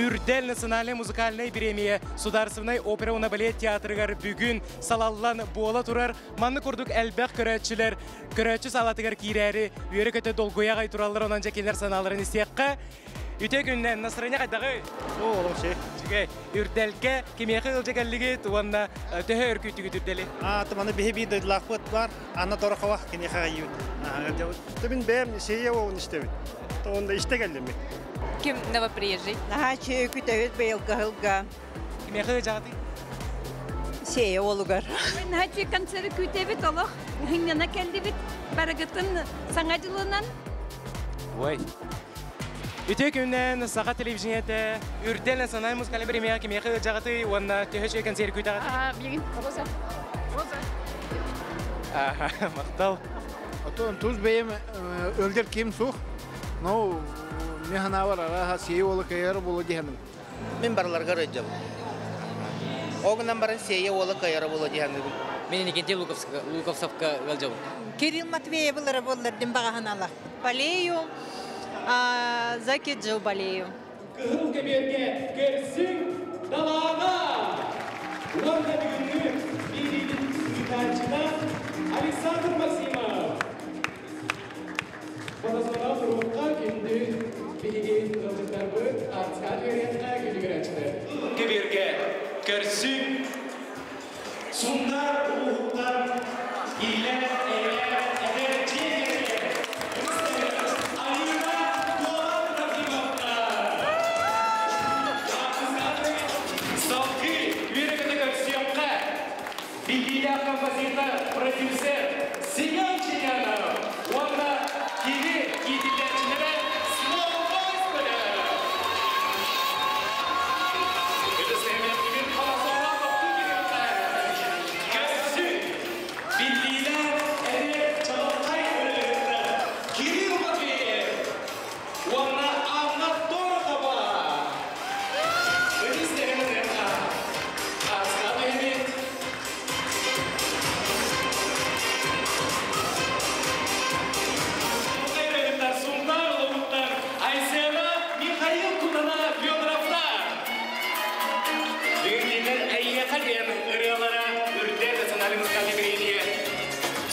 Үрдэл национальнай музыкальнай бириэмийэ Сударственнай опера уонна балет театрыгар бүгүн салаллан буола турар. Манны курдук элбэх көрөөччүлэр көрөөччү саалатыгар киирээри үөрэ-көтө долгуйа аҕай тураллар, онон дьэ кинилэр санааларын истиэххэ. Үтүө күннэн, настроение хайдаҕый? Олох şey. Үчүгэй. Үрдэлгэ кимиэхэ ыалдьа кэллигит уонна төһө өр күүттүгүт үрдэли? Маны биһи биир дойдулаахпыт бар. Анна Торохова киниэхэ айыбыт. Мин бэйэм сея оҕун истэбит. Онда истэ келдим. Ким новоприезжий? Наһаа күтэбит быйылгы сылга. Кимиэхэ ыалдьаҕытый? Сея уолугар. Наһаа концерт күүтэбит олох. Хыңнана келдибит. Барыгытын саҥа дьылынан. Ой. Үтүө күннэн, Саха телевидениете Үрдэл национальнай музыкальнай премия кимиэхэ ыалдьаҕытый уонна төһө үчүгэй концерт күүтэҕитий? Билигин Роза. Роза. Аха, махтал. Отон тус бэйэм өлдер ким сух, но механавар араха сие уола кайар була диһаным. Мин барыларга ыалдьабын. Оҕунан баран сиэйэ уола кыайара буолуо дии саныыбын. Мин Иннокентий Луковцевка ыалдьабын. Кирилл Матвеевылара буоллар дин бағаһын Болею, за Киджил болею. Кыһыл көбүөргэ көрсүҥ Далаана! Уонна бүгүҥҥү биэриибит ыытааччыта Александр Максимов. Фотозонаҕа туруохха күндү биһиги ыалдьыттарбыт артскаат үөрүйэххэ күндү көрөөччүлэр. Көбүөргэ көрсүҥ Сунтаар улууһуттан иллээх эйэлээх эдэр дьиэ кэргэн Алина Туолан Трофимовна. Салгыы үөрэ-көтө көрсүөххэ биллиилээх композитор, продюсер Семен Ченянов уонна кини иитиллээччилэрэ Small Voice бөлөҕө. Көрсүҥ, биллиилээх эдэр чаҕылхай ырыаһыттар Кирилл Матвеев уонна Анна Торохова. Ытыс тэһэн Ааска түһэбит. Ырыаһыттар Сунтаар улууһуттан Айсена Михаил Кутана Федоровтар. Бүгүн эйиэхэ диэн ырыалара Үрдэл национальнай музыкальнай бириэмийэ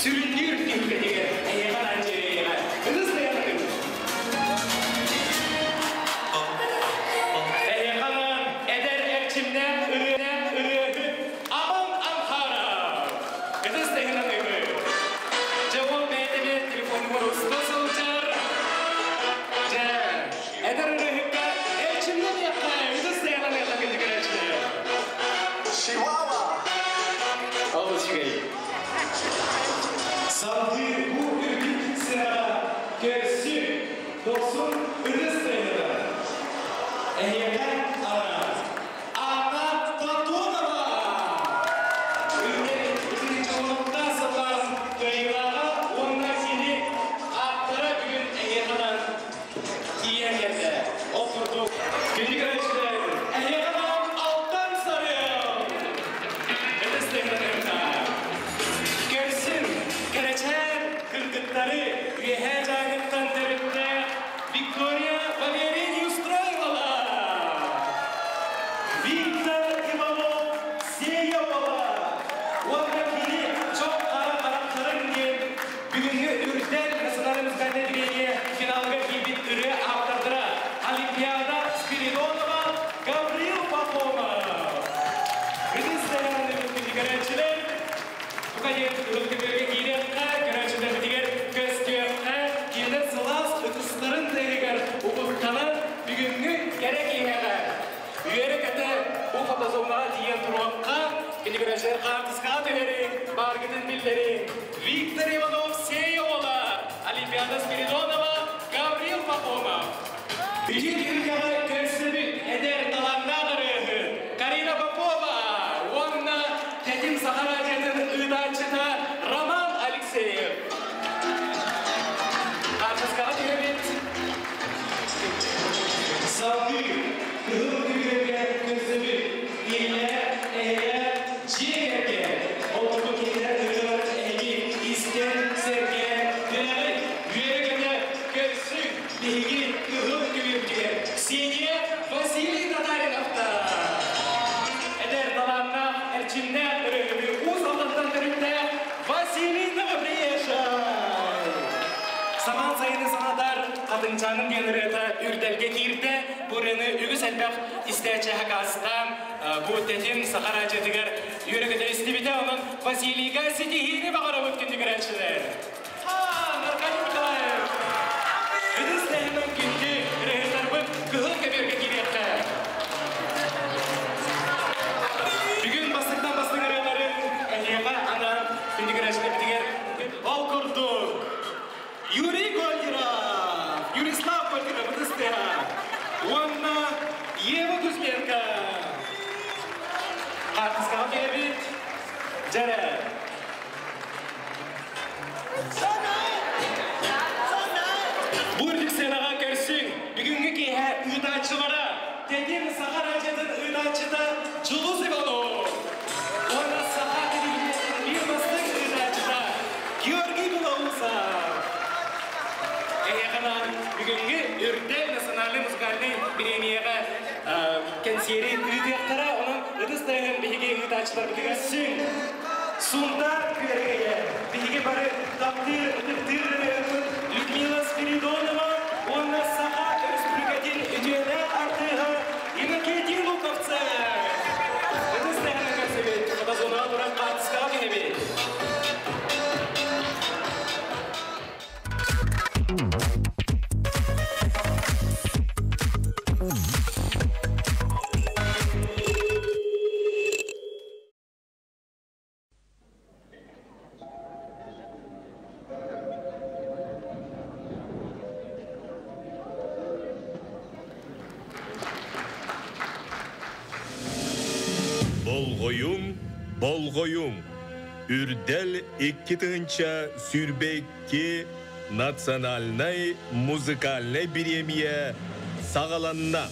сүрүннүүр түһүлгэтигэр эйиэхэ Анджеева ытыс тыаһын. Эйиэхэ эдэр эрчимнээх ырыа ырыаһыт Аман Анхара. Ытыс тыаһынан ыҥыр. Дьэ ол бэйэтэ телефонугар уста сылдьар. Дьэ, эдэр ырыаһыкка эрчимнэниэххэ ытыс тыаһынан ыҥыр күндү көрөөччүлэр. Chihuahua! Олус үчүгэй. Салгыы бу үрдүк сыанаҕа көрсү дохсун ытыс тыаһынан. Эһиэхэ анаан Анна Платонова! Үрдэл сыллаах кыайыылааҕа уонна кини ааптара бүгүн эһиэхэ анаан тиийэн кэллэ. Ол курдук, күндү көрөөччүлэр, эһиэхэ анаан Алтан Сарыал! Ытыс тыаһынан Көрсүҥ, кэрэчээн кыргыттары Үөһээ Дьааҥыттан төрүттээх Виктория Валерий Неустроевала! Виктор Иванов Сеевала! Уонна кини Чох хара харахтарын диэн бүгүҥҥү Үрдэл национальнай музыкальнай бириэмийэ финалга киирбит ырыа ааптардара Олимпиада Спиридонова, Гаврил Пахомов! Ытыс тыаһын көрөөччүлэр, бука диэн кыһыл көбүөргэ киириэххэ, көрөөччүлэрбитигэр көстүөххэ, кинилэр сылаас ытыстарын тыаһыгар угуттанан бүгүҥҥү кэрэ киэһэҕэ үөрэ-көтө бу фотозонаҕа тиийэн туруохха, кини көрөөччүлэр хаартыскаҕа түһэриҥ, бааргытын биллэриҥ. Виктор Иванов Сеевола, Олимпиада Спиридонова, Гаврил Пахомов. Үтүө түһүлгэҕэ көрсүбүт эдэр талааннаах ырыаһыт Карина Попова уонна Тэтим Саха радиотын ыытааччыта Роман Алексеев. Хаартыскаҕа түһэбит. Салгыы кыһыл күбүөргэ көрсүбүт иллээх, эйэлээх дьиэ кэргэн. Ол курдук кинилэр ырыаларын эһиги истэн, сэргээн, билэҕит, үөрэ-көтө көрсүҥ. Биһиги кыһыл күбүөргүтүгэр Ксения Василий. Самаан сайыны санатар Хатыҥчааным диэн ырыата үрдэлгэ киирдэ. Бу ырыаны үгүс элбэх истээччи хакаастаан бу тэтим саха радиотыгар үөрэ-көтө истибитэ. Онон Василийга ситиһиини баҕарабыт күндү көрөөччүлэр. Аркадий Николаев! Ытыс тэһинэн күндү ырыаһыттарбыт кыһыл көбүөргэ киириэххэ. Бүгүн бастыктан бастыҥ ырыаларын эһиэхэ анаан күндү көрөөччүлэрбитигэр ол курдук Юрий Гольдеров, Юрислав Гольдеров ытыс тыаһа уонна Ева Кузьменко. Хаартыскаҕа түһэбит. Дьэрэ. Бу үрдүк сыанаҕа көрсүҥ. Бүгүҥҥү киэһэ ыытааччылара Тэтим Саха радиотын ыытааччыта Дьулус Иванов уонна Саха телевидениетын биир бастыҥ ыытааччыта Георгий Белоусов. Эһиэхэ бүгүҥҥү Үрдэл национальнай музыкальнай бириэмийэҕэ кэнсиэри ыытыахтара. Онон ытыс тыаһын биһиги ыытааччыларбытыгар сүҥ. Сунтаар күөрэгэйэ биһиги бары таптыыр, ытыктыыр ырыаһыппыт Людмила Спиридонова уонна Саха Өрөспүүбүлүкэтин үтүөлээх артыыһа Иннокентий Луковцев. Ытыс тыаһынан көрсөбүт, фотозонаҕа туран хаартыскаҕа түһэбит. Болҕойуҥ, болҕойуҥ! Үрдэл 2022 национальнай музыкальнай бириэмийэ саҕаланна!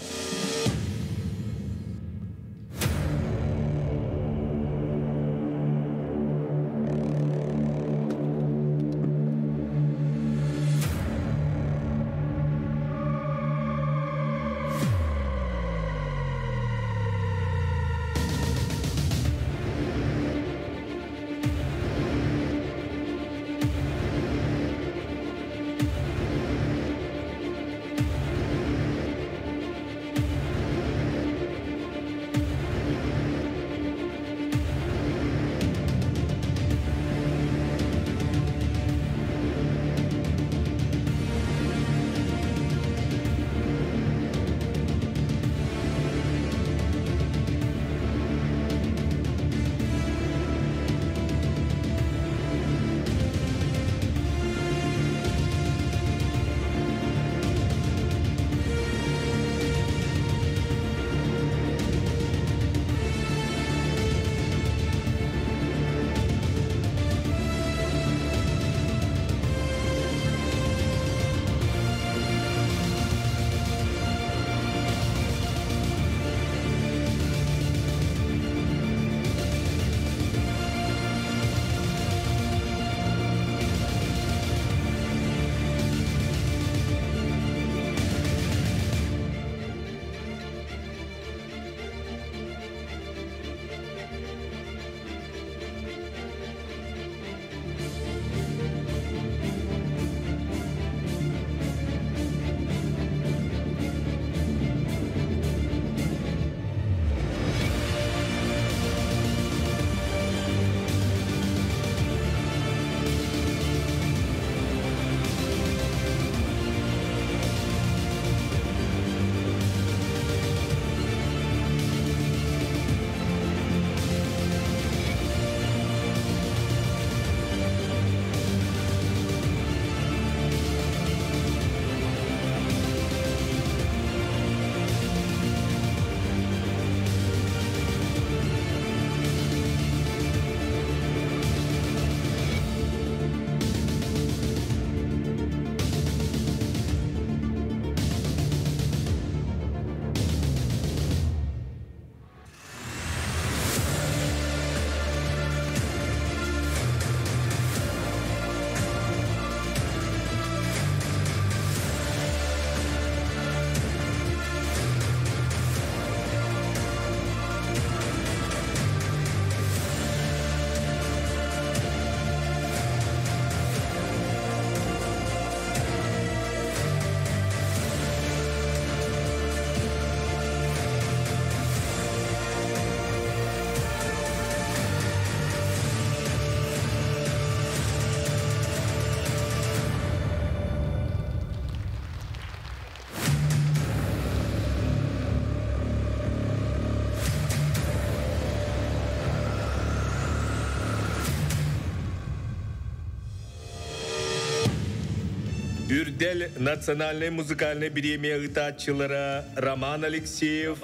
Үрдэл национальнай музыкальнай бириэмийэ ыытааччылара Роман Алексеев,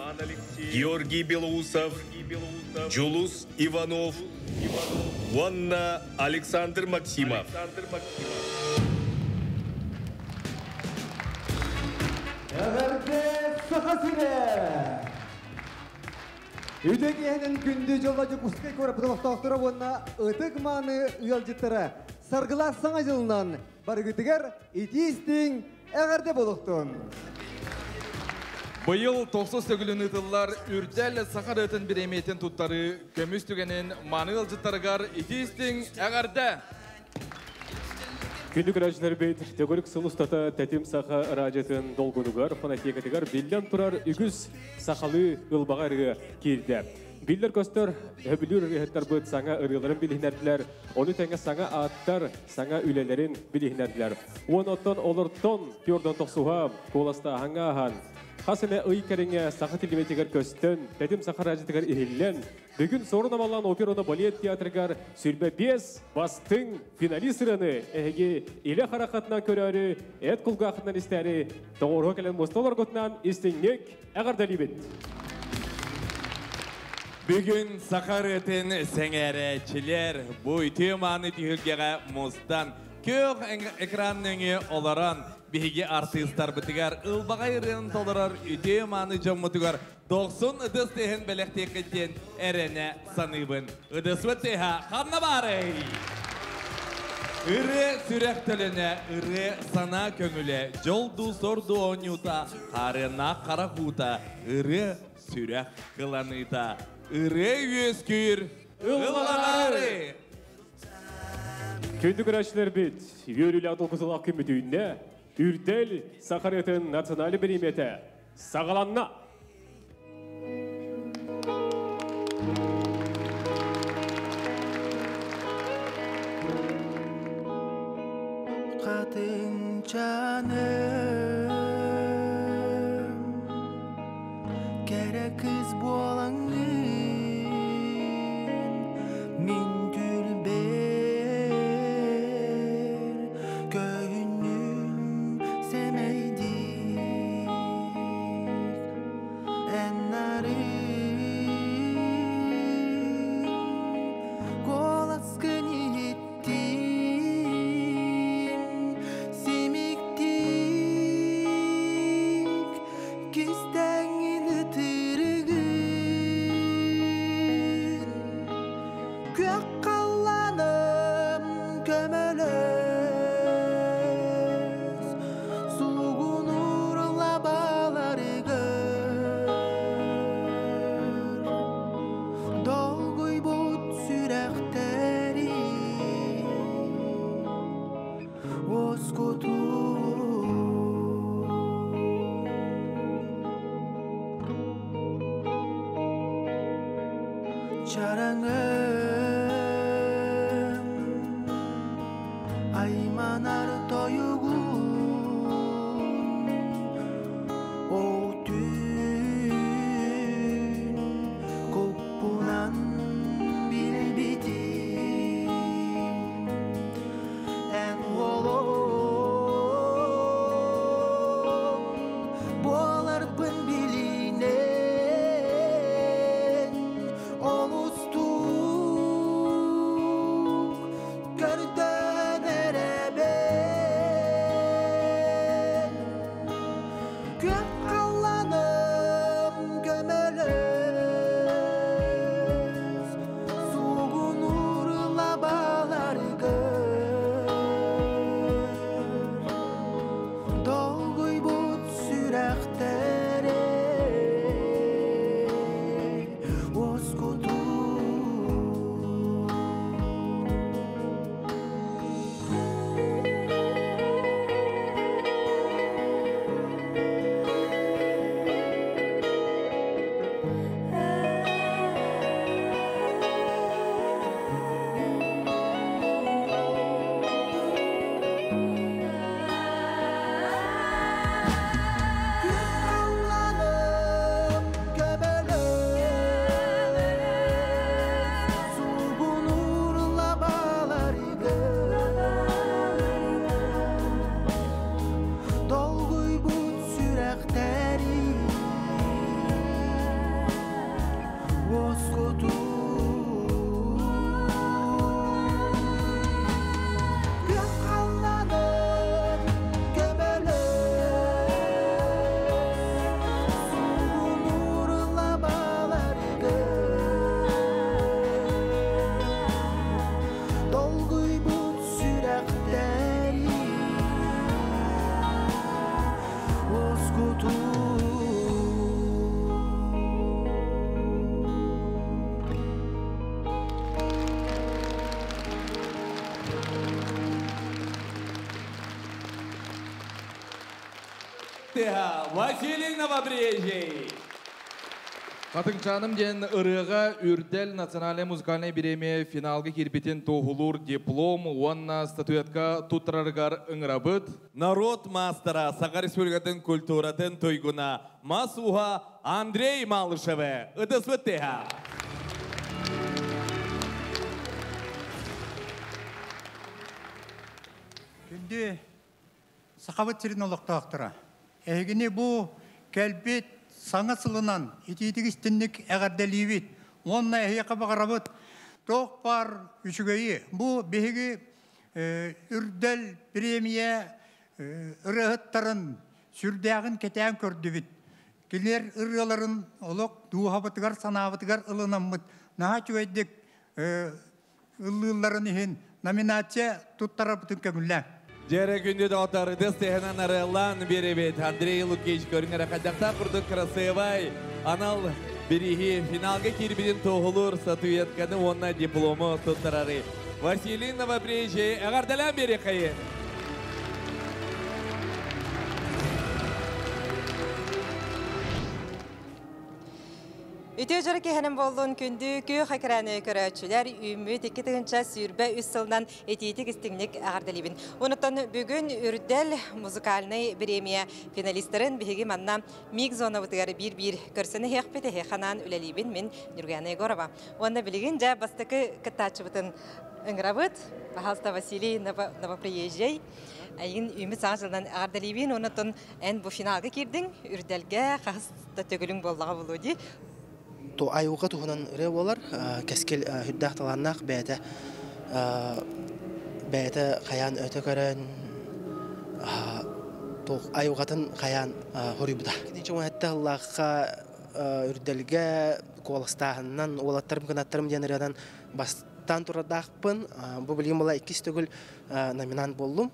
Георгий Белоусов, Дьулус Иванов уонна Александр Максимов. Эҕэрдэ Саха сирэ! Үтө киэһэнэн күндү дьолло Дьокуускай куораппыт олохтоохторо уонна ытык-мааны ыалдьыттара саргылаах Саҥа дьылынан барыгытыгар итии-истиҥ эҕэрдэ буолуохтун! Быйыл тохсус төгүлүн ыытыллар Үрдэл саха ырыатын бириэмийэтин туттарыы көмүс түгэнин мааны ыалдьыттарыгар итии-истиҥ эҕэрдэ! Күндү көрөөччүлэрбит, төгүрүк сыл устата Тэтим Саха радиотын долгунугар, фонотекатыгар биллэн турар үгүс сахалыы ылбаҕа ырыа киирдэ. Биллэр-көстөр өбүлүүр ырыаһыттарбыт саҥа ырыаларын билиһинэрдилэр, ону тэҥэ саҥа ааттар саҥа үлэлэрин билиһинэрдилэр. Уон оттон олортон түөрдөн тохсуһа куоластааһыҥҥа ааһан, хас эмэ ый кэриҥэ саха телевидениетигэр көстөн, Тэтим Саха радиотыгар иһиллэн, Бүгүн Сорун Амаллан опера балет театрыгар 25 бастыҥ финалист ырыаны эһиги илэ харахатынан көрөөрү, эт кулгаахытынан истээри тоҕоруһа кэлэн муста олоргутунан истиҥник эҕэрдэлиибит. Бүгүн саха ырыатын сэҥээрээччилэр бу үтүө мааны түһүлгэҕэ мустан, күөх экран нөҥүө олорон биһиги артыыстарбытыгар ылбаҕай ырыаны толорор үтүө мааны дьоммутугар Дохсун ытыс тыаһын бэлэхтиэххит диэн эрэнэ саныыбын. Ытыспыт тыаһа ханна баарый? Ырыа сүрэх төлөнө, ырыа санаа көҥүлэ, дьол дуу сор дуу оонньуута, хаарыаннаах харах уута, ырыа сүрэх кыланыыта, ырыа үөскүүр, ылланары! Күндү көрөөччүлэрбит, үөрүүлээх долгутуулаах күммүт үүннэ. Үрдэл саха ырыатын национальнай бириэмийэтэ саҕаланна! Хатыҥчаным кэрэ кыыс буолаҥҥын мин түлбэр көһүннүм сэмэйдик эн нарын куоласкын иһиттим симиктик кистэҥҥин ытырыгын күөх халлааным көмөлөс сулугунуур лабааларыгар долгуйбут сүрэхтэри уоскутуу Чараҥым айманар тойугун Ол түүн куппунан билбитим Эн уолум буоларбын билинэн олустук тыаһа, Василий Новобрежий! Хатыҥчааным диэн ырыаҕа Үрдэл национальнай музыкальнай бириэмийэ финалга киирбитин туоһулуур диплом уонна статуэтка туттарарыгар ыҥырабыт. Народ маастара, Саха Республикатын культуратын туйгуна, мас ууһа Андрей Малышевы ытыспыт тыаһа. Күндү Сахабыт сирин олохтоохторо, эһигини бу кэлбит Саҥа сылынан итиитик истинник эҕэрдэлиибит уонна эһиэхэ баҕарабыт туох баар үчүгэйи. Бу биһиги Үрдэл премия ырыаһыттарын сүрдээҕин кэтээн көрдүбүт. Кинилэр ырыаларын олох дууһабытыгар, санаабытыгар ылынаммыт наһаа үчүгэйдик ыллыылларын иһин номинация туттарарбытын көҥүллээҥ. Дьэрэ күндү доҕоттор, ытыс тыаһынан арыаллаан биэрэбит. Андрей Лукич көрүҥ эрэ хайдахтаах курдук красивай анал бирииһи финалга киирбитин туоһулуур статуэтканы уонна диплому туттарары. Василий Новопрежий эҕэрдэлээн биэриэххэйин. Үтүө дьоро киэһэнэн буоллун күндү күөх экраны көрөөччүлэр үүммүт 2023 сылынан итиитик истиҥник эҕэрдэлиибин. Онтон бүгүн Үрдэл музыкальнай бириэмийэ финалистарын биһиги манна миг зонабытыгар биир-биир көрсөн иһиэхпит эһиэхэ үлэлиибин мин Нюргуяна Егорова. Уонна билигин дьэ бастакы кыттааччыбытын ыҥырабыт. Пожалуйста, Василий Новоприезжий. Эйигин үүммүт саҥа сылынан эҕэрдэлиибин. Онтон эн бу финалга киирдиҥ. Үрдэлгэ хаһыс да төгүлүҥ буоллаҕа буолуо дии. Айылҕа туһунан ырыа буолар, кэскил сүрдээх талааннаах бэйэтэ бэйэтэ хайаан өтө көрөн айылҕатын хайаан хоруйбута. Кини чуҥаһытта ыллаахха үрдэлгэ куоластааһынынан уолаттарым кынаттарым диэн ырыанан бастаан турардаахпын. Бу билигин була иккис төгүл номинант буоллум.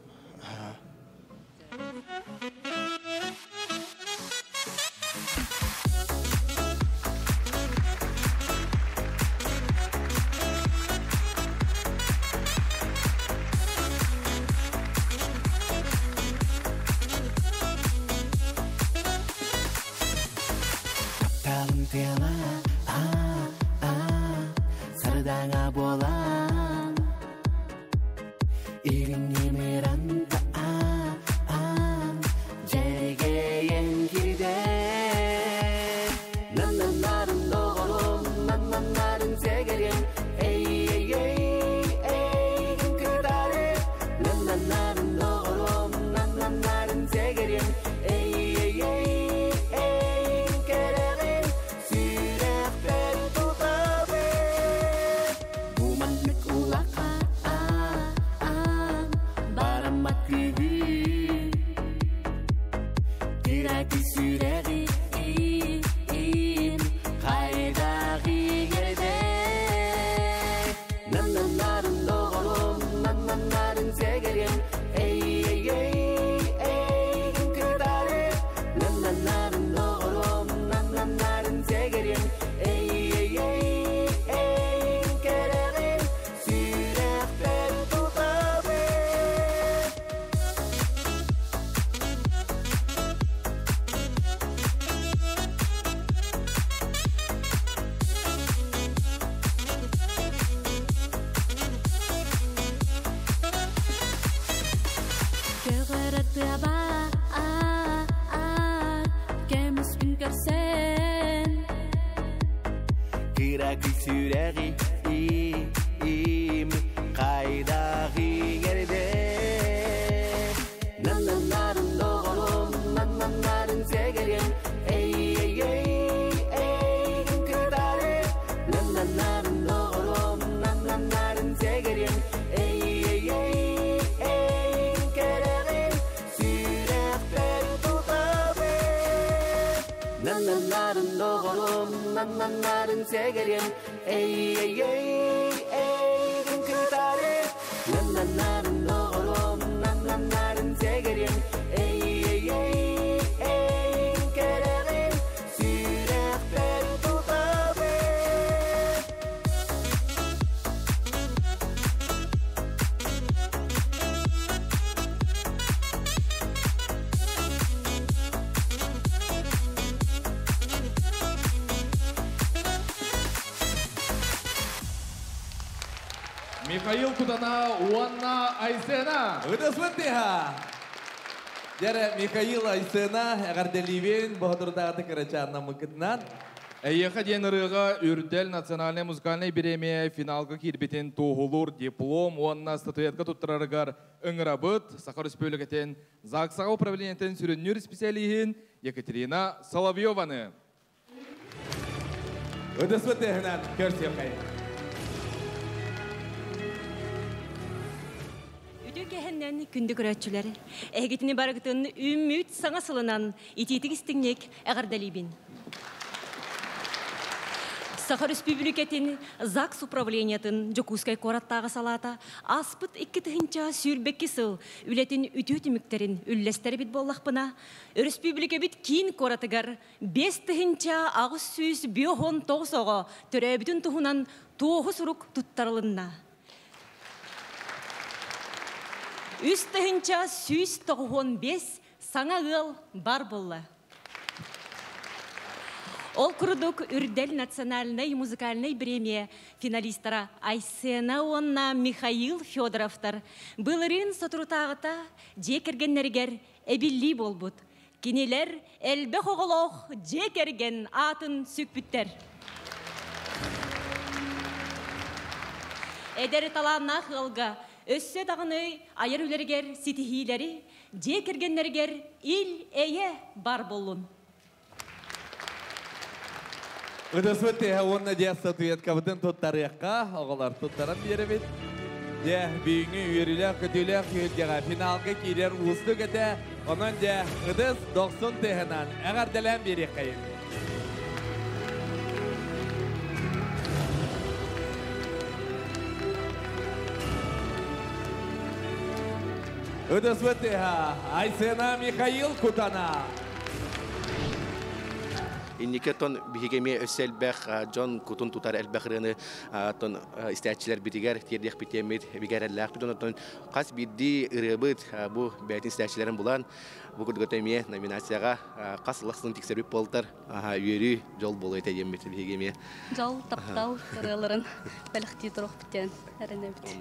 Тапталым тыала, а, сардаҥа буолан Илиҥҥи миранда дьэргэйэн киирдэ Наннаннарын доҕорум, наннаннарын сэгэрим Эй, эй, эй, эйгин кытары Наннаннарын доҕорум, наннаннарын сэгэрим Эй, эй, эй, эйгин кэрэҕин сүрэхпэр тутабын Бу маннык улахан бараммат күүһү Тирати сүрэҕи хайдах иҥэрдэ Наннаннарын доҕорум, наннаннарын сэгэрим Эй, эй, эй, эйгин кытары Наннаннарын доҕорум, наннаннарын сэгэрим Эй, эй, эй, эйгин кэрэҕин сүрэхпэр тутабын Көҕөрөр тыаба көмүс күн көрсөн Кыракый сүрэҕи им хайдах иҥэрдэ Наннаннарын доҕорум, наннаннарын сэгэрим Эй, эй, эй, эйгин кытары Наннаннарын доҕорум, наннаннарын сэгэрим Эй, эй, эй, эйгин кэрэҕин сүрэхпэр тутабын Наннаннарын доҕорум, наннаннарын сэгэрим Эй, эй, эй, эйгин кытары Наннаннарын доҕорум, наннаннарын сэгэрим Эй, эй, эй, эйгин кэрэҕин сүрэхпэр тутабын Михаил Кутана уонна Айсена. Ытыс тыаһа. Дьэ, Михаил, Айсена, эҕэрдэлиибин, боһодурдааҕыты кырачааннаммыккытынан. Эйиэхэ диэн ырыаҕа Үрдэл национальнай музыкальнай бириэмийэ финалга киирбитин туоһулуур диплом уонна статуэтка туттарарыгар ыҥырабыт Саха Өрөспүүбүлүкэтин ЗАГСаҕа управлениетын сүрүннүүр исписэлииһин Екатерина Соловьеваны. Ытыс тыаһынан көрсүөххэйиҥ. Үтүө киэһэнэн күндү көрөөччүлэр. Эһигитини барыгытын үүммүт саҥа сылынан итиитик истиҥник эҕэрдэлиибин. Саха Өрөспүүбүлүкэтин ЗАГС управлениетын Дьокуускай куораттааҕы салаата ааспыт 2022 сыл үлэтин үтүө түмүктэрин үллэстэр эбит буоллахпына, өрөспүүбүлүкэбит киин куоратыгар 5859 оҕо төрөөбүтүн туһунан туоһу сурук туттарылынна. 3195 саҥа ыал бар буолла. Ол курдук Үрдэл национальнай музыкальнай премия финалистара Айсена уонна Михаил Федоровтар былырыын соторутааҕыта дьиэ кэргэннэригэр эбиллии буолбут. Кинилэр элбэх оҕолоох дьиэ кэргэн аатын сүкпүттэр. Эдэр талааннаах ыалга өссө даҕаны айар үлэригэр ситиһиилэри, дьиэ кэргэннэригэр ил-эйэ бар буоллун. Ытыс тыаһа уонна дьэ статуэткабытын туттарыахха, оҕолор туттаран биэрэбит. Дьэ, бүгүҥҥү үөрүүлээх, көтүүлээх түһүлгэҕэ финалга киирэр уустук этэ. Онон дьэ, ытыс дохсун тыаһынан эҕэрдэлээн биэриэххэйин. Ытыс тыаһа Айсена Михаил Кутана. Инники тон биһиги эмиэ өссө элбэх дьон кутун тутар элбэх ырыаны тон истээччилэрбитигэр тиэрдиэхпит бигэ эрэллээхпит. Онон хас биирдии ырыабыт бу бэйэтин истээччилэрин булан бу курдук эмиэ номинацияҕа хас сыл тиксэрбит буолтар үөрүү дьол буолуо этэ диэммит биһиги эмиэ. Дьол, таптал ырыаларын бэлэхтии туруохпут диэн эрэнэбит.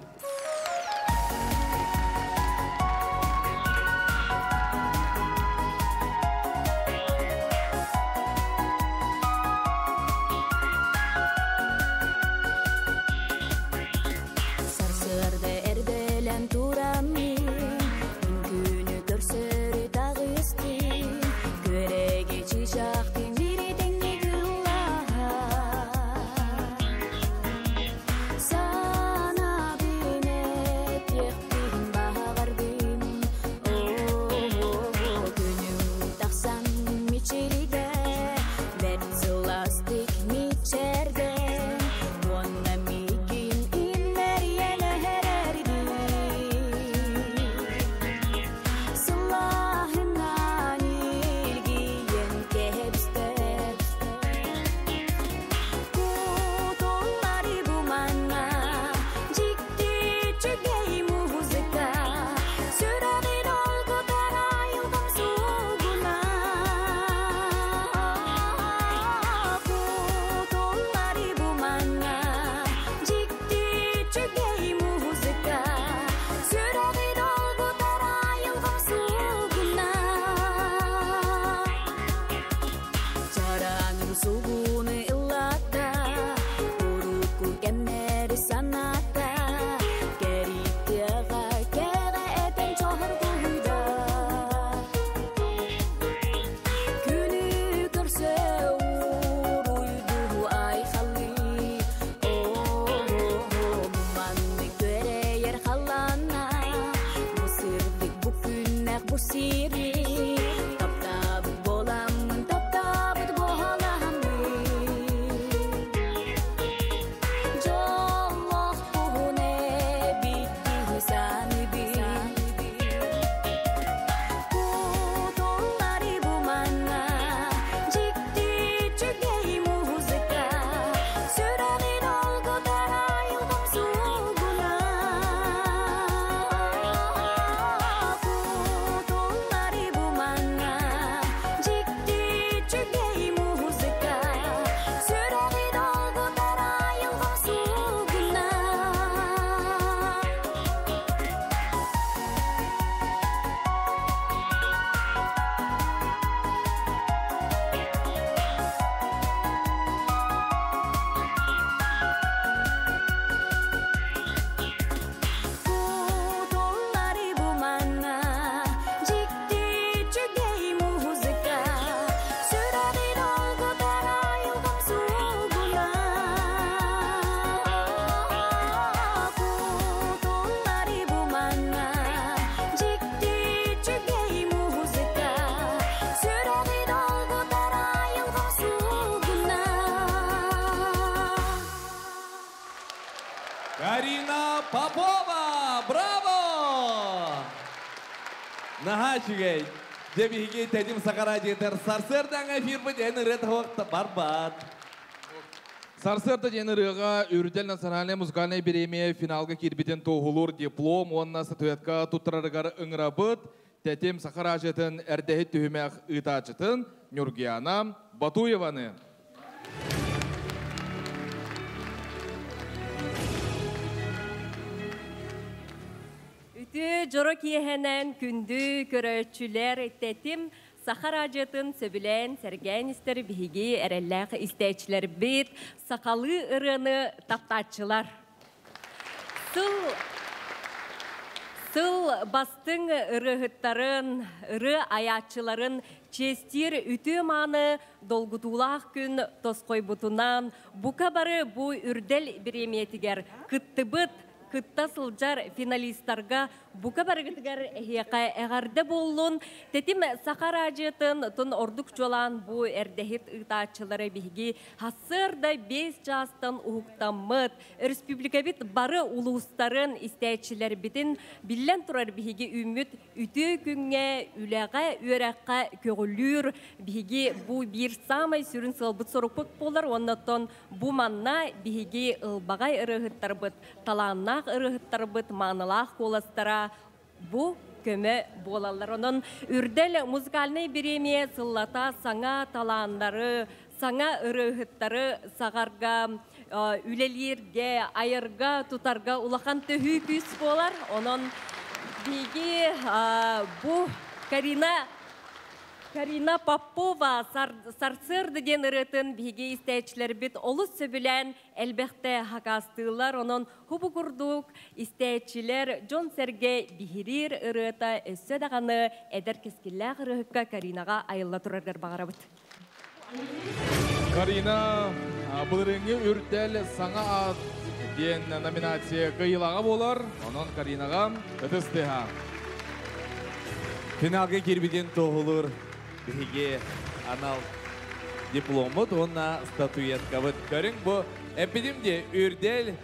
Сарсыарда эрдэлэн тураммын, күнү көрсөрү тагыстым, көрөге чыычаактын бири кыллаһа. Санабын этиэхпин баҕардым, күнүм тахсан мичилиде, бэрт сылаастык мичэрде, уонна миигин иммэрийэн эһэрэрдим. Сылааһынан илгийэн кэбистэр. Кутуллары бу манна, дьикти үчүгэй музыка, сүрэҕин олгутар айылҕам суугуна. Кутуллары бу манна, дьикти үчүгэй музыка, сүрэҕин олгутар айылҕам суугуна. Чараҥым суугуну ыллата, урукку кэмнэри саната, кэриттиэҕэ кэҕэ этэн чоһоргуйда. Күнү көрсө уруйдуу айхалыы, маннык күөрэйэр халлаана, бу сырдык, бу күннэх, бу сири, таптаабыт буоламмын, таптаабыт буоламмын. Дьоллоох буһун эбиттии саныыбын. Кутуллары бу манна, дьикти үчүгэй музыка, сүрэҕин олгутар айылҕам суугуна. Кутуллары бу манна, Наһаа үчүгэй. Дьэ биһиги Тэтим Саха радиотыгар сарсыардааҥы эфирбит эн ырыа тоһуохта барбат. Сарсыарда диэн ырыаҕа Үрдэл национальнай музыкальнай бириэмийэ финалга киирбитин туоһулуур диплом уонна статуэтка туттарарыгар ыҥырабыт Тэтим Саха радиотын эрдэһит түһүмэх ыытааччытын Нюргиана Батуеваны. Үтүө дьоро киэһэнэн күндү көрөөччүлэр Тэтим Саха радиотын сөбүлээн сэргээн истэр биһиги эрэллээх истээччилэрбит, сахалыы ырыаны таптааччылар. Сыл Сыл бастыҥ ырыаһыттарын, ырыа айааччыларын чиэстиир үтүө-мааны долгутуулаах күн тосхойбутунан бука бары бу үрдэл бириэмийэтигэр кыттыбыт, кытта сылдьар финалистарга бука барыгытыгар эһиэхэ эҕэрдэ буоллун. Тэтим Саха радиотын тун ордук чуолаан бу эрдэһит ыытааччылары биһиги хассыарда 5 чаастан уһуктаммыт республикабит бары улуустарын истээччилэрбитин биллэн турар биһиги үүммүт үтүө күҥҥэ үлэҕэ үөрэххэ көҕүлүүр биһиги бу биир саамай сүрүн сыалбыт сорукпут буолар уонна бу манна биһиги ылбаҕай ырыаһыттарбыт талааннаах ырыаһыттарбыт маанылаах куоластара бу көмө буолаллар. Онон Үрдэл музыкальнай бириэмийэ сыллата саҥа талааннары, саҥа ырыаһыттары саҕарга, үлэлииргэ, айарга, тутарга улахан төһүү күүс буолар. Онон биһиги бу Карина Карина Попова сарсыарда диэн ырыатын биһиги истээччилэрбит олус сөбүлээн элбэхтэ хакаастыыллар. Онон хубу курдук истээччилэр дьон-сэргэ биһириир ырыата өссө даҕаны эдэр кэскиллээх ырыаһыкка Каринаҕа айылла тураргар баҕарабыт. Карина былырыыҥҥы Үрдэл саҥа аат диэн номинация кыайыылааҕа буолар. Онон Каринаҕа ытыс тыаһа. Финалга киирбитин туоһулуур биһиги анал дипломмут уонна статуэткабыт. Көрүҥ бу эппитим дии Үрдэл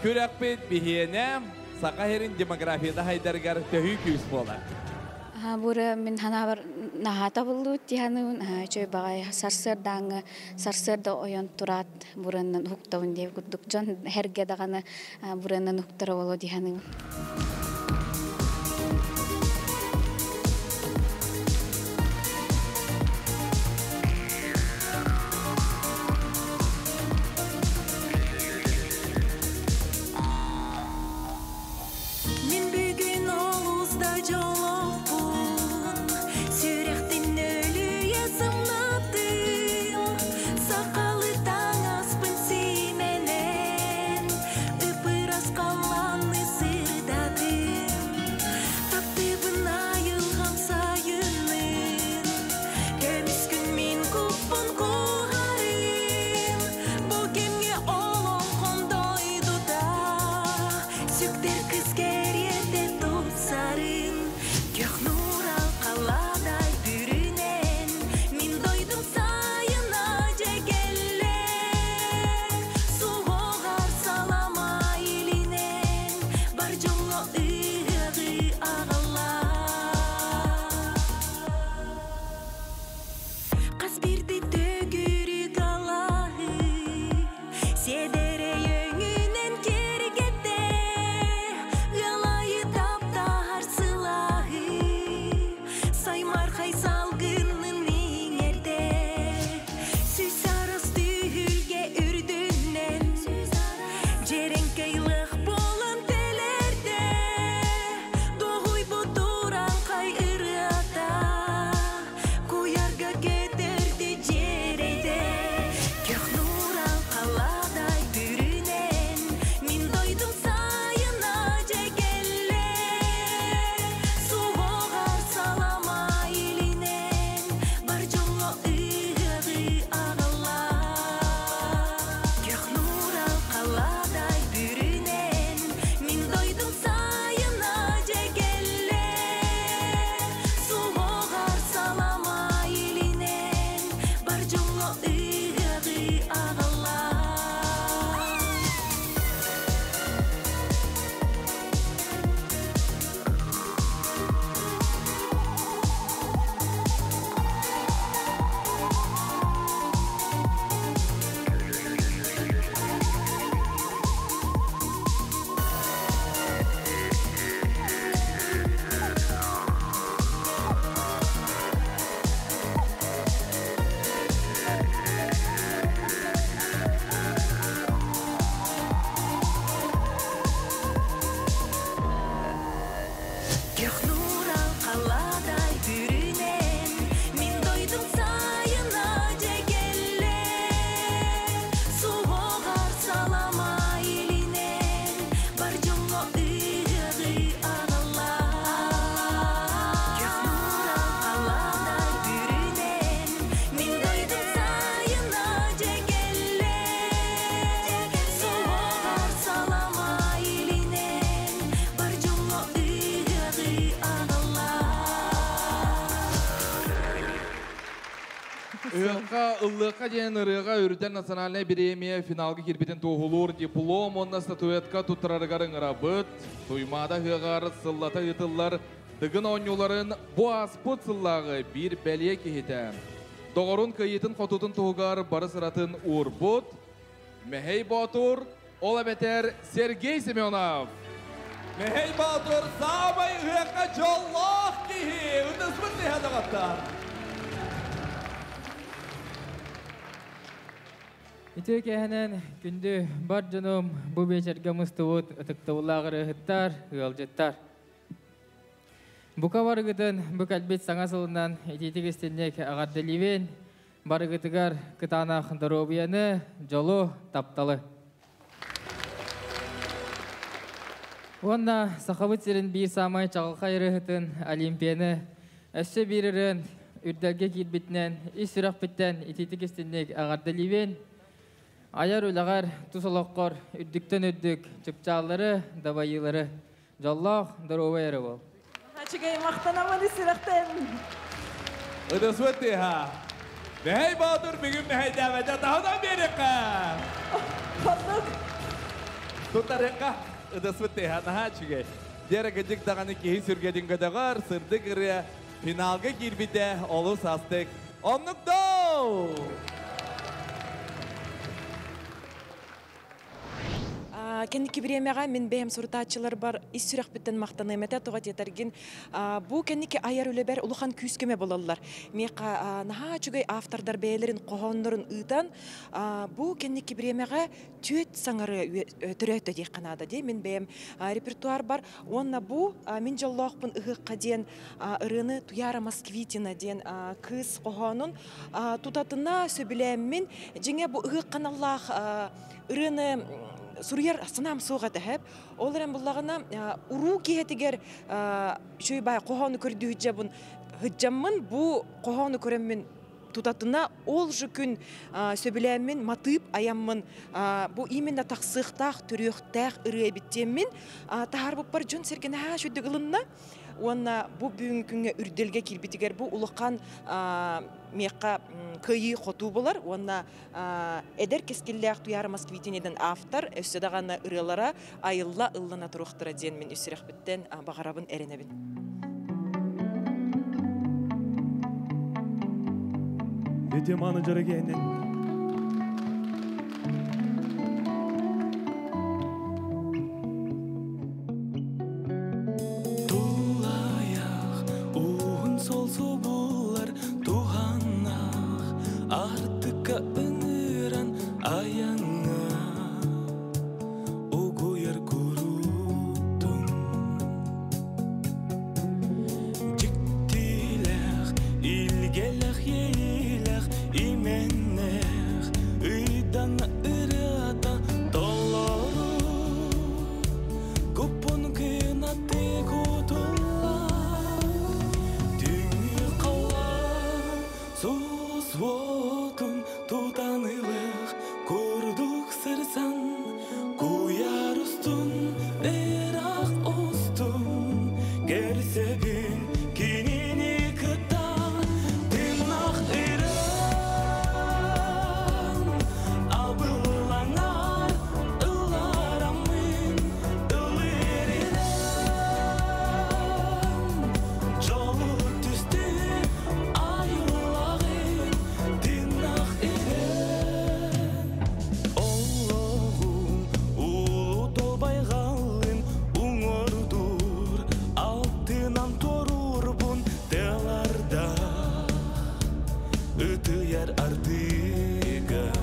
күрэхпит биһиэнэ Саха сирин демографията хайдарыгар төһүү күүс буолар. Бура мин ханабар наһаа табыллыбыт дии саныыбын. Үчүгэй баҕайы сарсыардааҥҥы сарсыарда ойон тураат бураннан уһуктабын диэбит курдук дьон эргэ даҕаны бураннан уһуктара буолуо дии саныыбын. Мин бүгүн олус да дьоллоохпун, сүрэхтин өлүйэ сымнаттым, сахалыы таҥаспын симэнэн, ып-ыраас халлааны сырдатым. Ыһыахха ыллыахха диэн ырыаҕа Үрдэл национальнай бириэмийэ финалга киирбитин туоһулуур диплом уонна статуэтка туттарарыгар ыҥырабыт. Туймаада ыһыаҕар сыллата ыытыллар Дыгын оонньууларын бу ааспыт сыллааҕы биир бэлиэ киһитэ. Доҕорун кыайыытын-хотуутун туһугар бары сыратын уурбут Мэһэй Боотур, ол эбэтэр Сергей Семенов. Мэһэй Боотур саамай ыһыахха дьоллоох киһи! Ытыспыт тиһэ доҕоттор! Үтүө киэһэнэн күндү бар дьонум, бу биэчэргэ мустубут ытыктабыллаах ырыаһыттар, ыалдьыттар. Бука барыгытын бу кэлбит саҥа сылынан итиитик истинник эҕэрдэлиибин, барыгытыгар кытаанах доруобуйаны, дьолу, тапталы. Уонна Сахабыт сирин биир саамай чаҕылхай ырыаһытын Олимпияны өссө биир ырыан үрдэлгэ киирбитинэн ис сүрэхпиттэн итиитик истинник эҕэрдэлиибин. Айар үлэҕэр, тус олоххор үрдүктэн үрдүк чыпчааллары, дабайыылары Дьоллоох, доруобай эрэ буол. Үчүгэй махтанамын сүрэхтэн. Ытыспыт тыаһа. Мэһэй Боотур бүгүн мэһэйдээбэтэ таһынан биэриэххэ. Хоннук. Тутарыахха. Ытыспыт тыаһа наһаа үчүгэй. Дьэрэ кыдьык даҕаны киһи сүргэтин көтөҕөр, сырдык ырыа финалга киирбитэ олус астык. Оннук доо! Кэнники бириэмэҕэ мин бэйэм сурутааччыларбар ис сүрэхпиттэн махтаныам этэ, тоҕо диэтэргин бу кэнники айар үлэбэр улахан күүс-көмө буолаллар. Миэхэ наһаа үчүгэй автордар бэйэлэрин хоһооннорун ыытан, бу кэнники бириэмэҕэ түөт саҥары төрөөтө диэххэ наада дии. Мин бэйэм репертуарбар уонна бу мин дьоллоохпун ыһыахха диэн ырыаны Туяра Москвитина диэн кыыс хоһоонун тутатына сөбүлээммин, дьиҥэ бу ыһыах ханаллаах ырыаны суруйар санаам суох этэ хэп. Ол эрэн буллаҕына уруу киһитигэр үчүгэй баай хоһоону көрдүү сылдьабын сылдьаммын бу хоһоону көрөммүн тутатына ол же күн сөбүлээммин матыып айаммын бу именно тахсыахтаах төрүөхтээх ырыа эбит диэммин таһаарбыппар дьон сэргэ наһаа үчүгдүк ылынна уонна бу бүгүҥҥү күҥҥэ үрдэлгэ киирбитигэр бу улахан миэхэ кыайыы хотуу болар уонна Эдэр кэскиллээх Туйаара Москвитиниден автор өссө даҕаны ырыалара айылла ыллана туруохтара диэн мин үс сүрэхпиттэн баҕарабын эрэнэбин. Үтүө мааны дьөрөгөөнүн Тулайах уһун сол субулар туһаннах Артыкка ыҥыран айаҥҥа угуйар куруутун Дьиктилээх, илгэлэх, иэйиилээх, имэннээх ыйдаҥа ырыата толору Куппун кынаты кутуллар Түҥү халлаан Сулус уотун тутан ылых курдук сырсан Куйаар устун, ыраах устун Көрсөбүн кинини кытта Тыыннаах ырыам Абылаҥар ыллараммын ыллыыр Дьолу түстүүр айыллаҕын тыыннаах ирэн Олоҕум улуу долбайҕалын уҥуордуур алтынан туоруурбун тыалардаах ытыйар ардыгар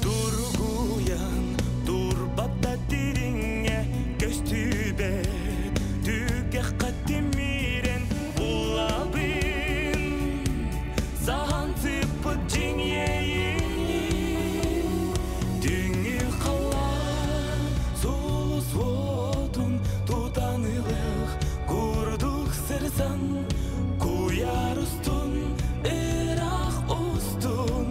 Тургуйан турбатта дириҥҥэ көстүбэт түгэххэ тимирэн булабын саһан сыппыт дьиҥ иэйиим Түҥү халлаан сулус уотун тутан ылых курдук сырсан Куйаар устун, ыраах устун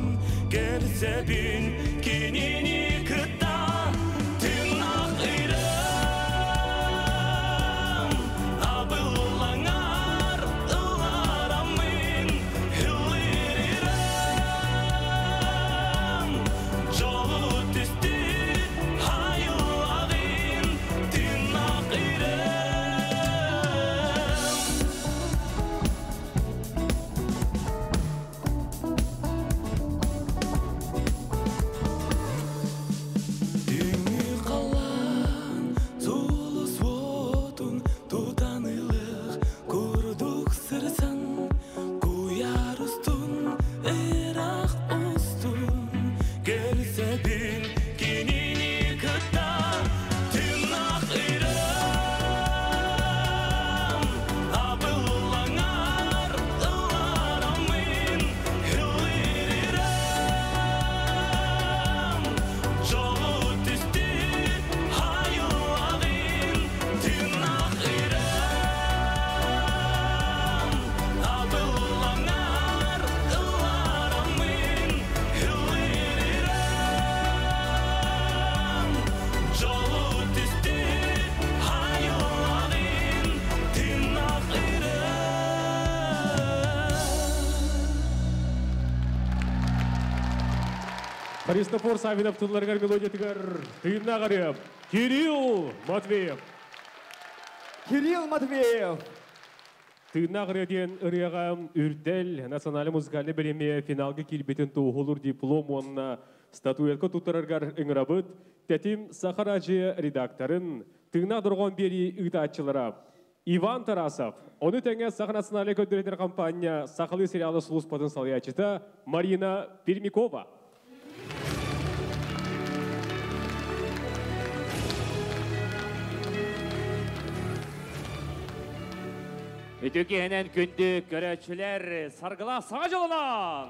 көрсөбүн кинини кытта тыыннаах ырыам Абыллаҥар ыллараммын Христофор Савинов тылларыгар мелодиятыгар тыыннаах ырыа Кирилл Матвеев. Кирилл Матвеев. Тыыннаах ырыа диэн ырыаҕа Үрдэл национальнай музыкальнай бириэмийэ финалга киирбитин туоһулуур диплом уонна статуэтка туттараргар ыҥырабыт Тэтим Саха радио редакторын, Тыыннаах дорҕоон биэрии ыытааччылара Иван Тарасов, ону тэҥэ Саха национальнай көрдөрөр компания сахалыы сериалы сулууспатын салайааччыта Марина Пермякова. Үтүө киэһэнэн күндү көрөөччүлэр, саргылаах саҥа дьолунан!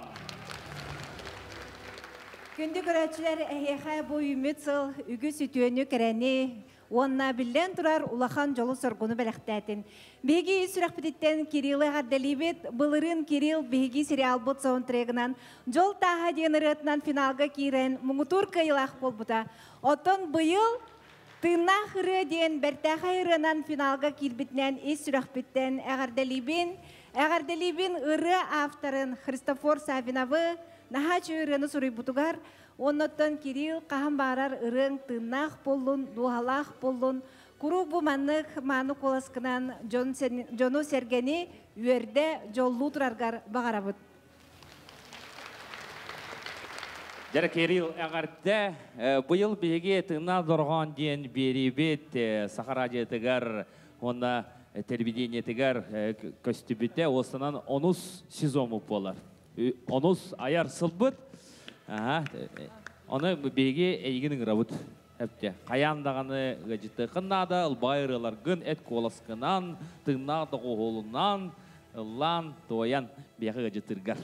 Күндү көрөөччүлэр, эһиэхэ бу үүммүт сыл үгүс үтүөнү, кэрэни уонна биллэн турар улахан дьолу-соргуну бэлэхтээтин. Биһиги ис сүрэхпититтэн Кириллы эҕэрдэлиибит. Былырыын Кирилл биһиги сериалбыт саундтрегынан Дьол тааһа диэн ырыатынан финалга киирэн муҥутуур кыайыылаах буолбута. Оттон быйыл Тыыннаах ырыа диэн бэртээхэй ырыанан финалга киирбитинэн ис сүрэхпиттэн эҕэрдэлиибин. Эҕэрдэлиибин ырыа авторын Христофор Савиновы наһаа үчүгэй ырыаны суруйбутугар. Оннуттан Кирилл хаһан баарар ырыаҥ тыыннаах буоллун, дууһалаах буоллун, куруук бу маннык мааны куоласкынан дьону-сэргэни үөрдэ, дьоллуу тураргар баҕарабыт. Дьэ, Кирилл, эҕэрдэ! Быйыл биһиги Тыыннаах дорҕоон диэн биэриибит Саха радиотыгар уонна телевидениетыгар көстүбүтэ. Уостанан онус сезоммут буолар. Онус айар сылбыт. Ону биһиги эйигин ыҥырабыт. Эптэ. Хайаан даҕаны ыалдьыттыаххын наада, ылбаҕай ырыаларгын эт куоласкынан, тыыннаах доҕуһуолунан ыллаан, туойан биһиэхэ ыалдьыттыыргар.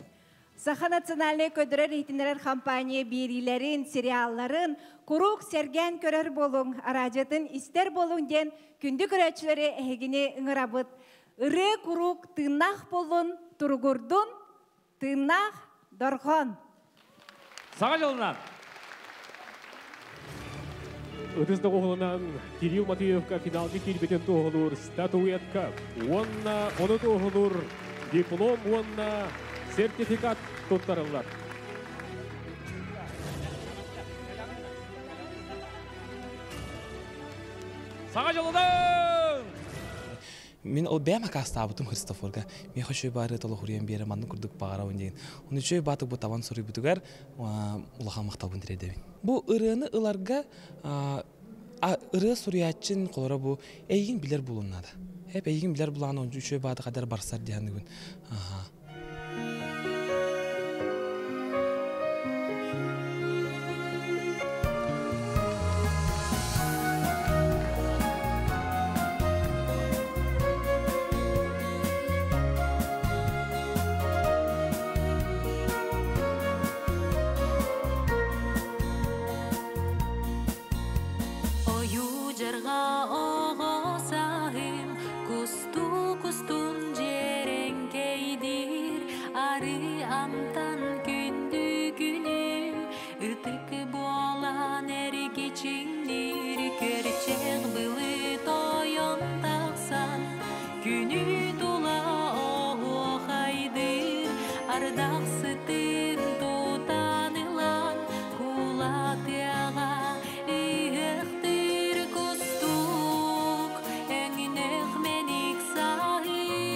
Саха национальнай көрдөрөр-иһитиннэрэр компания биэриилэрин, сериалларын куруук сэргээн көрөр буолуҥ, араадьыйатын истэр буолуҥ диэн күндү көрөөччүлэри эһигини ыҥырабыт. Ырыа куруук тыыннаах буоллун, туругурдун, тыыннаах дорҕоон! Саҥа дьылынан! Ытыс доҕуһуолунан Кирилл Матвеевка финалга киирбитин туоһулуур статуэтка уонна ону туоһулуур диплом уонна сертификат туттарыллар. Саҥа дьылынан! Мин ол бэйэм акаастаабытым Христофорга. Миэхэ үчүгэй баары толохуруйан биэрэ маннык курдук баҕарабын диэн. Ону үчүгэй баатык бу табан суруйбутугар улахан махталбын тириэрдэбин. Бу ырыаны ыларга ырыа суруйааччын холоро бу эйигин билэр буолуон наада. Эп эйигин билэр булаан үчүгэй бааты хадар барсар диэн Аха. Ойуу дьарҕа оҕо саһым кустук устун дьиэрэҥкэйдиир арыы амтан күндү күнүм ытык буолан эргичиҥниир көрчэх былыт ойон тахсан күнү тула оһуохайдыыр ардах сытын тутан ылан кулатыаҕа ыһыахтыыр кустук өҥнөөх мэник саһым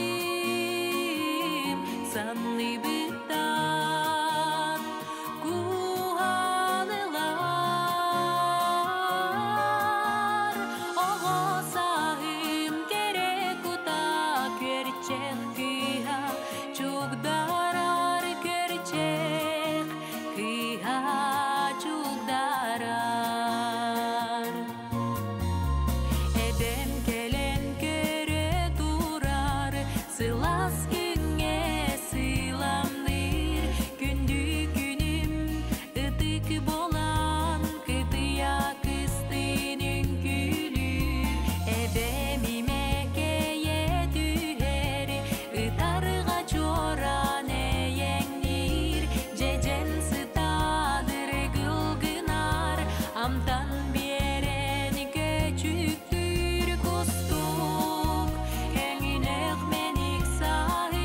санныбыттан кууһан ылар оҕо саһым кэрэ кута күөрчэх кыыһа чугдарар күөрчэх кыыһа чугдарар Эбэм кэлэн көрө турар сылаас күҥҥэ сыламныыр күндү күнүм ытык буолан кытыйа кыстыын үҥкүүлүүр эбэм имэкэйэ түһэр ытарҕа чуораан эйэҥниир дьэдьэн сытаадыр гылгынар амтан биэрэн көчүктүүр кустук өҥүнэх мэник саһым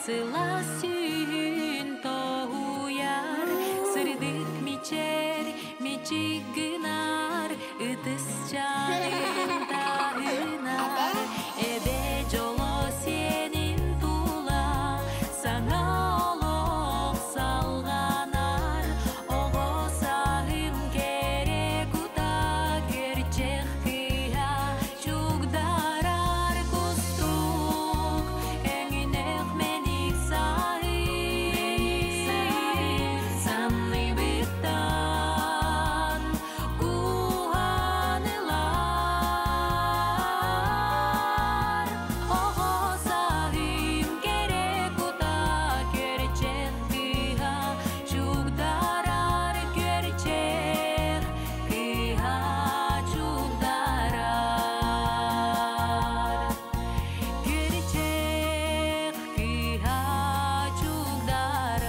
Сылаас сүүһүн тоһуйар, сырдык мичээр мичик гынар, ытыс чаанын таһынар. Эбэ дьоло сиэнин тула, саҥа олох салҕанар. Оҕо сааһым кэрэ кута, күөрчэх кыыһа чугдарар кустук, өҥүнэх мэник саһым, санныбыттан кууһан ылар. Оҕо сааһым кэрэ кута, күөрчэх кыыһа чугдарар, күөрчэх кыыһа чугдарар. Күөрчэх кыыһа чугдарар.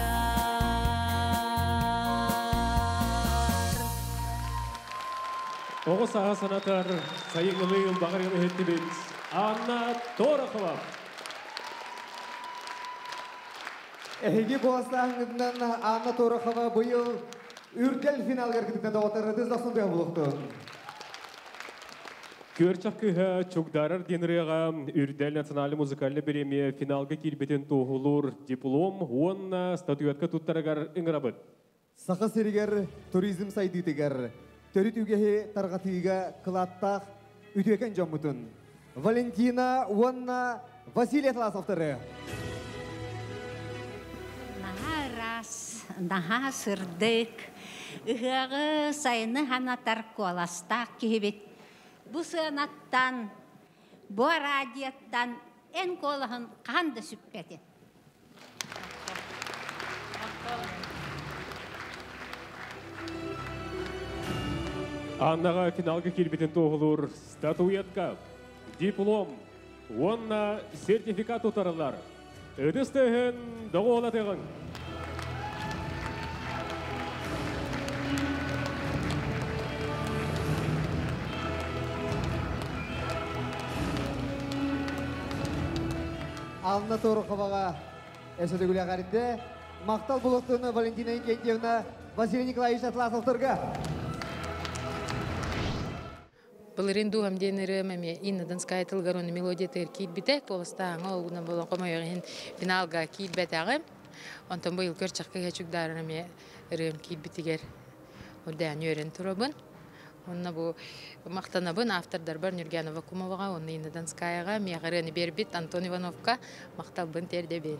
Оҕо сааһы санатар сайыҥҥылыы ылбаҕар иһиттибит Анна Торохова. Эһиги куоластааһыҥҥытынан Анна Торохова быйыл Үрдэл финалыгар кытта доҕоттор ытыс дохсун тыаһа буолуохтун. Күөрчэх кыыһа чугдарар диэн ырыаҕа Үрдэл национальнай музыкальнай бириэмийэ финалга киирбитин туоһулуур диплом уонна статуэтка туттарыгар ыҥырабыт. Саха сиригэр туризм сайдыытыгар төрүт үгэһи тарҕатыыга кылааттаах үтүөкэн дьоммутун Валентина уонна Василий Атласовтары. Наһаа ыраас, наһаа сырдык, ыһыаҕы сайыны санатар куоластаах киһибит. Бу сыанаттан, бу араадьыйаттан эн куолаһын хаһан да сүппэтин. Аннаҕа финалга киирбитин туоһулуур статуэтка, диплом уонна сертификат туттарыллар. Ытыс тыаһын доҕуһулатыаҕыҥ. Анна Тороховаҕа өссө төгүл эҕэрдэ. Махтал буолуохтун Валентина Иннокентьевна, Василий Николаевич Атласовтарга. Былырыын дууһам диэн ырыам эмиэ Инна Донская тылыгар уонна мелодиятыгар киирбитэ. Куоластааһыҥа ол гынан буолан хомойуох иһин финалга киирбэтэҕим. Онтон быйыл көрчэххэ иһэ эмиэ ырыам киирбитигэр үрдээн үөрэн турабын. Онно бу махтанабын автордарбар Нюргяна Вакумоваҕа уонна Инна Донскаяҕа, миэхэ ырыаны биэрбит Антон Ивановка махталбын тиэрдэбин.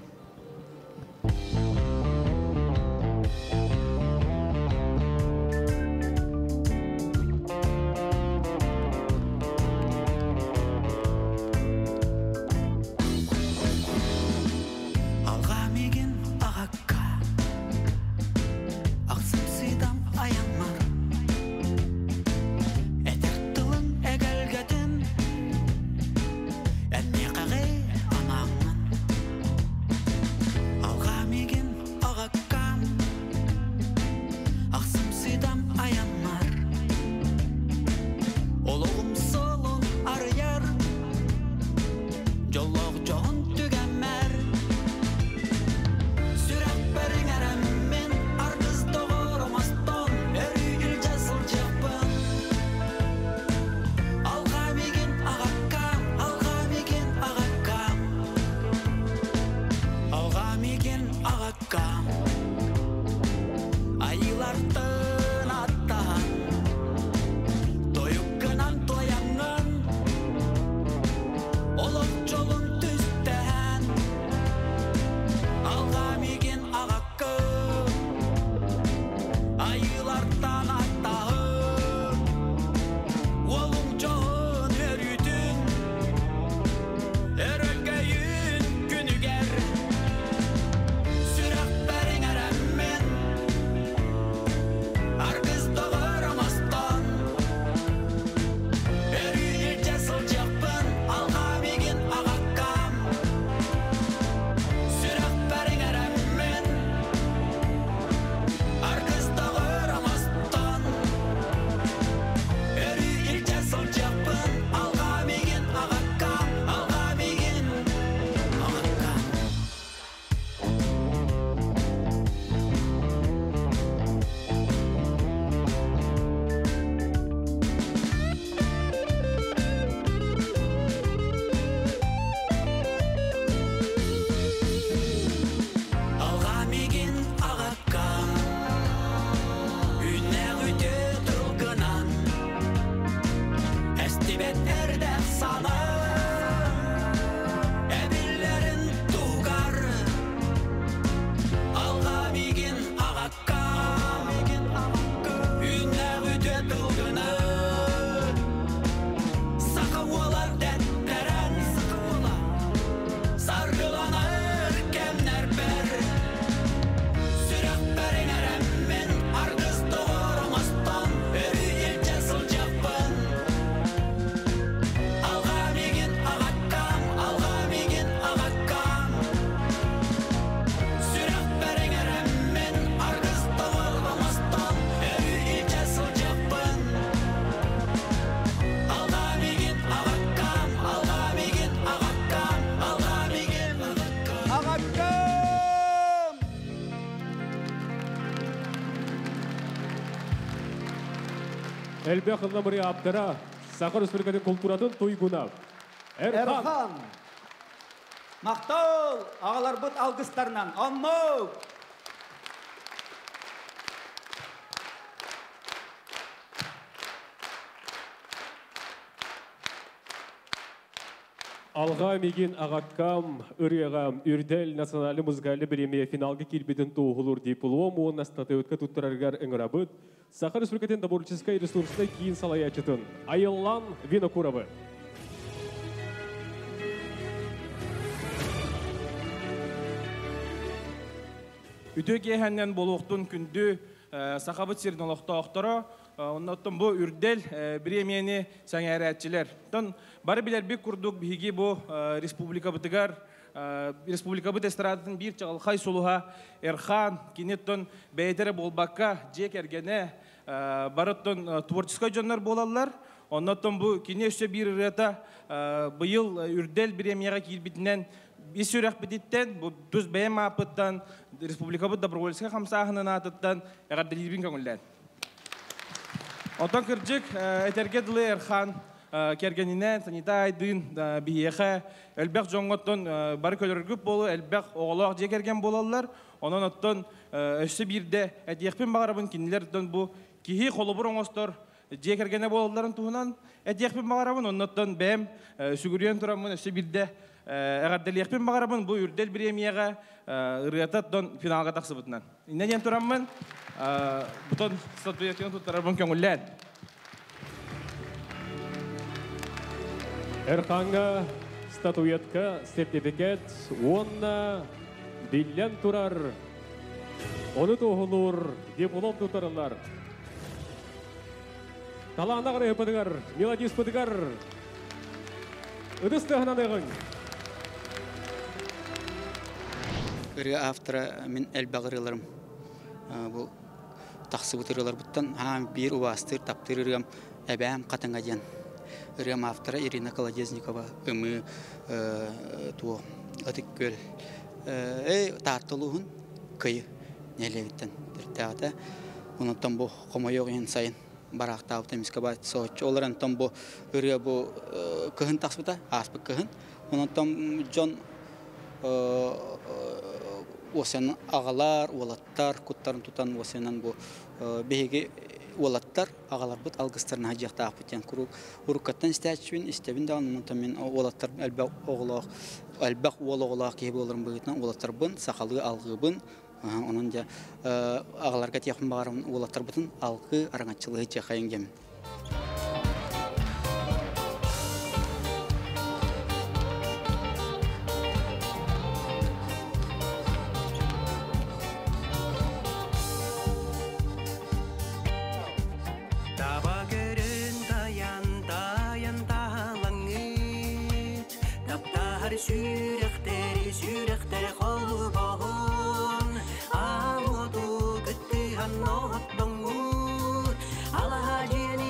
Алҕаа миигин аҕакка, ахсым сыыдам айаммар, этэр тылыҥ эгэлгэтин, эн миэхэҕи анааҥҥын. Элбэх ылламыры аптара Саха Республикатын культуратын туйгуна. Эрхан. Эрхан. Мақтал, ағаларбыт алгыстарынан. Онно! Алға мегин ағаккам ырыға үрдел национальный музыкальный премия финалға кирбитин туғылыр диплом онна статуэтка туттараргар ыңырабыт. Саха Республикатын добровольческой ресурсына кейін салаячытын. Айыллан Винокуровы. Үтө киэһэннэн болуохтун күндү сахабыт сирин олохтоохторо, онноттон бу үрдэл бириэмиэни сэҥээрээччилэр. Тон бары билэрбит курдук биһиги бу республикабытыгар республикабыт эстрадатын биир чаҕылхай сулуһа Эрхан киниттон бэйэтэ эрэ буолбакка дьиэ кэргэнэ барыттон творческой дьоннор буолаллар. Онноттон бу кини өссө биир ырыата быйыл үрдэл бириэмийэҕэ киирбитинэн ис сүрэхпититтэн, бу тус бэйэм ааппыттан, республикабыт добровольскай хамсааһынын аатыттан эҕэрдэлиирбин көҥүллээн. Онтон кырдьык этэргэ дылы Эрхан кэргэнинэн Санита Айдыын биһиэхэ элбэх дьоҥҥоттон бары көлөргүп буолу элбэх оҕолоох дьиэ кэргэн буолаллар. Онон оттон өссө биирдэ этиэхпин баҕарабын кинилэртэн бу киһи холобур оҥостор дьиэ кэргэнэ буолалларын туһунан этиэхпин баҕарабын. Оннуттан бэйэм сүгүрүйэн тураммын өссө биирдэ эҕэрдэлиэхпин баҕарабын бу үрдэл бириэмийэҕэ ырыата дон финалга тахсыбытынан. Иннэ диэн тураммын бутон статуятканы туттарарбын көҥүллээн. Эрханга статуэтка сертификат уонна биллэн турар ону туоһулуур диплом туттарыллар. Талааннаах ырыһыппытыгар, мелодиспытыгар ытыс тыаһынан ыҕыҥ. Ырыа автора мин элбэх ырыаларым бу тахсыбыт ырыаларбыттан хаам биир убаастыыр таптыыр ырыам Эбээм хатыҥа диэн. Ырыам автора Ирина Колодезникова ымыы туо Ытык Күөл Таатта улууһун Кыйы нэһилиэгиттэн төрүттээҕитэ. Онтон бу хомойуох иһин сайын бараахтаабыт эмискэ баат соһуччу. Ол эрэн бу ырыа бу кыһын тахсыбыта, ааспыт кыһын. Онтон дьон уосанан аҕалар, уолаттар куттарын тутан уосанан бу биһиги уолаттар аҕаларбыт алгыстарын аһадьыахтаахпыт диэн куруук уруккаттан истээччибин, истэбин даҕаны онтон мин уолаттар элбэх оҕолоох элбэх уол оҕолоох киһи буоларым быһыытынан уолаттарбын сахалыы алгыыбын. Онон дьэ аҕаларга этиэхпин баҕарабын уолаттарбытын алгыы араҥаччылыы сылдьыаххайыҥ диэмин. Таба көрөн таян таян таалаңыт Таптар сүрэхтери сүрэхтери холбоһун Аал уоту кыттыһан оттоҥҥут Алаһа дьиэни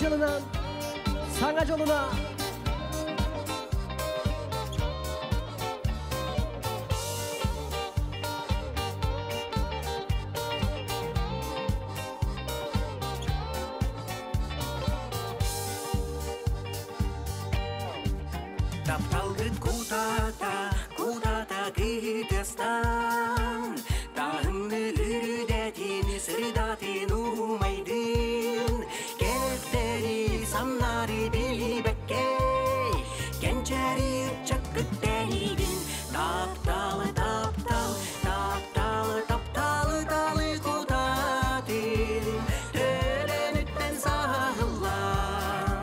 жылынан, саңа жолуна. Тапталгыт кутата, кутата кытыстан, Тахыңны үрүдәтин, сырдатын умайдын. Кептери самнары билибекке, Кенчери чаккыттенигин. Тапталы, таптал, тапталы, тапталы, талы кутатын, Төленүттен сағылан.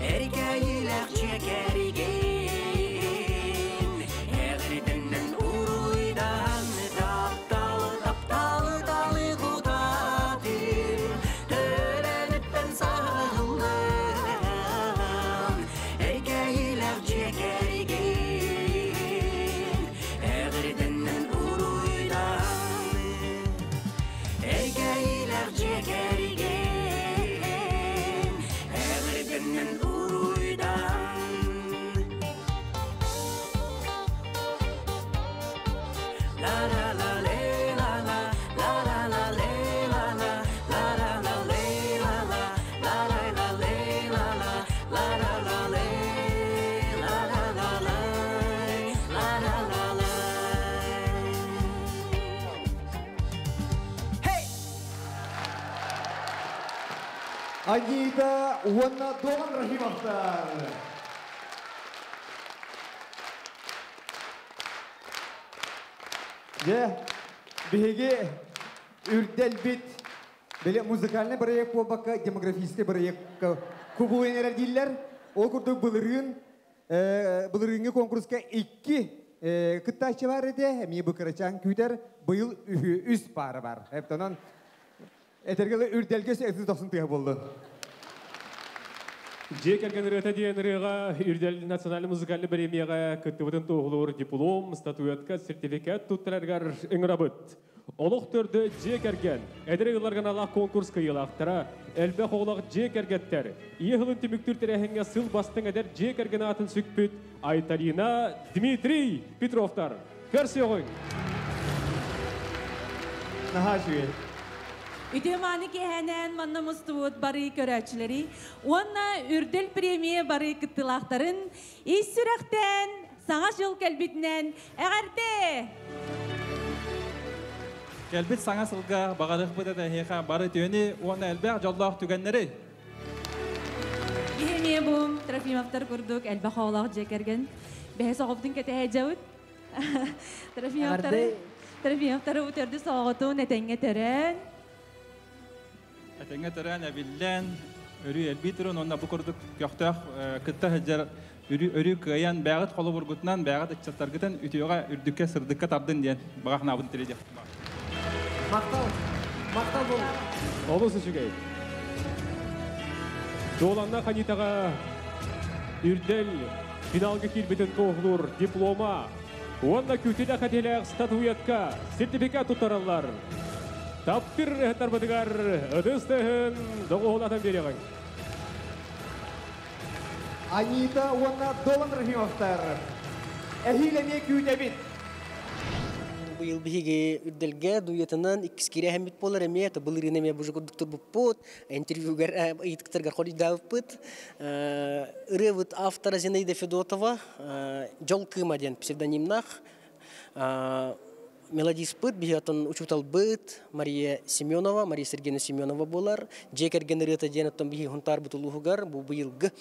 Эркәйләк чекәрген, Әгәрдәннән уруйдан. Тапталы, тапталы, талы кутатын, Төленүттән сағылан. Эркәйләк чекәрген, Әгәрдәннән уруйдан. Эркәйләк чекәрген, Әгәрдәннән уруйдан. La la la le la la, la la la le la la, la la la le la la, la la la le la la, la la la le, la la la la, la la la la. Анита уонна Долан Рахимовтар. Же, биһиги үрдэлбит биле музыкальный проект болбакка демографический проект кубуын эрэлдииллэр. Ол курдук былырыын былырыыҥҥы конкурска икки кыттааччы бар этэ, эмиэ бу кырачаан күүтэр, быйыл үһү үс паара бар. Эптонон этергеле үрдэлгэ өтүс тохсун тыа болду. Же кәрген ырыата диэн ырыаға Үрдэл национальный музыкальный премияға кыттыбытын туоһулуур диплом, статуэтка, сертификат туттараргар ыҥырабыт. Олох төрдө же кәрген, эдэр ыалларга аналлаах конкурс кыайыылаахтара, элбэх оҕолоох дьиэ кэргэттэр, ийэ сылын түмүктүүр тэрээһиҥҥэ сыл бастыҥ эдэр дьиэ кэргэн аатын сүкпүт Айталина Дмитрий Петровтар. Көрсүөҕүҥ! Наһаа үчүгэй. Үтүө-мааны киэһэнэн манна мустубут бары көрөөччүлэри, уонна үрдэл премия бары кыттыылаахтарын ис сүрэхтэн саҥа жыл кэлбитинэн эҕэрдэ! Кэлбит саҥа сылга баҕарыахпыт этэ эһиэхэ бары үтүөнү уонна элбэх дьоллоох түгэннэри. Биһиэхэ бу Трофимовтар курдук элбэх оҕолоох дьиэ кэргэн. Бэһис оҕобутун кэтэһэ дьабыт. Трофимовтары Трофимовтары бу төрдүс оҕотун этэҥҥэ төрөөн. Этэҥҥэ төрөөн эбиллэн, өрүү элбии турун, онно бу курдук көхтөөх кытта сылдьар өрүү өрүү кыайан бэйэҕит холобургутунан, бэйэҕит ыччаттаргытын үтүөҕэ, үрдүккэ, сырдыкка тардын диэн баҕа санаабытын тириэрдиэх. Махтал, махтал бол. Олус үчүгэй. Дуоланна Ханитаҕа үрдэл финалга киирбитин туоһулуур диплома уонна күүтүүлээх хатилээх статуэтка сертификат туттараллар. Таптыыр ырыаһыттарбытыгар ытыс тыаһын доҕуһуолатан биэриэҕиҥ. Анита уонна Долан Рахимовтар. Эһиил эмиэ күүтэбит. Быйыл биһиги үрдэлгэ дуйатынан иккис киирэһэммит буолар эмиэ, былырыын эмиэ бу курдук турбуппут, интервьюгар ыйытыктаргар хоруйдаабыппыт. Ырыабыт автора Зинаида Федотова, Дьол Кыыма диэн псевдонимнаах. Мелодиспыт, биһиотон учууталбыт Мария Семенова, Мария Сергеевна Семенова буолар. Дьиэ кэргэн ырыата диэн оттон биһи Хунтаарбыт улууһугар бу быйылгы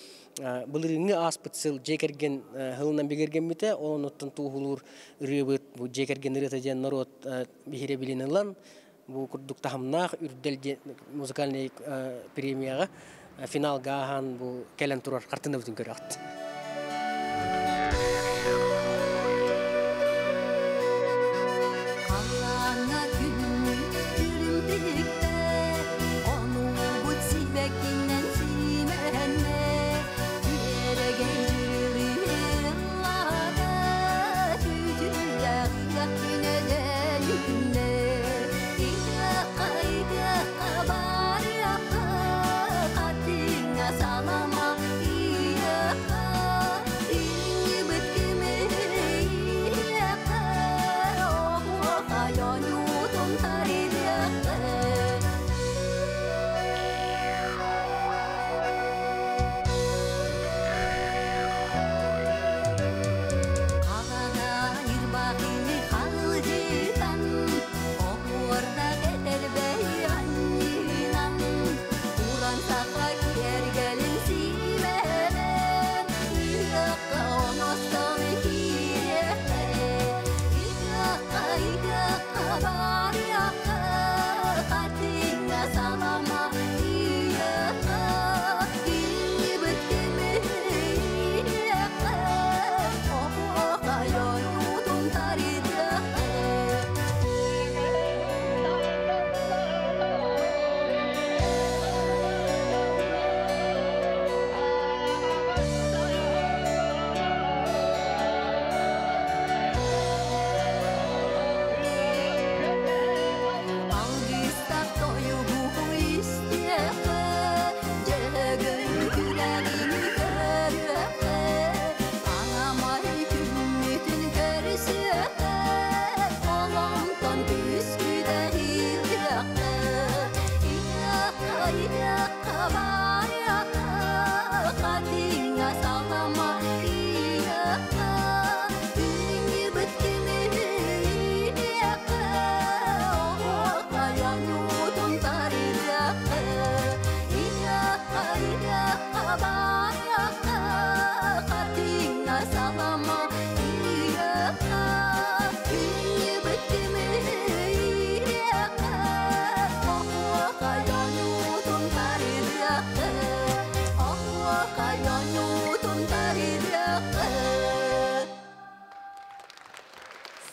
былырыыҥҥы ааспыт сыл дьиэ кэргэн сылынан бигэргэммитэ. Ол онуттан туоһулуур ырыабыт бу дьиэ кэргэн ырыата диэн норуот биһирэбилин ылан бу курдук таһымнаах үрдэл диэн музыкальный премияҕа финалга ааһан бу кэлэн турар хартыынабытын көрөҕүт. Халлааҥҥа күммүт күлүм тиктэ, онуубут сибэккинэн симэннэ, күөрэгэй дьырылыыллаата, күүтүүлээх ыһыах күнэ үүннэ. Ыһыахха, ыһыахха барыахха,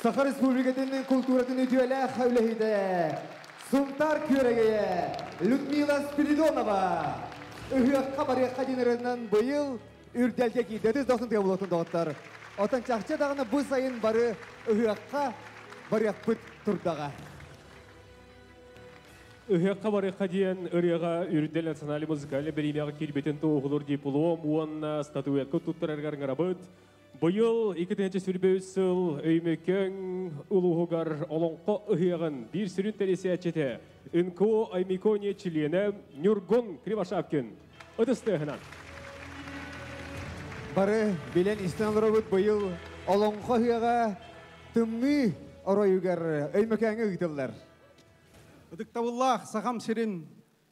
Саха Республикатын культуратын үтүөлээх үлэһитэ Сунтаар күөрэгэйэ Людмила Спиридонова ыһыахха барыахха диэн ырыанан быйыл үрдэлгэ киирдэ. Ытыс дохсун тыа буолуохтун доҕоттор. Оттон чахчы даҕаны бу сайын бары ыһыахха барыахпыт турдаҕа. Ыһыахха барыахха диэн ырыаҕа Үрдэл национальнай музыкальнай бириэмэҕэ киирбитин туоһулуур диплом уонна статуэтка туттарарыгар ыҥырабыт. Быйыл 2023 сыл Өймөкөөн улууһугар Олоҥхо ыһыаҕын биир сүрүн тэрийсээччитэ НКО Аймикония чилиэнэ Ньургун Кривошапкин ытыс тыаһынан. Бары билэн истэн олоробут быйыл Олоҥхо ыһыаҕа тымныы оройугар Өймөкөөҥҥө ыытыллар. Ытыктабыллаах Сахам сирин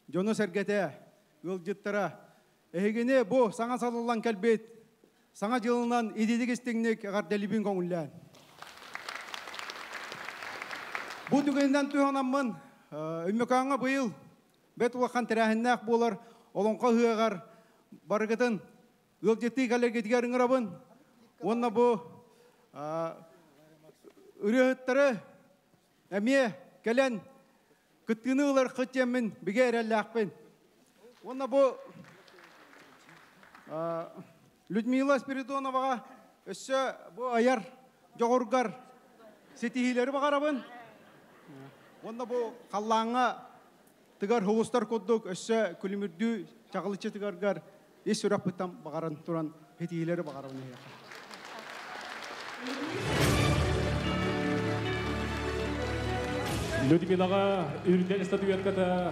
дьоно-сэргэтэ, ыалдьыттара, эһигини бу саҥа салаллан кэлбит Саҥа дьылынан ититик истиҥник эҕэрдэлиибин көҥүллээн. Бу түгэнинэн туһанаммын Өймөкөөҥҥө быйыл бэрт улахан тэрээһиннээх буолар Олоҥхо ыһыаҕар барыгытын ыалдьыттыы кэлэргитигэр ыҥырабын. Уонна бу ырыаһыттары эмиэ кэлэн кыттыыны ылархыт диэммин бигэ эрэллээхпин. Уонна бу Людмила Спиридоноваҕа өссө бу айар дьоҕургар ситиһиилэри баҕарабын. Уонна бу халлааҥҥа тыгар һулустар курдук өссө күлүмүрдүү чаҕылыччы тыгаргар ис сүрэхпиттэн баҕаран туран ситиһиилэри баҕарабын эһиэхэ. Людмилаҕа үрдэл статуэтката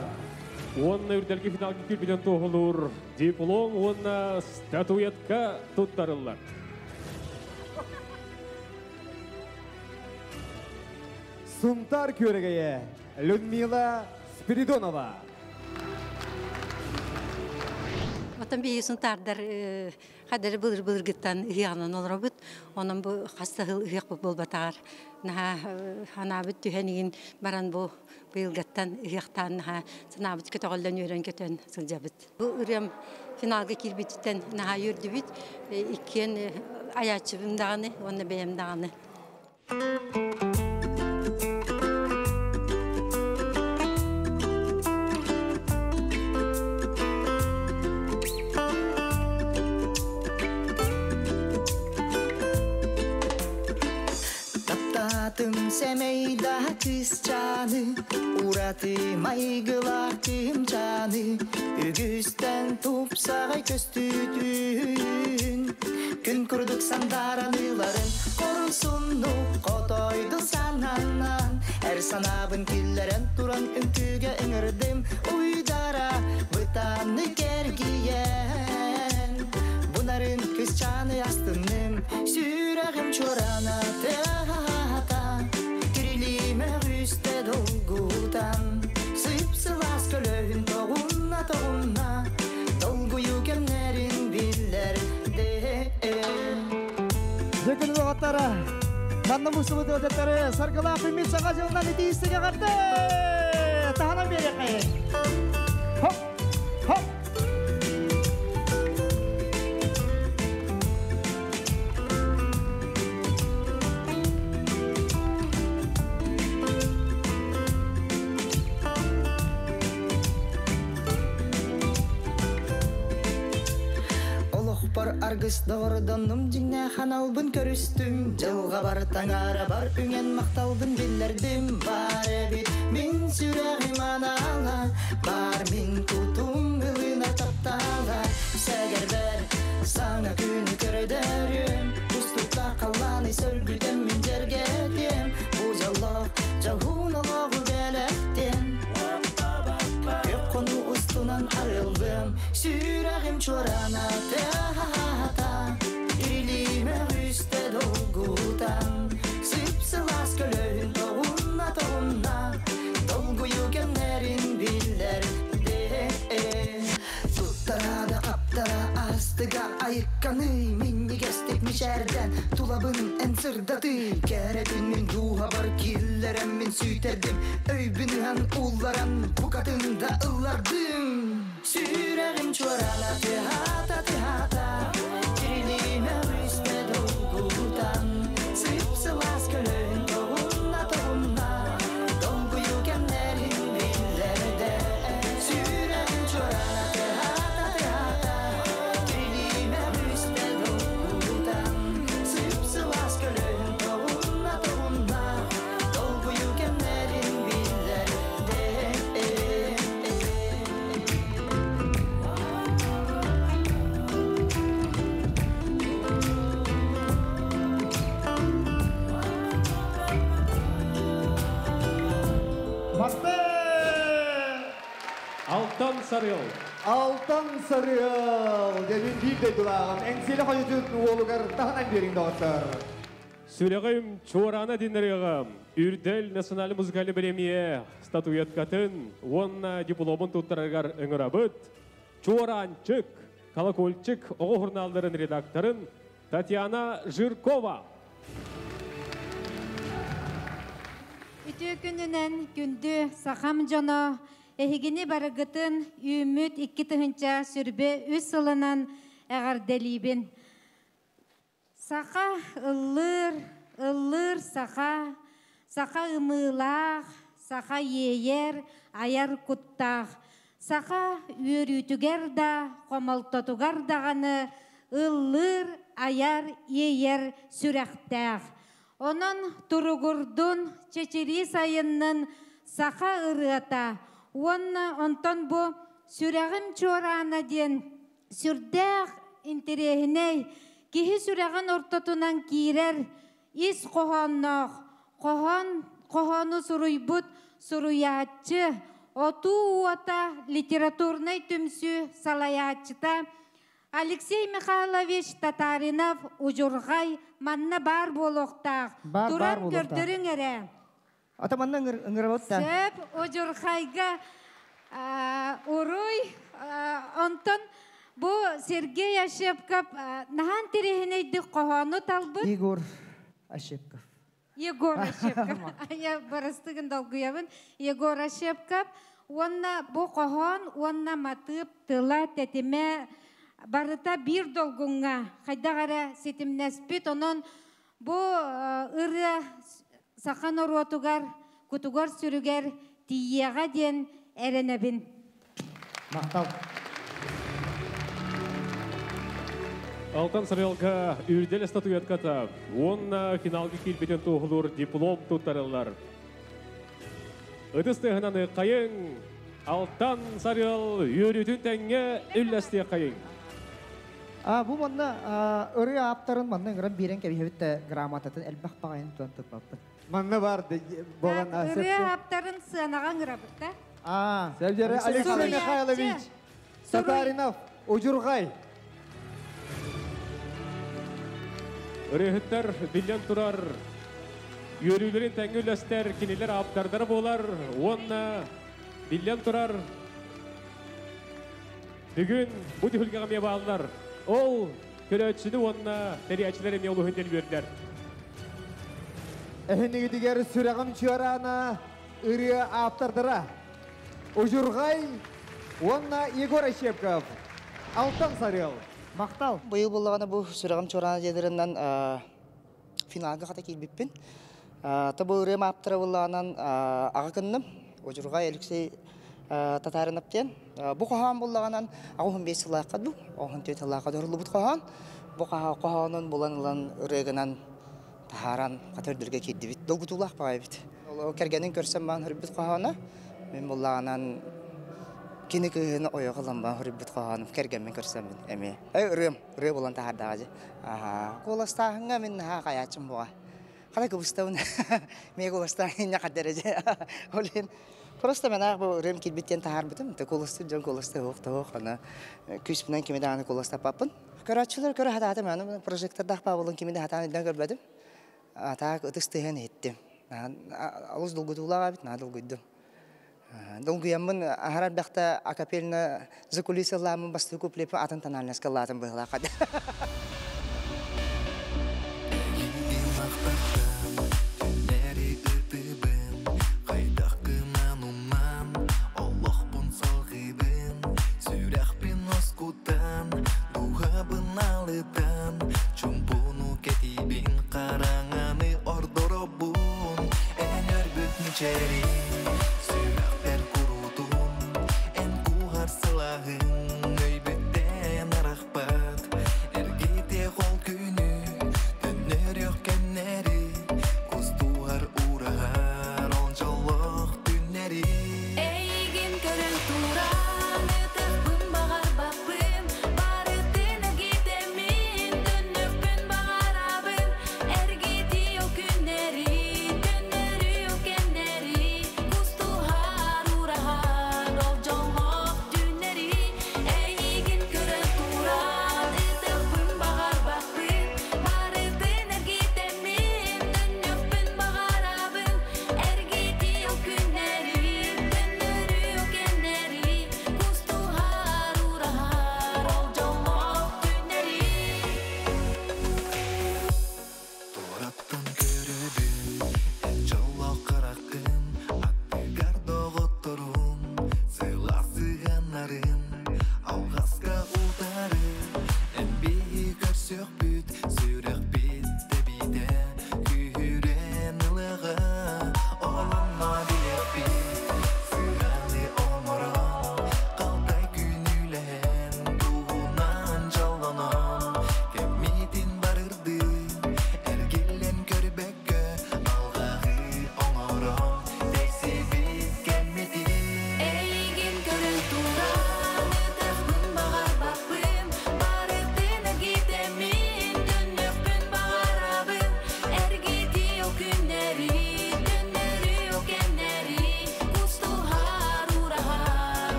уонна үрдэлгэ финалга киирбитин туоһулуур диплом уонна статуэтка туттарыллар. Сунтаар күөрэгэйэ Людмила Спиридонова. Оттон биһиги сунтаардар хадары былыр-былыргыттан ыһыаҕынан олоробут. Онон бу хас да сыл ыһыахпыт буолбатаҕар наһаа санаабыт түһэн игин баран бу быйылгаттан ыһыахтаан наһаа санаабыт көтөҕүллэн үөрэн-көтөн сылдьабыт. Бу ырыам финалга киирбититтэн наһаа үөрдүбүт. Иккиэн айааччыбын даҕаны уонна бэйэм даҕаны. Таптаатым сэмэйда кыысчааны, ураты майгылаах кыымчааны, үгүстэн тупсаҕай көстүүтүн, күн курдук сандааран ыларын, Хорун хотойду сананан, эр санаабын киллэрэн туран үҥкүүгэ ыҥырдым, уйдара бытааны кэргийэн. Бунарын кысчааны астынным, сүрэҕим чуорана тыаһата, тирилиимэ үстэ долгутан, сып-сылаас көлөһүн тоҕунна-тоҕунна, долгуйуу кэмнэрин биллэрдэ. Дьэ күн доҕоттора, манна мустубут ыалдьыттары саргылаах үмит саҥа дьылынан итии эҕэрдэ! Таһынан биэриэххэйин! Хоп! Хоп! Олохпор аргыс доҕордоннум дьиҥнээх аналбын көрүстүм Дьылҕабар таҥарабар үҥэн махталбын биллэрдим Баар эбит мин сүрэҕим анала Баар мин кутум ылына таптала Сэгэрбэр саҥа күнү көрдөрүм Кустукта халлааны сөргүтэн мин дьэргэтиэм Бу дьоллоох дьоһун олоҕу бэлэхтиэм Күөх хонуу устунан арыллыам Сүрэҕим чуораана тыаһата Илиимэ үстэ долгутан Сып-сылаас көлөһүн тоҕунна-тоҕунна Долгуйуу кэмнэрин биллэрдэ Туттара да хаптара астыга айыкканый Минньигэстик мичээрдэн тулабын эн сырдатый Кэрэ күн мин дууһабар киллэрэн мин сүүйтэрдим Өйбүн ыһан уулларан букатын да ыллардым Сүрэҕим чуораана тыаһата-тыаһата Тирилиимэ үстэ долгутан Сып-сылаас көлөһүн Сарыал. Алтан Сарыал. Дәмин бир дойдулағым. Әңселі қойытын олығар тағынан берің доғыттар. Сүрәғім Чуарана диннеріғі Үрдел национальный музыкальный премия статуэткатын, онна дипломын туттарыгар ыңырабыт. Чуаранчык, колокольчик оғы журналдарын редакторын Татьяна Жиркова. Үтүү күнүнэн күндү сахам дьоно эһигини барыгытын үүмүт 2023 сылынан эҕэрдэлиибин. Саха ыллыыр, ыллыыр саха, саха ымыылаах, саха иэйэр, айар куттаах. Саха үөрүүтүгэр да, хомолтотугар даҕаны ыллыыр, айар, иэйэр сүрэхтээх. Онон туругурдун, чэчирии сайыннын саха ырыата. Уонна онтон бу сүрэҕим чуораана диэн сүрдээх интэриэһинэй киһи сүрэҕин ортотунан киирэр ис хоһоонноох хоһоон хоһоону суруйбут суруйааччы Отуу уота литературнай түмсүү салайааччыта Алексей Михайлович Татаринов Удьурҕай манна баар буолуохтаах. Баар, Туран баар буолуохтаах. көрдөрүҥ эрэ. Ата манна ыҥырабыт да. Сөп, Удьурҕайга уруй. Онтон бу Сергей Ощепков наһаан тириһинэйдик хоһоону талбыт. Егор Ощепков. Егор Ощепков. Я барыстыгын долгуйабын. Егор Ощепков. Уонна бу хоһоон, уонна матыып тыла тэтимэ барыта биир долгуҥҥа хайдах эрэ ситимнэспит. Онон бу ырыа саха норуотугар, кутугар сүрүгэр тиийиэҕэ диэн эрэнэбин. Махтал. Алтан Сарыалга үрдэл статуэтката уонна финалга киирбитин туоһулуур диплом туттарыллар. Ытыс тыаһынан ыххайыҥ, Алтан Сарыал үөрүүтүн тэҥҥэ үллэстиэххэйиҥ. А, бу манна ырыа ааптарын манна ыҥыран биэрэн кэбиһэбит да грамотатын элбэх баҕайын тутан туппаппыт. Манна бар болан Ырыа ааптарын сыанаҕа ыҥырабыт да. А, Сәбдері Алексей Михайлович Татаринов, Удьурҕай. Ырыаһыттар биллэн турар үөрүүлэрин тэҥҥэ үллэстэр кинилэр ааптардара буолар уонна биллэн турар бүгүн бу түһүлгэҕэ эмиэ бааллар. Ол көрөөччүнү уонна тэрийээччилэр эмиэ олуһун диэн үөрдэр. Эһинигитигэр сүрэҕим чуораана ырыа ааптардара Удьурҕай уонна Егор Ощепков, Алтан Сарыал. Махтал. Быйыл буоллаҕына бу сүрэҕим чуораана диэдэринэн финалга хата киирбиппин. Та бу ырыам ааптара буоллаҕынан аҕа кынным Удьурҕай Алексей Татаринов диэн. Бу хоһоон буоллаҕынан 85 сыллаахха дуу, 14 сыллаахха доруллубут хоһоон. Бу хоһоонун булан ылан ырыагынан таһааран хата үрдүргэ киирдибит. Долгутуулаах баҕайбыт. Ол кэргэнин көрсөн баан хөрбүт хоһооно. Мин буоллаҕынан кини кыыһын ойоҕо ылан баан хөрбүт хоһоонум кэргэммин көрсөммүн эмиэ. Ырыам, ырыа булан таһаардаҕа дьэ. Аха. Куоластааһыҥҥа мин наһаа хайааччым буоҕа. Хата кыбыстабын. Миэ куоластааһын хаддара дьэ. Ол иһин просто мен аах бу ырыам киирбит диэн таһаарбытым. Куоластыыр дьон куоластыы оһох тоһох аны күүспүнэн кими даҕаны куоластаппаппын. Көрөөччүлэр көрө хатаатым, аны прожектордаах баабылын кими да хатаан өйдөөн көрбөтүм. Атаак ытыс тыһан иһиттим. Олус долгутуулаах эбит, наһаа долгуйдум. Долгуйаммын аһарар бэхтэ акапельно закулисалааммын бастыы куплеппин атын тональноска ыллаатым быһыылаах. Түннэри ытыбын, хайдах гынан умнан, олохпун салгыыбын, сүрэхпин оскутан, дууһабын алытан, чумпуну кэтиибин, хараҥаны ордоробун, эн өрбүт мичээрин, сүрэхпэр куруутун, эн кууһар сылааһыҥ, өйбүттэн арахпат, эргитиллибэт.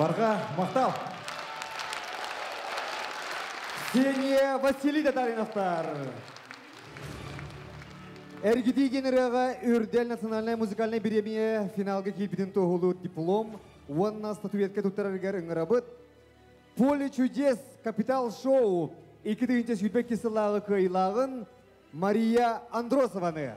Барҕа махтал. Ксения Василий Татариновтар. Эргитии генерага Үрдэл национальнай музыкальнай бириэмийэ финалга киирбитин туоһулуур диплом уонна статуэтка туттарарыгар ыҥырабыт. Поле чудес капитал шоу 2022 сыллааҕы кыайыылааҕын Мария Андросованы.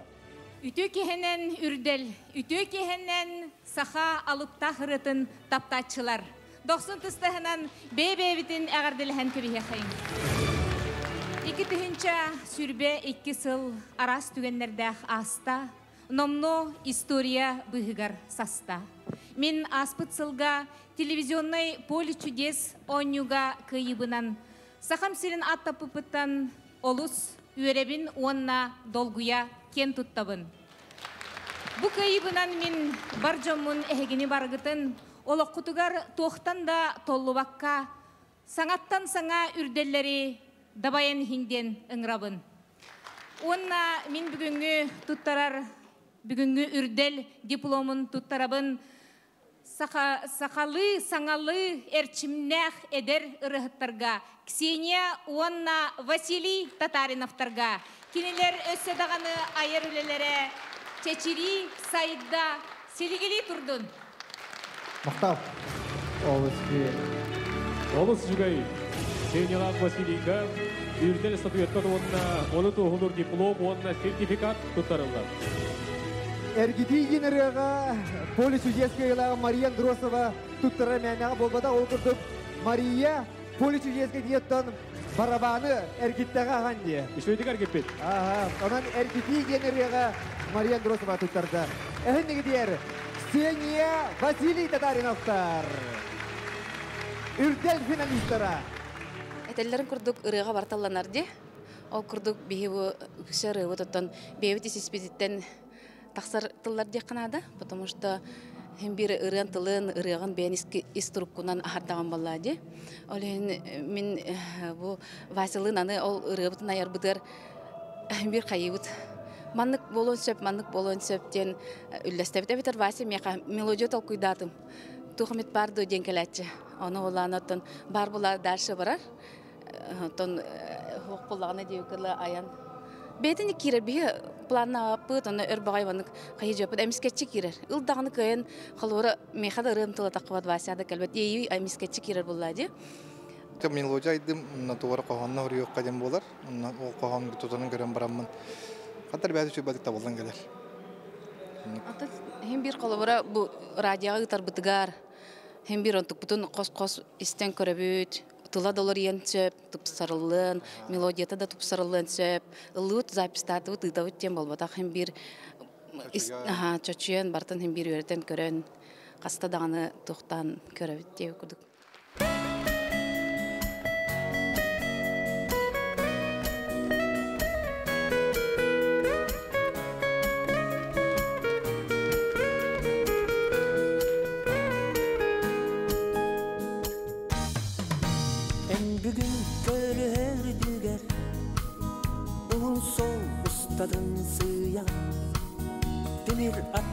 Үтүө киһинэн үрдэл, үтүө киһинэн саха алыптаах ырыатын таптааччылар. Дохсун тыстаһынан бэйэ-бэйэбитин эҕэрдэлэһэн кэбиһиэхэйиҥ. 2022 сыл араас түгэннэрдээх ааста, номнуо история быыһыгар саста. Мин ааспыт сылга телевизионнай «Поле чудес» оонньууга кыайыыбынан Сахам сирин ааттаппыппыттан олус үөрэбин уонна долгуйа киэн туттабын. Бу кыайыыбынан мин бар дьоммун эһигини барыгытын олоххутугар туохтан да толлубакка саҥаттан саҥа үрдэллэри дабайан иһиҥ диэн ыҥырабын. Уонна мин бүгүҥҥү туттарар бүгүҥҥү үрдэл дипломун туттарабын саха, сахалыы саҥалыы эрчимнээх эдэр ырыаһыттарга Ксения уонна Василий Татариновтарга кинилэр өссө даҕаны айар үлэлэрэ чэчирии сайда силигилии турдун. Махтал. Олус Олус үчүгэй. Ксениялаах Василийга үрдэл статуэтка уонна ону туоһулуур диплом уонна сертификат туттарыллар. Эргитии диэн ырыаҕа Поле чудес кыайыылааҕа Мария Андросова туттарар мээнэҕэ буолбатах. Ол курдук Мария Поле чудеска диэттэн барабаны эргиттэҕэ ахан дии. Үчүгэйдик эргиппит. Аха, онон эргитии диэн ырыаҕа Мария Андросова туттарда. Эһиннигитиэр Ксения Василий Татариновтар. Үрдэл финалистара. Этэллэрин курдук ырыаҕа барталланар дии. Ол курдук биһи бу үксэ ырыабыт оттон бэйэбит ис-испититтэн тахсар тыллар диэххэ наада, потому что хин биир ырыан тылын, ырыаҕын бэйэн ис туруккунан аһардаҕын буоллаа дии. Ол иһин мин бу Василыын аны ол ырыабытын айарбытыгар биир хайыыбыт маннык буолуон сөп, маннык буолуон сөп диэн үллэстэбит. Эбэтэр Вася миэхэ мелодия толкуйдаатым. Туох эмит баар дуо диэн кэлээччи. Ону улаан оттон баар буолаа дальше барар. Оттон хуох буоллаҕына диэбиккэ айан бэйэтин киирэр биһи планнаабаппыт онно өр баҕай маннык хайы дьыаппыт эмискэччи киирэр ыл даҕаны кыайан холобура миэхэ да ырыам тыла таххыбат Вася да кэлбэт иэйии эмискэччи киирэр буоллаа дии. Мелодия айдым, онно тугара хоһоонно хоруйуохха диэн буолар. Онно ол хоһоон тутанан көрөн бараммын. Хаттар бэйэтэ үчүгэй табыллан кэлэр. Ата хим биир холобура бу радиоҕа ыытарбытыгар хим биир онтукпутун хос-хос истэн көрөбүт тыла да уларыйан сөп, тупсарыллыан, мелодията да тупсарыллыан сөп. Ыллыыбыт, записьтаатыбыт, ыытабыт диэн буолбатах. Хим биир чочуйан, бартын хим биир үөрэтэн көрөн, хаста даҕаны туохтаан көрөбүт диэбит курдук. Эн бүгүн көрүһөрдүгэр уһун сол устатын сыйа тимир ат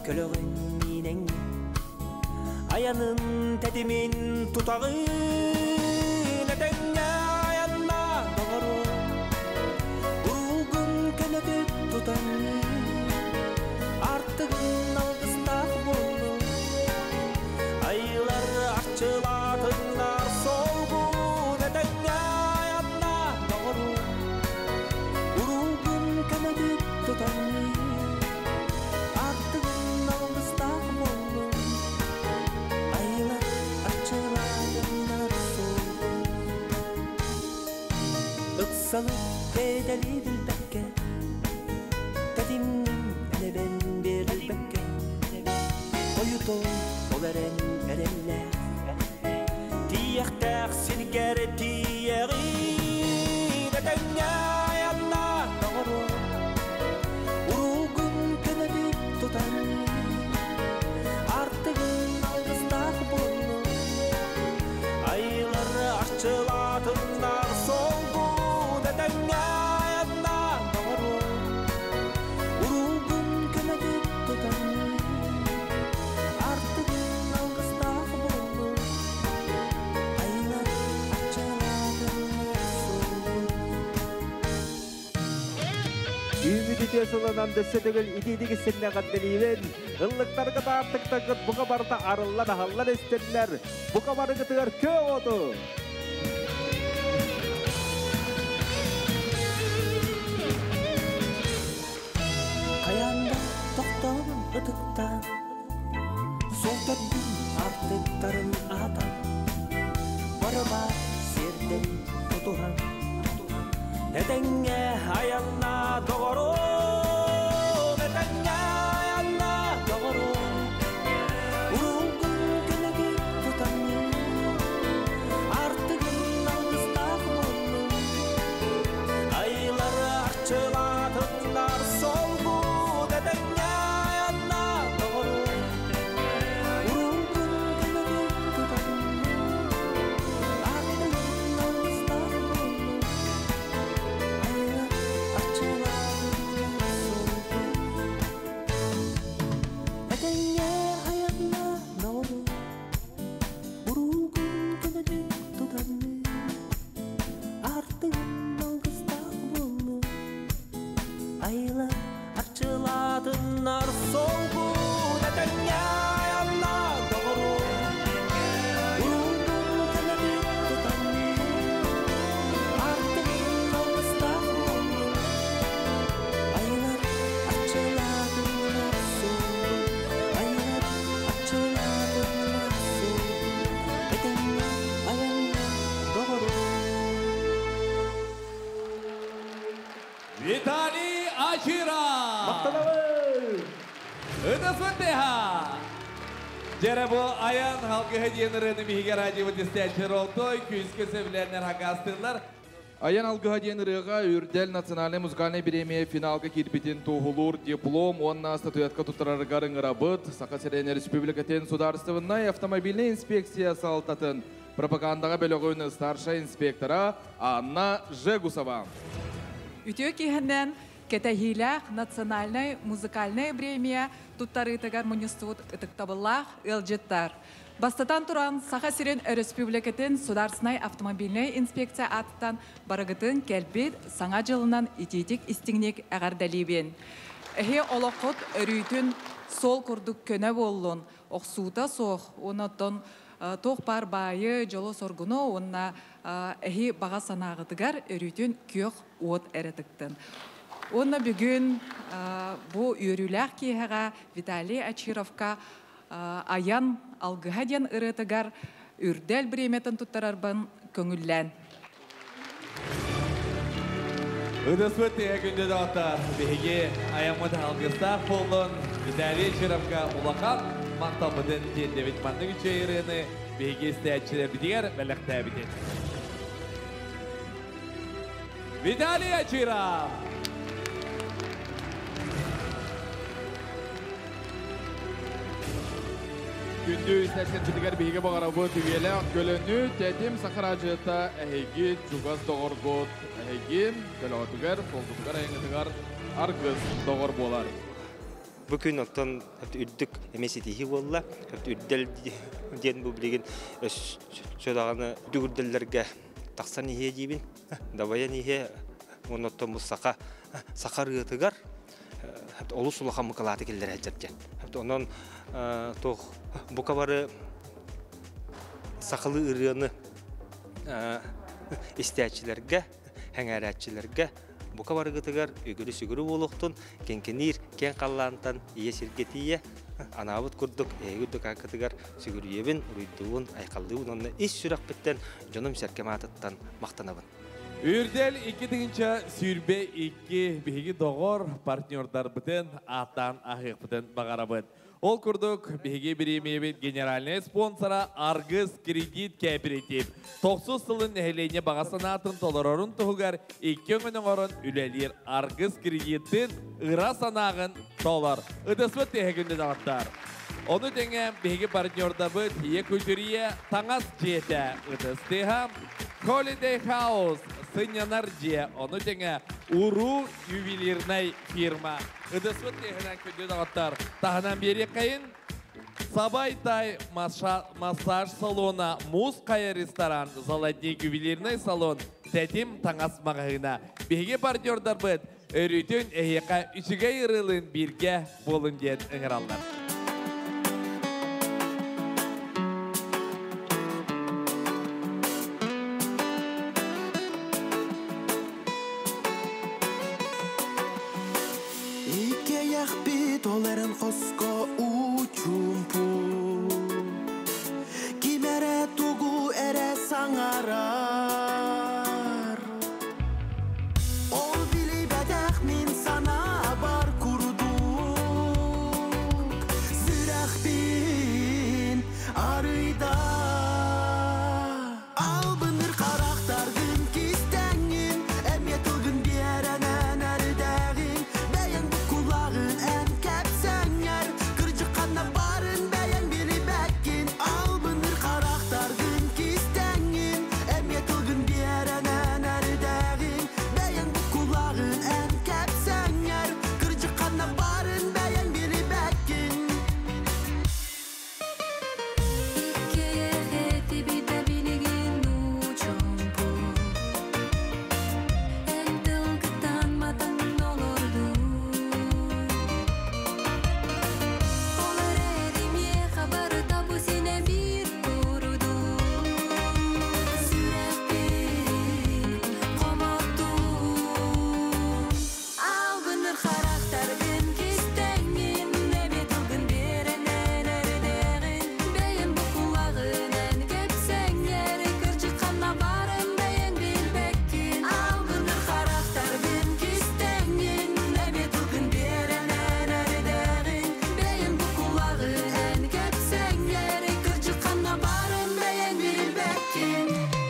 көлөҕүн миинэҥ айанын тэтимин тутаҕын этэҥҥэ айанна доҕору уругун көнөтүк тутан артыгын алгыстаах буолу айылар арчылаатыннар солгун этэҥҥэ айанна доҕору уругун көнөтүк тутан артыгын алгыстаах буолу айылар арчылаатыннар солгун ыксалы тээтэли билбэккэ тэтимнин элэбэн берилбэккэ ойутон ол эрэн эрэллээх тиийэхтээх сиргэр тиийэҕин этэҥҥэ айанна доҕору уругун көнөтүк тутан артыгын алгыстаах буолу айылар арчылаатыннар солгун этэҥҥэ айанна доҕору уругун көнөтүк тутан артыгын алгыстаах буолу Үүммүт үтүө сылынан дөссө төгүл итиитик истиннэ эҕэрдэлиибин. Ыллыктаргыт аартыктаргыт бука барыта арыллан аһыллан истиннэр. Бука барыгытыгар күөх оту! Хайаан да тохтообун ытыктаан, Суол төрдүн аартыктарын аһатан, Барыба сиэрдэрин тутуһан, Этэҥҥэ айанна доҕорум, Этэҥҥэ айанна доҕорум, Уруһуйгун көнөтүк тутаҥҥын, Аартыгын алгыстаах буоллун, Айлары арчылаатыннар солбут, Этэҥҥэ айанна доҕорум, Уруһуйгун көнөтүк тутаҥҥын, Аартыгын алгыстаах буоллун, Айлар арчылаатыннар солбут. Этэҥҥэ айанна доҕорум, Уруһуйгун көнөтүк тутаҥҥын, Аартыгын алгыстаах буоллун, Айлар арчылаатыннар солбут, Этэҥҥэ айанна доҕорум, Уруһуйгун көнөтүк тутаҥҥын, Аартыгын алгыстаах буоллун, Айлар арчылаатыннар солбут, Айлар арчылаатыннар солбут, Этэҥҥэ айанна доҕорум. Виталий Ачиров! Ытыс тыаһа! Дьэ бу Айан алгыһа диэн ырыаны биһиги радиобыт истээччилэр олтой күүскэ сөбүлээннэр хакастыыллар. Айан алгыһа диэн ырыаҕа Үрдэл национальнай музыкальнай бириэмийэ финалга киирбитин туоһулуур диплом уонна статуэтка туттарарыгар ыҥырабыт Саха сирин Республикатын судаарыстыбаннай автомобильнай инспекция салалтатын пропагандаҕа бөлөҕүн старшай инспектора Анна Жегусова. Үтүө киэһэнэн кэтэһиилээх национальнай музыкальнай премия туттарыытыгар мунньустубут ытыктабыллаах ыалдьыттар. Бастатан туран, Саха сирин Өрөспүүбүлүкэтин Судаарыстыбаннай автомобильнай инспекция аатыттан барыгытын кэлбит Саҥа дьылынан итиитик истиҥник эҕэрдэлиибин. Эһи олоххут өрүүтүн суол курдук көнө буоллун, охсуута суох, онон туох баар баайы, дьолу-соргуну уонна эһи баҕа санааҕытыгар өрүүтүн күөх уот эрэ тыктын. Уонна бүгүн бу үөрүүлээх киэһэҕэ Виталий Ачировка Айан алгыһа диэн ырыатыгар Үрдэл бириэмийэтин туттарарбын көҥүллээн. Ытыспыт тыаһа күндү доҕоттор, биһиги айаммыт алгыстаах буоллун. Виталий Ачировка улахан махталбытын тиэрдэбит маннык үчүгэй ырыаны биһиги истээччилэрбитигэр бэлэхтээбитин. Виталий Ачиров! Күндү истээччилэрбитигэр биһиги баҕарабыт үйэлээх көлөнү тэтим саха радиота эһиги чугас доҕоргут, эһиги көлөҕөтүгэр, суолгутугар, айаҥҥытыгар аргыс доҕор буолар. Бу күн оттон үрдүк эмиэ ситиһии буолла. Үрдэл диэн бу билигин өссө даҕаны үрдүк үрдэллэргэ тахсан иһиэ диибин. Дабайан иһиэ. Уонна оттон бу саха саха ырыатыгар олус улахан мыкалааты киллэрэ сылдьар диэн. Онон туох бука бары сахалыы ырыаны истээччилэргэ, сэҥээрээччилэргэ бука барыгытыгар үгүрү-сүгүрү буолуохтун, киҥкиниир киэҥ халлаантан ийэ сиргэ тиийэ анаабыт курдук эһиги үрдүк ааккытыгар сүгүрүйэбин, уруйдуубун, айхаллыыбын уонна ис сүрэхпиттэн дьонум-сэргэм аатыттан махтанабын. Үрдэл 2022 биһиги доҕор партнердарбытын ааттаан аһыахпытын баҕарабыт. Ол курдук, биһиги бириэмийэбит генеральнай спонсора Аргыс кредит кооператив. Тохсус сылын нэһилиэнньэ баҕа санаатын толорорун туһугар икки өҥөнү оҥорон үлэлиир Аргыс кредиттин ыра санааҕын толор. Ытыспыт тыаһа күндү доҕоттор. Ону тэҥэ биһиги партнердарбыт Ийэ культурия таҥас дьиэтэ ытыс тыаһа, Holiday House сынньанар дьиэ, ону тэҥэ Уруу ювелирнай фирма. Ытыспыт тыаһынан күндү доҕоттор таһынан биэриэххэйин. Сабайтай массаж салона, Муус хайа ресторан, Золотник ювелирный салон, Тэтим таҥас маҕаһыына. Биһиги партнердарбыт. Өрүүтүн эһиэхэ үчүгэй ырыалыын бииргэ буолун диэн ыҥыраллар. Иккиэйэхпит ол эрэн хоско уу-чуумпу Ким эрэ тугу эрэ саҥарар Ол билибэтэх мин санаабар курдук Сүрэхпин арыйда Албынныр харахтаргын кистэҥҥин Эмиэ тылгын биэрэнэн эрдэҕиҥ Бэйэҥ буккулаҕын эн кэпсэҥҥэр Кырдьык ханна баарын бэйэҥ билбэккин Албынныр харахтаргын кистэҥҥин Эмиэ тылгын биэрэнэн эрдэҕиҥ Бэйэҥ буккулаҕын эн кэпсэҥҥэр Кырдьык ханна баарын бэйэҥ билбэккин Иккиэйэх билигин уу-чуумпу Эн тылгыттан матан олордум Ол эрээри миэхэ барыта бу синэ биир курдук Сүрэхпин хомоттуҥ Албынныр харахтаргын кистэҥҥин Эмиэ тылгын биэрэнэн эрдэҕин Бэйэҥ буккулаҕын эн кэпсэҥҥэр Кырдьык ханна баарын бэйэҥ билбэккин Албынныр харахтаргын кистэҥҥин Эмиэ тылгын биэрэнэн эрдэҕин Бэйэҥ буккулаҕын эн кэпсэҥҥэр Кырдьык ханна баарын бэйэҥ билбэккин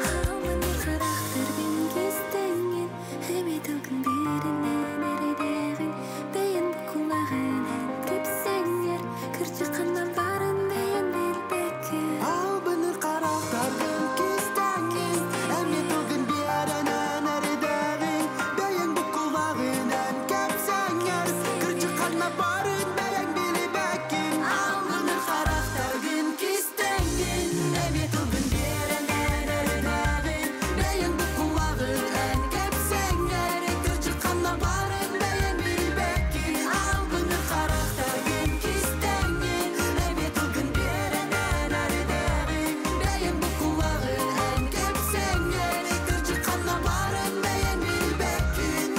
Албынныр харахтаргын кистэҥҥин Эмиэ тылгын биэрэнэн эрдэҕин Бэйэҥ буккулаҕын эн кэпсэҥҥэр Кырдьык ханна баарын бэйэҥ билбэккин Албынныр харахтаргын кистэҥҥин Эмиэ тылгын биэрэнэн эрдэҕиҥ Бэйэҥ буккулаҕын эн кэпсэҥҥэр Кырдьык ханна баарын бэйэҥ билбэккин Албынныр харахтаргын кистэҥҥин Эмиэ тылгын биэрэнэн эрдэҕиҥ Бэйэҥ буккулаҕын эн кэпсэҥҥэр Кырдьык ханна баарын бэйэҥ билбэккин Албынныр харахтаргын кистэҥҥин Эмиэ тылгын биэрэнэн эрдэҕиҥ Бэйэҥ буккулаҕын эн кэпсэҥҥэр Кырдьык ханна баарын бэйэҥ билбэккин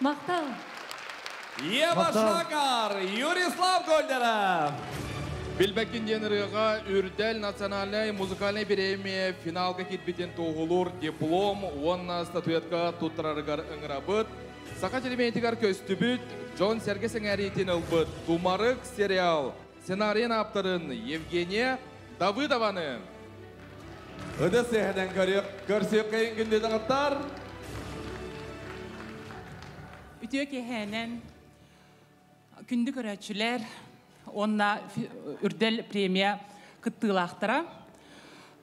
Махтал. Ева Шакар, Юрислав Гольдеров. Билбэккин диэн ырыаҕа Үрдэл национальнай музыкальнай бириэмийэ финалга киирбитин туоһулуур диплом уонна статуэтка туттарарыгар ыҥырабыт. Саха телевидениетигэр көстүбүт, дьон-сэргэ сэҥээриитин ылбыт Тумарык сериал сценарийын ааптарын Евгения Давыдованы. Ыдыс сыһынан көрсүөххэйин күндү доҕоттор. Үтүө киэһээнэн күндү көрөөччүлэр уонна Үрдэл премия кыттыылаахтара.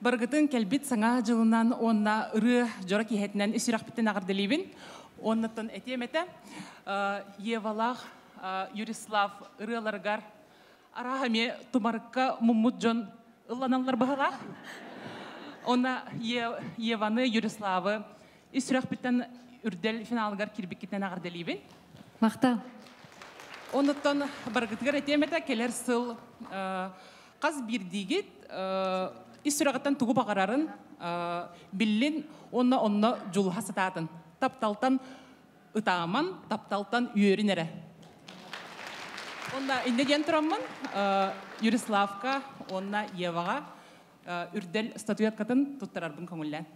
Барыгытын кэлбит саҥа дьылынан уонна ырыа дьоро киэһэтинэн ис сүрэхпиттэн эҕэрдэлиибин. Уоннаттан этиэм этэ, Евалаах Юрислав ырыаларыгар арааһа эмиэ тумарыкка муммут дьон ылланаллар быһалаах. Онна Еваны, Юриславы ис сүрэхпиттэн Үрдэл финалыгар киирбиккитинэн эҕэрдэлиибин. Махтал. Онуттан барыгытыгар этиэм этэ, кэлэр сыл хас биирдиигит ис сүрэҕиттэн тугу баҕарарын биллин уонна онно дьулуһа сатаатын. Тапталтан ытааман, тапталтан үөрүн эрэ. Онна инньэ диэн тураммын Юриславка уонна Еваҕа Үрдэл статуэткатын туттарарбын көҥүллээн.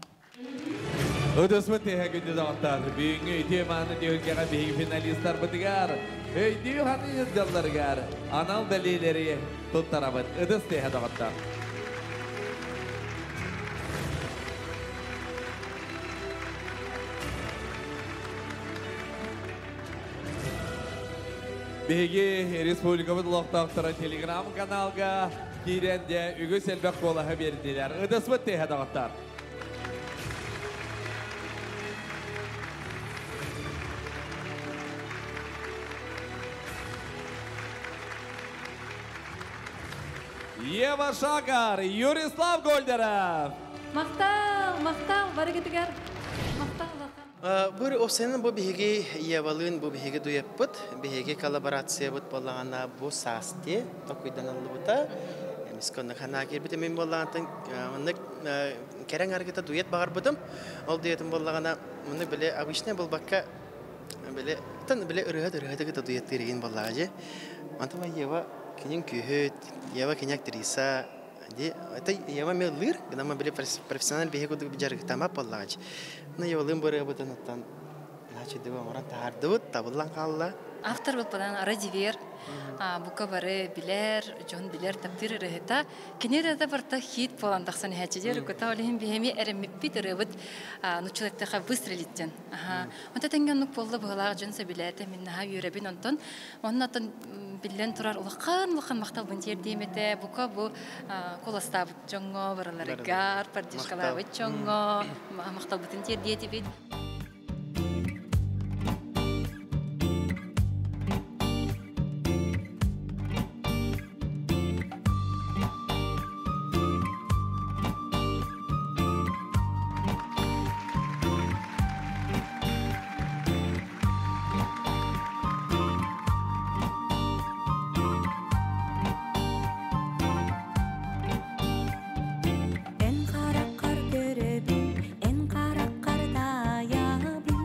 Ытыспыт тэһэ күндү доҕоттор, бүгүҥҥү үтүө мааны түһүлгэҕэ биһиги финалистарбытыгар өйдүү ханыы сылдьалларыгар анал бэлиэлэри туттарабыт. Ытыс тэһэ доҕоттор. Биһиги республикабыт олохтоохторо телеграм каналга киирэн дьэ үгүс элбэх куолаһы биэрдилэр. Ытыспыт тыаһа доҕоттор. Ева Шагар, Юрислав Гольдеров. Махтал, махтал, барыгытыгар. Махтал, Бу осенин бу биһиги Евалыын бу биһиги дуэппыт, биһиги коллаборациябыт буоллаҕына бу саас дии толкуйданыллыбыта. Эмискэ оннук санаа киирбитэ мин буоллаҕына оннук кэрэҥ аргыта дуэт баҕарбытым. Ол дуэтым буоллаҕына оннук били обычный буолбакка били тан били ырыһыт ырыһыты кытта дуэттыыр игин буоллаҕа дии. Онтон Ева кинин күүһүт, Ева кини актриса, ди это Ева меллыр, гына били профессионал биһи курдук дьарыктамап буоллаҕа дии. Ну Евалыын бырыабытын оттон значит дыба оҥорон таһаардыбыт, табыллан хаалла. Автор буппадан Радивер, бука бары билэр, дьон билэр таптыыр ырыһыта. Кини ырыата барта хит буолан тахсан иһээччи ырыкыта ол иһин биһиэми эрэммиппит ырыабыт нуччалаттаха выстрелиттен. Онто тэҥҥэ оннук буолла быһылаах дьон сөбүлээтэ мин наһаа үөрэбин онтон. Онно оттон биллэн турар улахан улахан махталбын тиэрдиэм этэ. Бука бу куоластаабыт дьоҥҥо барыларыгар, поддержкалаабыт дьоҥҥо махталбытын тиэрдиэтибит. Эн хараххар көрөбүн, эн хараххар таайабын.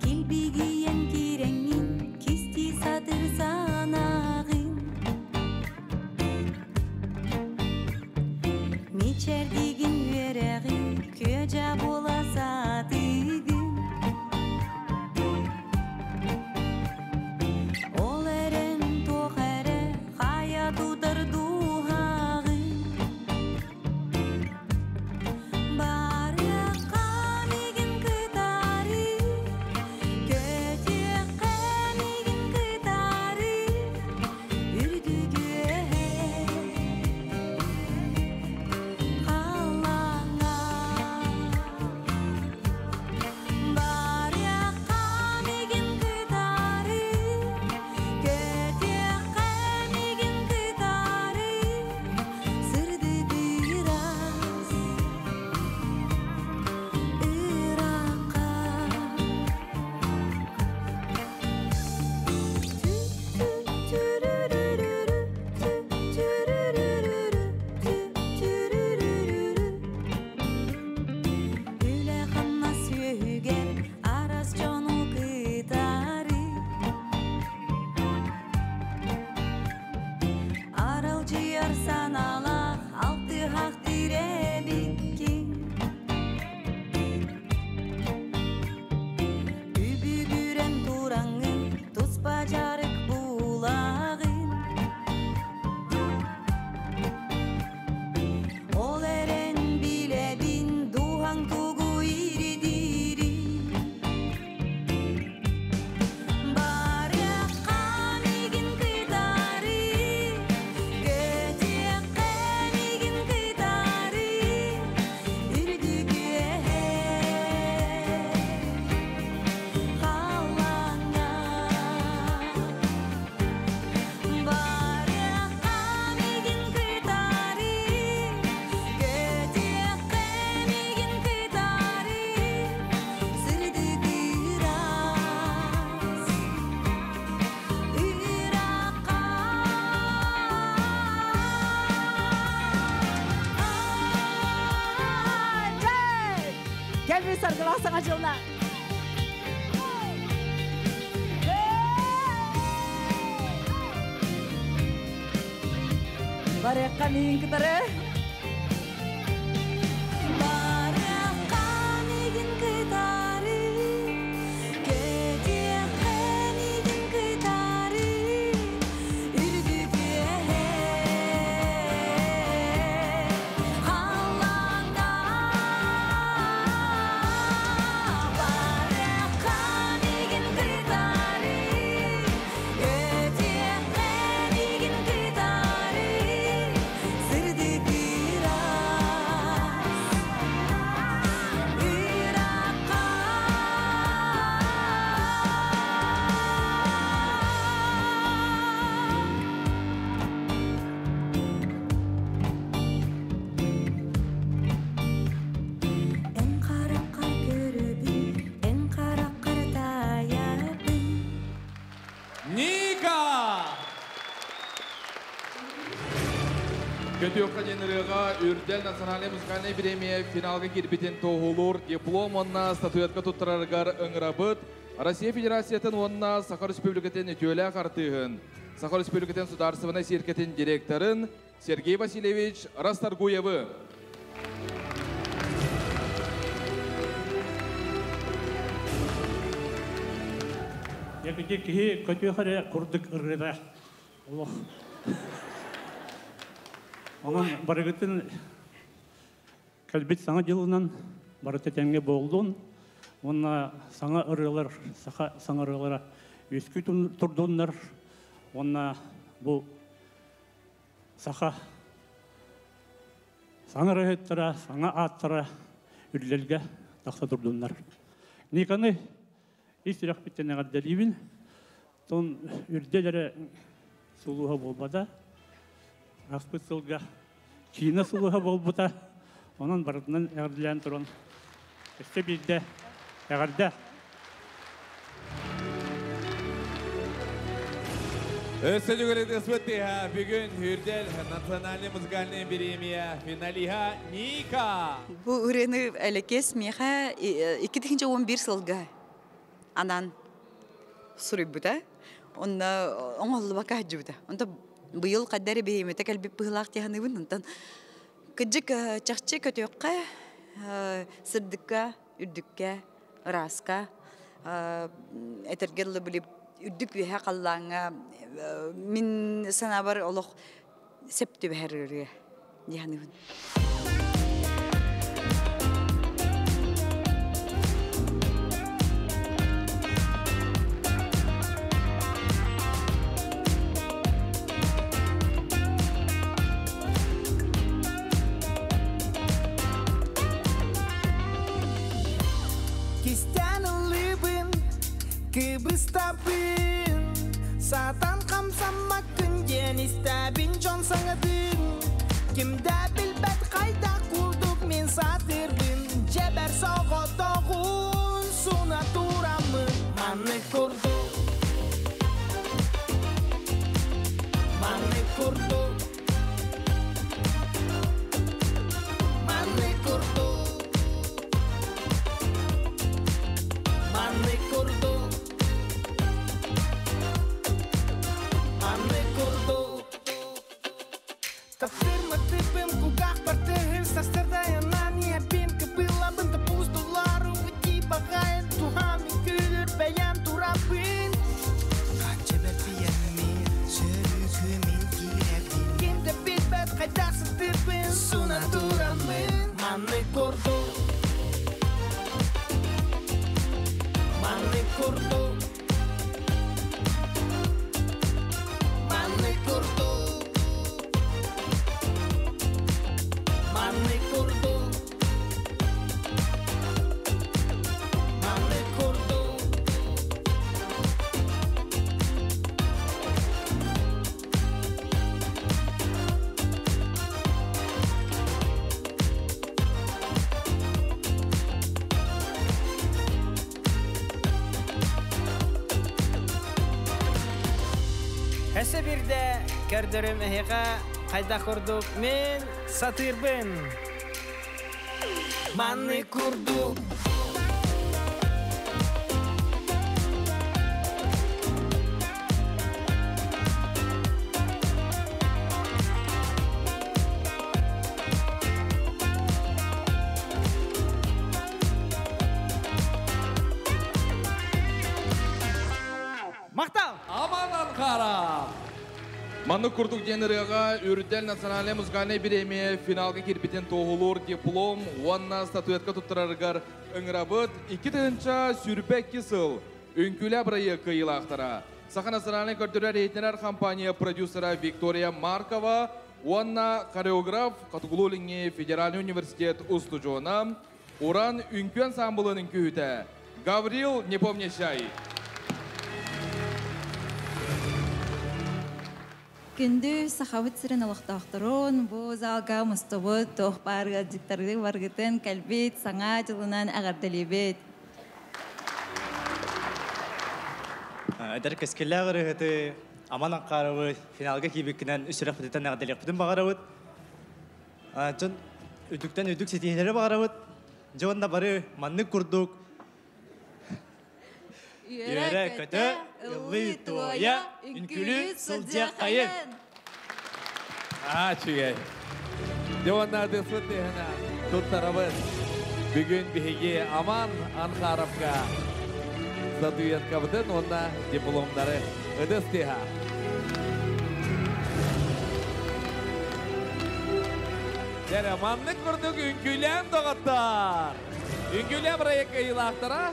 Килбигийэн киирэҥҥин, кистии сатыр санааҕын. Мичээрдиигин үөрэҕин, күө-дьаа буола саатыыгын. Ол эрэн туох эрэ хайа тутар дууһаҕын. Барыахха миигин кытары, көтүөххэ миигин кытары, үрдүк үөһэ халлааҥҥа. Барыахха миигин кытары, көтүөххэ миигин кытары, сырдык ыраас ыраахха. Үлэ-хамнас үөһүгэр арас дьону кытары аралдьыйар санаалаах алтыһах тирэбиккин. Үбүгүрэн тураҥҥын туспа дьарык булаҕын. Ол эрэн билэбин дууһаҥ тугу ирдиирин. Барыахха миигин кытары, көтүөххэ миигин кытары, үрдүк үөһэ халлааҥҥа. Барыахха миигин кытары, көтүөххэ миигин кытары, сырдык ыраас ыраахха. Кэлбит саргылаах саҥа дьылына. Барыахха миигин кытары. Барыахха миигин кытары, көтүөххэ миигин кытары, үрдүк үөһэ халлааҥҥа. Барыахха Көтүөххэ диэн ырыаҕа Үрдэл национальнай музыкальнай бириэмийэ финалга киирбитин туоһулуур диплом уонна статуэтка туттарарыгар ыҥырабыт Россия Федерациятын уонна Саха Республикатын үтүөлээх артыыһын, Саха Республикатын судаарыстыбаннай циркэтин директорын Сергей Васильевич Расторгуевы. Дьэ киһи көтүөх эрэ курдук ырыата олох. Онон барыгытын кэлбит саҥа дьылынан барыта тэҥҥэ буоллун уонна саҥа ырыалар, саха саҥа ырыалара үөскүү турдуннар уонна бу саха саҥа ырыаһыттара, саҥа ааттара үллэргэ тахса турдуннар. Никаны ис сүрэхпиттэн эҕэрдэлиибин. Тон үрдэл эрэ сулуһа буолбата. Ааспыт сылга киинэ сулуһа буолбута. Онон барытынан эҕэрдэлээн туран өссө биирдэ эҕэрдэ! Өссө төгүл тыһа бүгүн Үрдэл национальный музыкальный премия финалиһа Ника. Бу ырыаны Элекес миэхэ 2011 сылга анаан суруйбута. Онно оҥоһуллубакка сылдьыбыта. Онто быйыл хайда эрэ биһиэмэтэ кэлбит быһыылаах дии саныыбын. Онтон кырдьык чахчы көтүөххэ, сырдыкка, үрдүккэ, ырааска этэргэ дылы били үрдүк үөһэ халлааҥҥа мин санаабар олох сөп түбэһэр ырыа дии саныыбын. Кистээн ыллыыбын, кыбыстабын, Сатан хамсаммаккын диэн истэбин дьон саҥатын. Ким да билбэт хайдах курдук мин сатыырбын, Дьэбэр соҕотоҕун суна тураммын. Маннык курдук, маннык курдук, маннык курдук, маннык курдук, маннык курдук. Таптыыр матыыбым кулгаахпар тыаһын сарсыардайынан иһэппин кыбылабын топустулары ути баҕайын туһам үҥкүүлүр бэйэм турабын. Хаччы бэрпийэммин сөрүкү мин киирэбин. Ким да билбэт хайдах сытыырбын суна тураммын. Маннык курдук, маннык курдук, маннык курдук, маннык курдук, маннык курдук. Өссө биирдэ көрдөрүм эһиэхэ хайдах курдук мин сатыырбын. Маннык курдук. Махтал! Аман Анкара! Маннык курдук диэн ырыаҕа Үрдэл национальнай музыкальнай бириэмийэ финалга киирбитин туоһулуур диплом уонна статуэтка туттарарыгар ыҥырабыт 2022 сыл Үҥкүүлээ бырайыак кыайыылаахтара Саха национальнай көрдөрөр иһитиннэрэр компания продюсера Виктория Маркова уонна хореограф Хотугулуу-Илиҥҥи федеральнай университет устудьуона Уран үҥкүү ансаамбылын үҥкүүһүтэ Гаврил Непомнящай. Күндү Сахабыт сирин олохтоохторун, бу залга мустубут туох баар ыалдьыттары баргытын кэлбит саҥа дьылынан эҕэрдэлиибит. Эдэр кэскиллээх ырыаһыты Аман Анкаровы финалга киирбиккинэн үс сүрэхпититтэн эҕэрдэлиэхпитин баҕарабыт. Дьон үдүктен үдүк ситиһилери багарабыт. Дьонна бары маннык курдук. Үөрэ көтө, ыллыы туойа, үҥкүлүү сылдьыаххайын. Аа, чүгэй. Дьонна дысыт тыһына туттарабыт. Бүгүн биһиги Аман Анхаровка статуэткабытын уонна дипломнары ыдыс тыһа. Дәрі, маннык курдук үҥкүүлээн доҕоттор. Үҥкүүлээ проект ыйылаахтара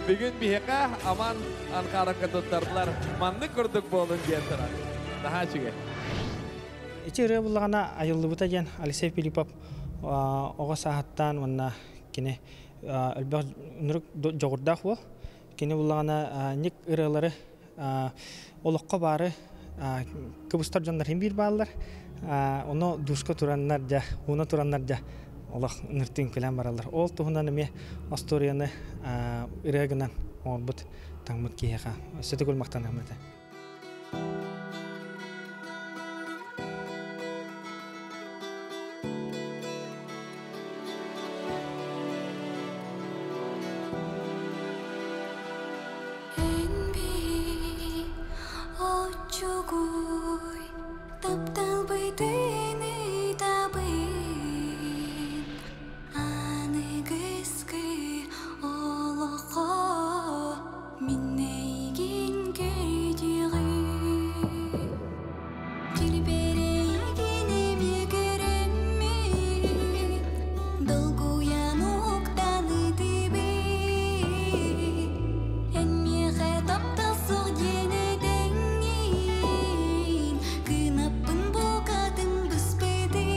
бүгүн биһиэхэ Аман Анхаровка туттардылар. Маннык курдук буолун диэн турар. Наһаа үчүгэй. Ити ырыа буллаҕына айыллыбыта диэн Алексей Филиппов оҕо сааһыттан уонна кини элбэх ынырык дьоҕурдаах уол. Кини буллаҕына ник ырыалары олоххо баары кыбыстар дьоннор иһин биир бааллар. Ону дуска тураннар дьэ, ууна тураннар дьэ олох ыныртыын күлэн бараллар. Ол туһунан эмиэ остуоруйаны ырыа гынан оҥорбут таҥмыт киһиэхэ өссө төгүл махтаныам этэ. Эн би оччугуй тапталбытын ыытабын аныгыскы олоххо мин эйигин көрдүҕүм Килбэрэйигин эмиэ көрөммүн долгуйан уһуктан ытыыбын Эн миэхэ таптал суох диэн этэҥҥин кынаппын букатын быспытын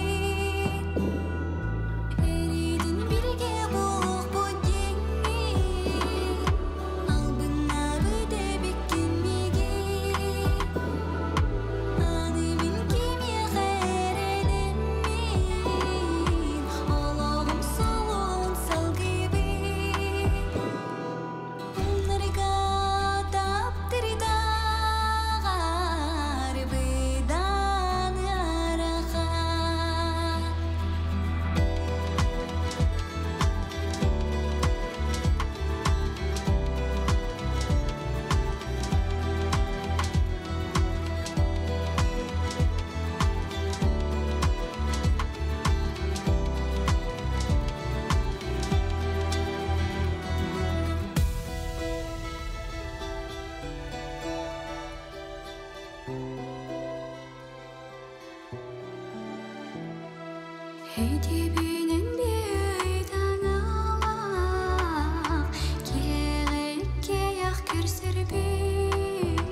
Эриитин бииргэ буолуохпут диэҥҥин албыннаабыт эбиккин миигин Аны мин кимиэхэ эрэнэммин олоҕум суолун салгыыбын Умнарга таптырдаҕар быдан ыарахан. Эдибинен бейтаҥалаах киэҕиккэйэх көрсөрбүт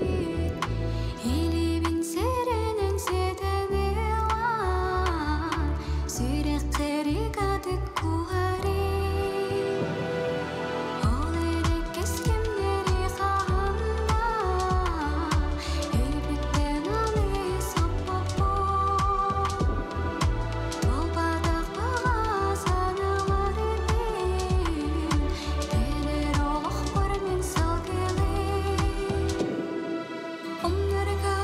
Илибин сэрэнэн сэтэн ылан сүрэххэрик атык куһари Ол эрэккэс кэмнэри хаһанда өйбүттэн аны соппоппун Буолбатах баҕа санааларбын кэлэр олохпор мин салгылыым Умнарга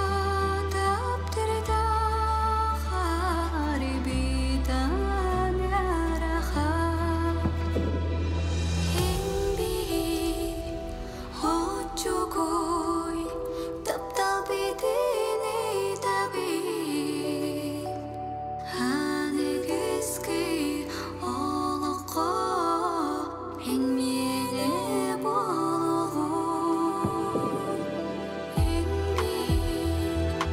таптырдаахар быдан ыарахан. Эн биир оччугуй тапталбытын ыытабын Аныгыскы олоххо эн миэнэ буолуоҕуҥ. Эн биир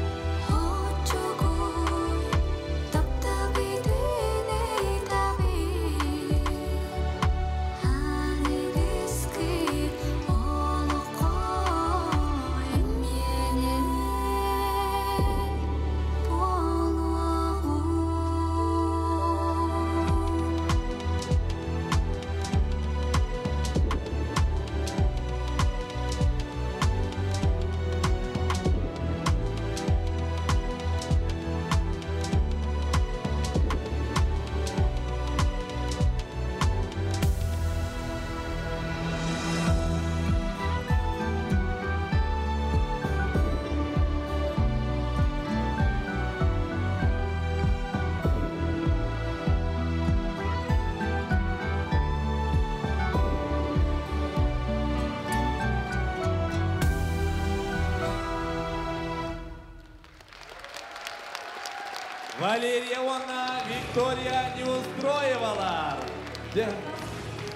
оччугуй тапталбытын ыытабын Аныгыскы олоххо Валерия уонна Виктория Неустроевалар.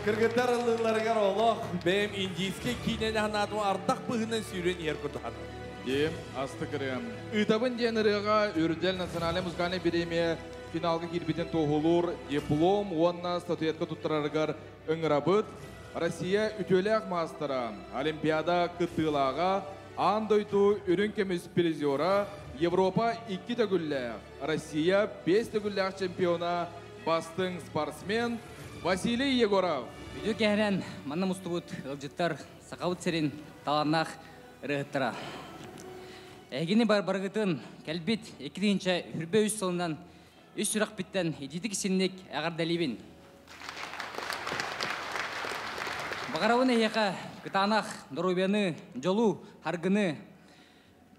Кыргыттар ыллыылларыгар олох бэйэм индийскэй киинэни санаатым ардах быһынан сүүрэн иһэр курдук Дим астыкырым. Ыытабын диэн ырыаҕа Үрдэл национальнай музыкальнай бириэмийэ финалга киирбитин туоһулуур диплом уонна статуэтка туттарарыгар ыҥырабыт. Россия үтүөлээх маастара, Олимпиада кыттыылааҕа, аан дойду үрүҥ көмүс призера, Европа икки төгүллээх, Россия биэс төгүллээх чемпиона, бастыҥ спортсмен Василий Егоров. Үтүө кэһэрэн манна мустубут ыалдьыттар Сахабыт сирин талааннаах ырыаһыттара. Эһигини барыгытын кэлбит 2023 сылынан үс сүрэхпиттэн итиитик синник эҕэрдэлиибин. Баҕарабын эһиэхэ кытаанах доруобуйаны, дьолу, харгыны,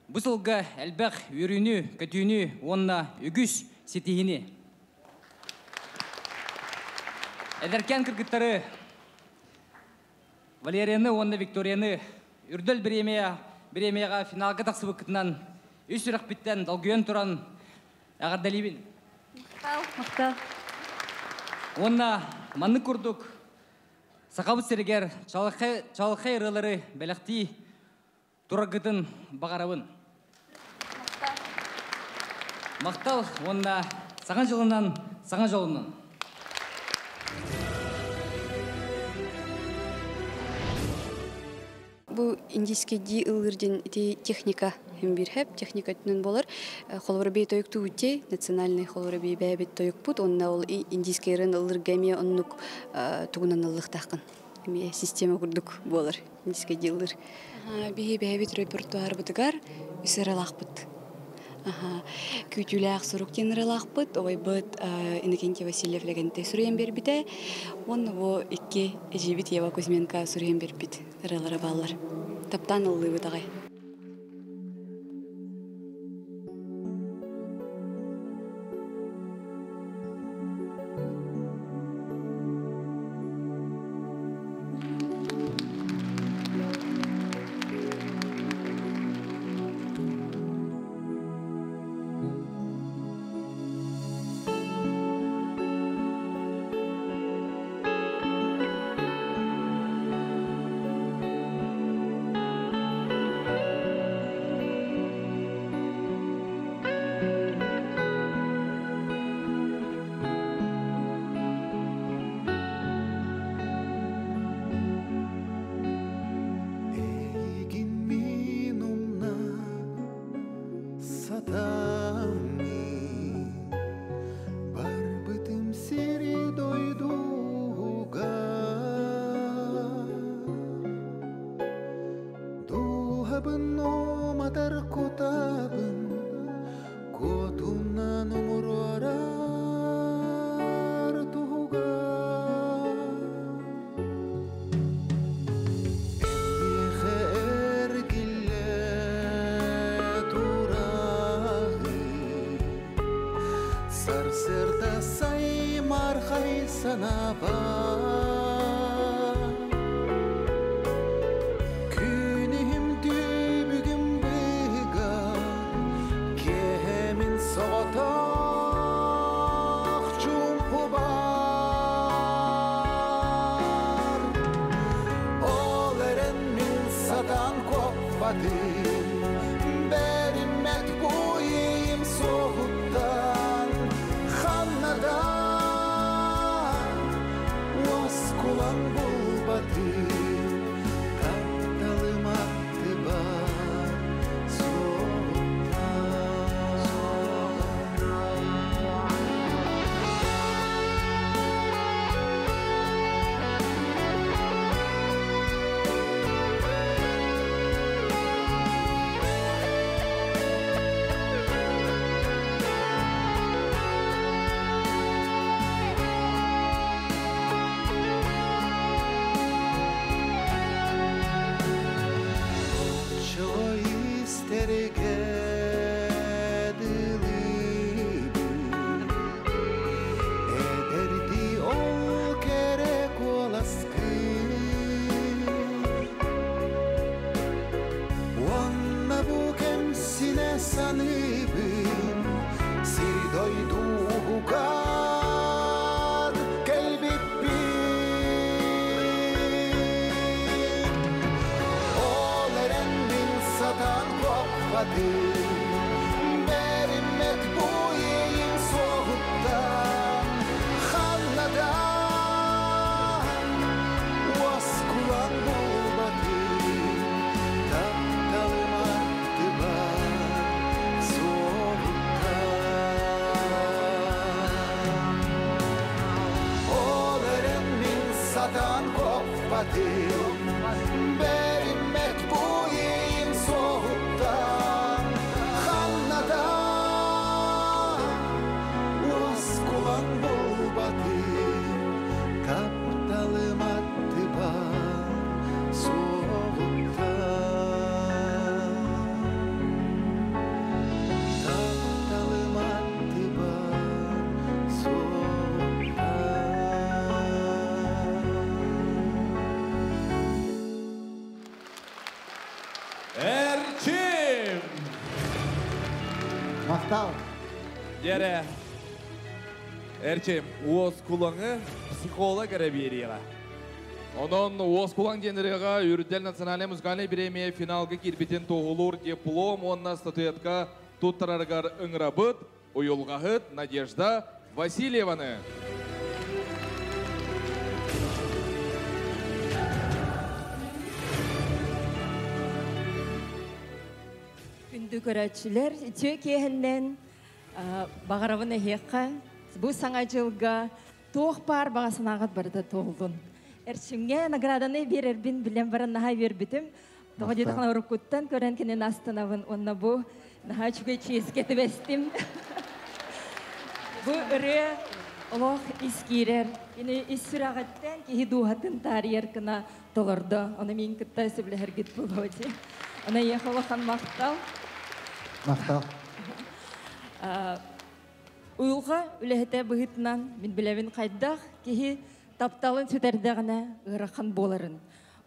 бу сылга элбэх үөрүүнү, көтүүнү уонна үгүс ситиһиини. Эдэркээн кыргыттары Валерияны уонна Викторияны Үрдэл бириэмийэ бириэмийэҕэ финалга тахсыбыккытынан үс сүрэхпиттэн долгуйан туран эҕэрдэлиибин. Махтал, махтал. Уонна маннык курдук Сахабыт сиригэр чалхай, чалхай ырыалары бэлэхтии тураргытын баҕарабын. Махтал уонна Саҥа дьылынан, саҥа дьолунан. Бу индийскэйдии ыллыыр диэн ити техника биир техника өттүнэн буолар. Холобура бэйэ тойуктуу национальный холобура бэйэ бэйэбит тойукпут уонна ол индийскэйрин ыллырга эмиэ оннук тугунан ыллыахтааххын. Эмиэ система курдук буолар индийскэйдии ыллыыр. Биһи бэйэбит репертуарбытыгар үс ыралаахпыт. Күүтүүлээх сурук диэн ыралаахпыт. Убайбыт Иннокентий Васильев Лэгэнтэй суруйан биэрбитэ. Уонна бу икки эдьиийбит Ева Кузьменко суруйан биэрбит ырыалара бааллар. Таптаан ыллыыбыт аҕай. Эйигин мин умна сатаммын Барбытым сири дойдуга Дууһабын уматар кутабын Куотунан умуруорар туһугар Миэхэ эргиллэ тураҕын Сарсыарда саймаархай санаабар Күнүһүм түбүгүм быыһыгар Киэһэмин соҕотох чуумпубар Ол эрэн мин сатаан куоппатым Бэриммэт бу иэйим суоһуттан Ханна да уоскулаҥ булбатым Тапталым аттыбар суоһуттан Оччоҕо истэргэ дылыбын Эдэрдии ол кэрэ куоласкын Уонна бу кэмсинэ саныыбын Сир дойду уһугар кэлбиппин. Ол эрэн мин сатаан куоппатым, бэриммэт бу иэйим суоһуттан ханна да уоскулаҥ булбатым, тапталым аттыбар суоһуттан. Ол эрэн мин сатаан куоппатым, бэриммэт бу иэйим суоһуттан ханна да уоскулаҥ булбатым, тапталым аттыбар суоҕуттан. Тапталым аттыбар суоҕуттан. Эрчим! Махтал. Дьэрэ. Эрчим, уоскулаҥы психолог эрэ биэриэҕэ. Онон Уоскулаҥ диэн ырыаҕа Үрдэл национальнай музыкальнай бириэмийэ финалга киирбитин туоһулуур диплом уонна статуэтка туттарарыгар ыҥырабыт уйулҕаһыт Надежда Васильеваны. Күндү көрөөччүлэр, үтүө киэһэннэн баҕарабын эһиэхэ бу саҥа дьылга туох баар баҕа санааҕыт барыта туоллун. Эрчимҥэ награданы биэрэрбин билэн баран наһаа үөрбүтүм. Тоҕо диэтэххинэ уруккуттан көрөн кинини астынабын уонна бу наһаа үчүгэй чиэскэ түбэстим. Бу ырыа олох ис киирэр, кини ис сүрэҕиттэн киһи дууһатын таарыйар гына толордо. Ону мин кытта сөбүлэһэргит буолуо дии. Аны эйиэхэ улахан махтал. Махтал. Уйулҕа үлэһитэ быһыытынан мин билэбин хайдах киһи тапталын сүтэрдэҕинэ ыарахан буоларын.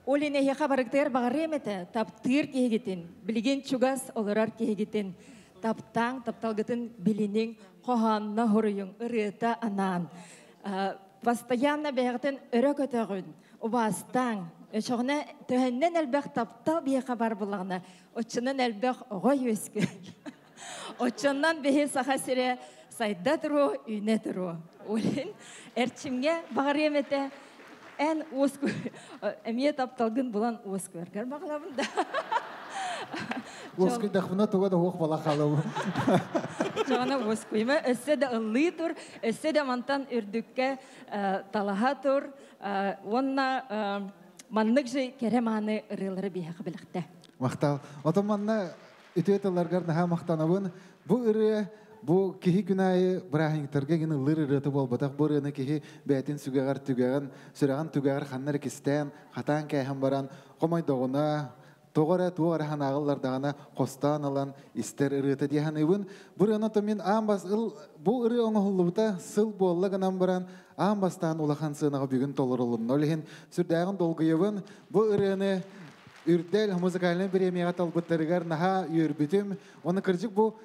Ол иһин эһиэхэ барыгытыгар баҕарыам этэ, таптыыр киһигитин, билигин чугас олорор киһигитин таптааҥ, тапталгытын билиниҥ, хоһоонно хоруйуҥ, ырыата анаан. Постоянно бэйэҕитин өрө көтөҕүн, убаастааҥ. Өчөҕүнэ төһөннөн элбэх таптал биһиэхэ бар буллаҕына, оччонон элбэх оҕо үөскүөр. Оччоннон биһи Саха сирэ сайда туруо, үүнэ туруо. Ол иһин эрчимҥэ баҕарыам этэ, эн уоску эмиэ тапталгын булан уоскуйаргар баҕалабын да. Уоскуйдахпына туга да уох бала хаалабын. Чоҕуна уоскуйма, өссө да ыллыы тур, өссө да мантан үрдүккэ талаһа тур уонна маннык же кэрэ мааны ырыалары биһиэхэ билэхтэ. Махтал. Отон манна үтүө тылларгар наһаа махтанабын. Бу ырыа бу киһи күн аайы бырааһынньыктарга гин ыллыыр ырыата буолбатах. Бу ырыаны киһи бэйэтин сүгэҕэр түгэҕин, сүрэҕин түгэҕэр ханна эрэ кистээн, хатаан кээһэн баран, хомойдоҕуна, тоҕо эрэ туох эрэ санааҕыллардаҕына хостоон ылан истэр ырыата дии саныыбын. Бу ырыаны оттон мин аан бас ыл бу ырыа оҥоһуллубута сыл буолла гынан баран аан бастаан улахан сыанаҕа бүгүн толорулунна. Ол иһин сүрдээҕин долгуйабын. Бу ырыаны Үрдэл музыкальнай бириэмийэҕэ талбыттарыгар наһаа үөрбүтүм. Уонна кырдьык бу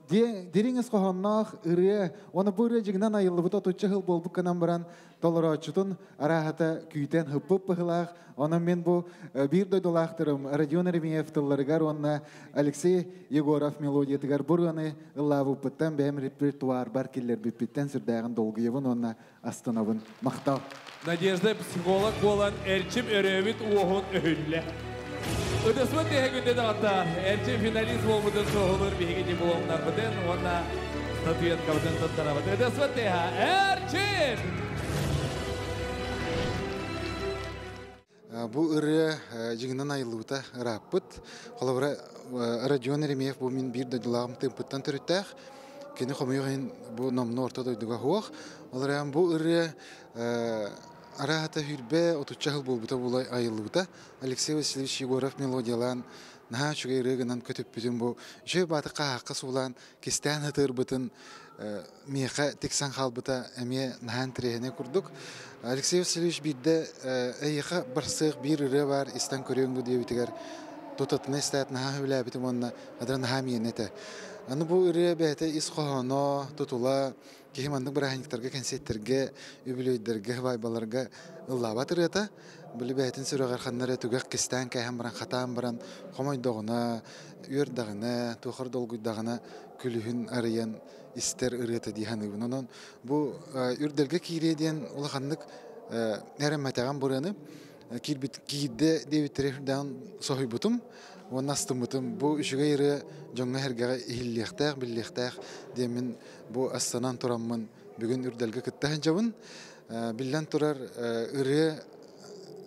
дириҥ ис хоһоонноох ырыа, уонна бу ырыа дьиҥинэн айыллыбыта отучча сыл буолбут гынан баран толорооччутун арааһата күүтэн ыппыт быһыылаах. Онон мин бу биир дойдулаахтарым Родион Еремеев тылларыгар уонна Алексей Егоров мелодиятыгар бу ырыаны ыллаабыппыттан бэйэм репертуарбар киллэрбиппиттэн сүрдээҕин долгуйабын уонна астынабын. Махтал. Надежда психолог буолан Эрчим өрөөбүт уоһун өһүллэ. Ытыспыт тиһэ күндэ даҕатта Эрчим финалист буолбутун туоһулуур биһиги дипломнарбытын уонна статуэткабытын туттарабыт. Ытыспыт тиһэ Эрчим! Бу ырыа дьиҥинэн айыллыбыта ырааппыт. Холобура, Родион Еремеев бу мин биир дойдулааҕым тыымпыттан төрүттээх. Кини хомойуох иһин бу номнуо орто дойдуга суох. Ол эрэн бу ырыа арааһата сүүрбэ отучча сыл буолбута буола айыллыбыта. Алексей Васильевич Егоров мелодиялаан наһаа үчүгэй ырыа гынан көтүппүтүн бу үчүгэй бааты хаһаахха суулаан кистээн ытыырбытын миэхэ тиксэн хаалбыта эмиэ наһаа интэриэһинэй курдук. Алексей Васильевич биирдэ эйиэхэ барсыах биир ырыа баар истэн көрүөҥ дуу диэбитигэр тутатына истээт наһаа сөбүлээбитим уонна адра наһаа миэнэ этэ. Аны бу ырыа бэйэтэ ис хоһооно, тутула, киһи маннык бырааһынньыктарга, кэнсиэттэргэ, үбүлүөйдэргэ, һыбаайбаларга ыллаабат ырыата. Били бэйэтин сүрэҕэр ханна эрэ түгэх кистээн кээһэн баран, хатаан баран, хомойдоҕуна, үөрдэҕинэ, туохар долгуйдаҕына күлүһүн арыйан истэр ырыата дии саныыбын. Онон бу үрдэлгэ киириэ диэн улаханнык эрэммэтэҕим бу ырыаны. Киирбит киирдэ диэбиттэрэ үрдээн соһуйбутум уонна астыммытым. Бу үчүгэй ырыа дьоҥҥо-сэргэҕэ иһиллиэхтээх, биллиэхтээх диэммин бу астанан тураммын бүгүн үрдэлгэ кытта сылдьабын. Биллэн турар, ырыа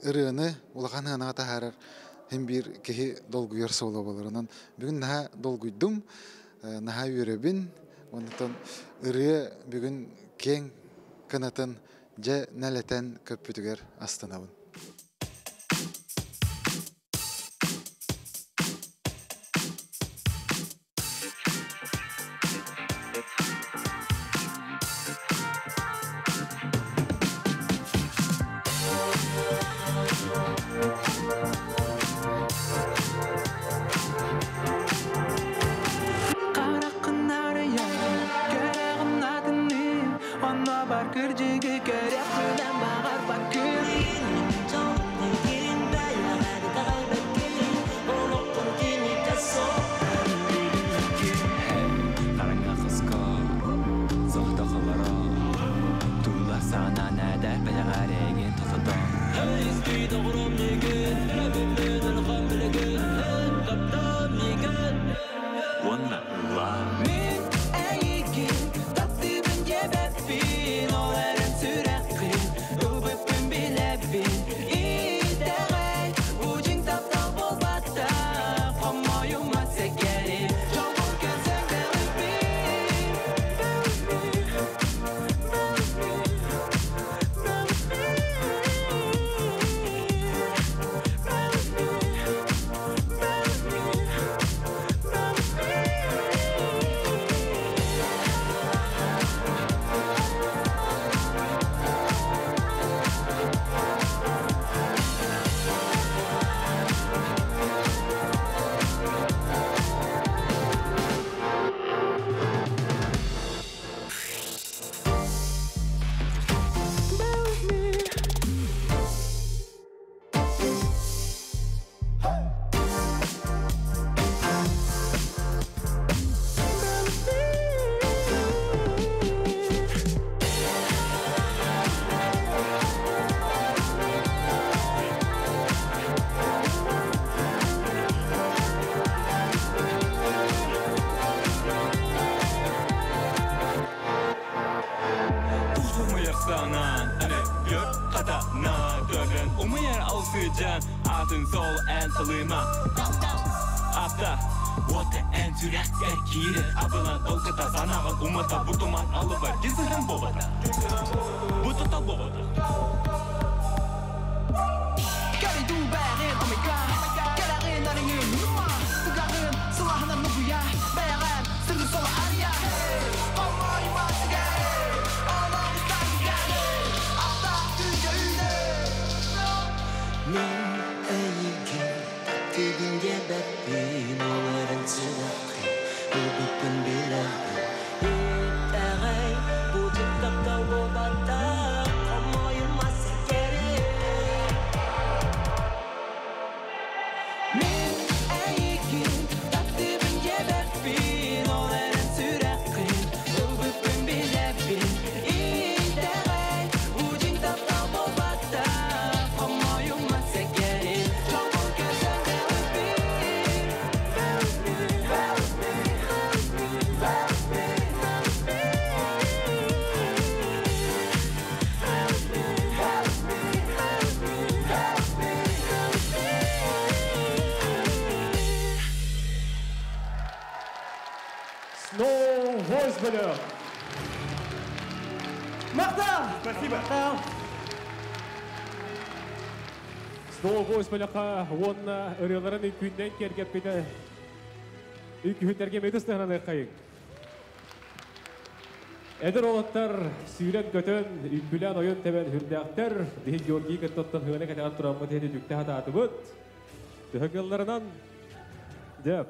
ырыаны улахан сыанаҕа таһаарар син биир киһи долгуйар суола буолар. Онон бүгүн наһаа долгуйдум, наһаа үөрэбин. Онтон ырыа бүгүн киэҥ кынатын дьэ нэлэтэн көппүтүгэр астынабын. Хараххын арыйан, көрөҕүн атынныы, онно бар кырдьыгы көрөхпүнэн баҕарбаккын. Хараҥа хоско соҕотох олорон Туула саҕанан эдэр бэлэҕэр эйигин тосотон Уонна ыллаа Мин эйигин таптыыбын диэбэппин, ол эрэн сүрэхпин ылбыппын билэбин. Итэҕэй, бу дьиҥ таптал буолбатах, хомойума сэгэри, дьолбун көрсөн бэҕиппин. Тусумуйахсанан, аны бөр хатана Төрін умыяр алсыжан, атын сол ән салыма Апта, оты ән сүрәккә кире Абылан ылқыта санағын умата Бутуман алыбар, кесіхін бобата Бутута бобата Кэрий бәрін, oh my god Кэлэрин арыҥын нума Тугарын сылаһынан нугуя Бэйэҕин сырды соло арыйа Хомойума сэгэри Олох устар Апта күүнэ үүнэ Мин эйигин таптыыбын диэбэппин, ол эрэн сүрэххин ылбыппын билэбин. Итэҕэй, бу дьиҥ таптал буолбатах, хомойума сэгэри. Мин эйигин таптыыбын диэбэппин, ол эрэн сүрэххин ылбыппын билэбин. Итэҕэй, бу дьиҥ таптал буолбатах, хомойума сэгэри, дьолбун көрсөн бэҕиппин. Snow Voice бөлөх. Махтал! Спасибо. Махтал! Snow Voice бөлөххө уонна ырыаларын үҥкүүннэн киэргэппитэ үҥкүүһүттэргэ мөтүс тыһынан Эдэр уолаттар сүүрэн-көтөн, үҥкүүлээн ойон тэбэн үрдээхтэр, биһи Георгий кыттаттан хыана кэтэҕэн тураммыт иһин үтүктэ хатаатыбыт. Төһө кыалларынан, дьэ,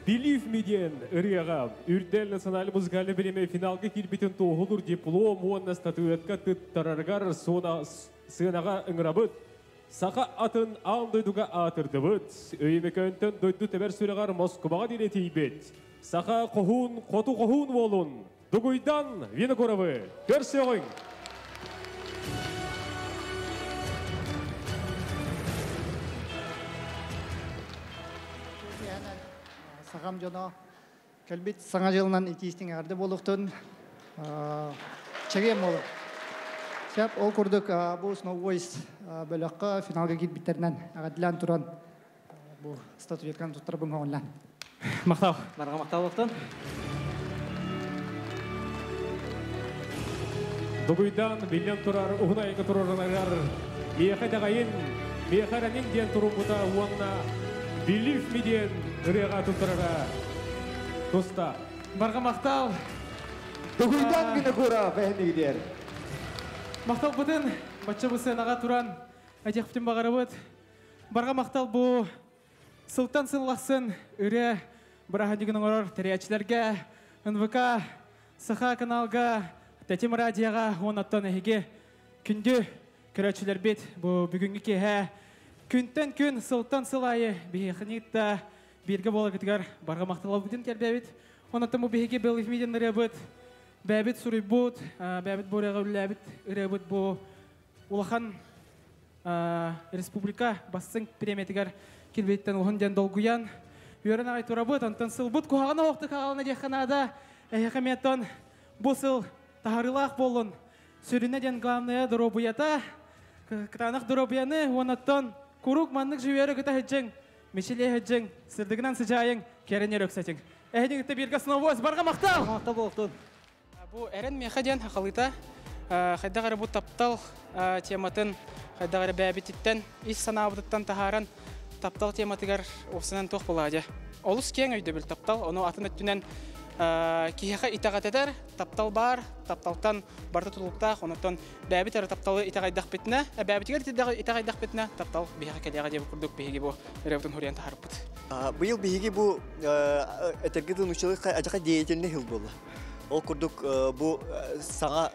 Believe Me диэн ырыаҕа Үрдэл национальнай музыкальнай бириэмийэ финалга киирбитин туоһулуур диплом уонна статуэтка туттарарыгар сыанаҕа ыҥырабыт. Саха атын аан дойдуга аатырдыбыт. Өймөкөөнтөн дойду тэбэр сүрэҕэр Москубаҕа диэри тиийбит. Саха хоһуун, хоту хоһуун уолун Дугуйдан Винокуровы көрсүөҕүҥ! Сахам дьоно кэлбит саҥа дьылынан итиистиҥ эҕэрдэ буолуохтун чэгиэн буолуҥ. Сөп, ол курдук бу Snow Voice бөлөххө финалга киирбиттэринэн эҕэрдэлээн туран бу статуэтканы туттарабын көҥүллээн. Махтал. Барҕа махтал буолуохтун. Дугуйдан биллэн турар уһун айанга туруорарыгар миэхэ итэҕэйин, миэхэ эрэнин диэн туруммута уонна Believe Me диэн ырыаҕа туттарара туста. Барҕа махтал. Дугуйдан Винокуров эһинигидер. Махталбытын бачча бу сценаҕа туран этиэхпитин баҕарабыт. Барҕа махтал бу сылтан сыл ахсын ырыа бырааһынньыгын оҥорор тэрийээччилэргэ, НВК, Саха каналга, Тэтим радиоҕа уонна эһиги күндү көрөөччүлэрбит бу бүгүҥҥү киэһэ күнтэн күн, сылтан сыл аайы биһиэхини кытта бииргэ буоларгытыгар барҕа махталбытын тиэрдэбит. Онон бу биһиги Believe Me диэн ырыабыт, бэйэбит суруйбут, бэйэбит бу ырыаҕа үлэлээбит ырыабыт бу улахан республика бастыҥ премиятыгар кирбиттэн уһун диэн долгуйан үөрэн аҕай турабыт. Онтон сылбыт куһаҕан оһохтук хаалана диэххэ наада. Эһиэхэ эмиэ бу сыл таһарыылаах буоллун. Сүрүнэ диэн главное доруобуйата, кытаанах доруобуйаны уоннаттан куруук маннык жүйөрү кыта сылдьыҥ, мичилиэ сылдьыҥ, сырдыгынан сыдьаайыҥ, кэрэнэр өксэтиҥ. Эһигини кытта бииргэ Snow Voice барҕа махтал! Махтал буолуохтун. Бу эрэн миэхэ диэн хахалыыта хайдах эрэ бу таптал тематын хайдах эрэ бэйэбититтэн ис санаабытыттан таһааран таптал тематыгар уопсанан туох буолаа дьэ. Олус киэҥ өйдөбүл таптал, ону атын өттүнэн киһиэхэ итэҕэтэтэр таптал баар, тапталтан барыта тутулуктаах, онуттан бэйэбит эрэ тапталы итэҕэйдэхпитинэ, бэйэбитигэр итэҕэйдэхпитинэ таптал биһиэхэ кэлиэҕэ диэбит курдук биһиги бу ырыабытын хуруйан таһаарбыт. Быйыл биһиги бу этэргэ дылы нууччалыы адьака деятельный сыл буолла. Ол курдук бу саҥа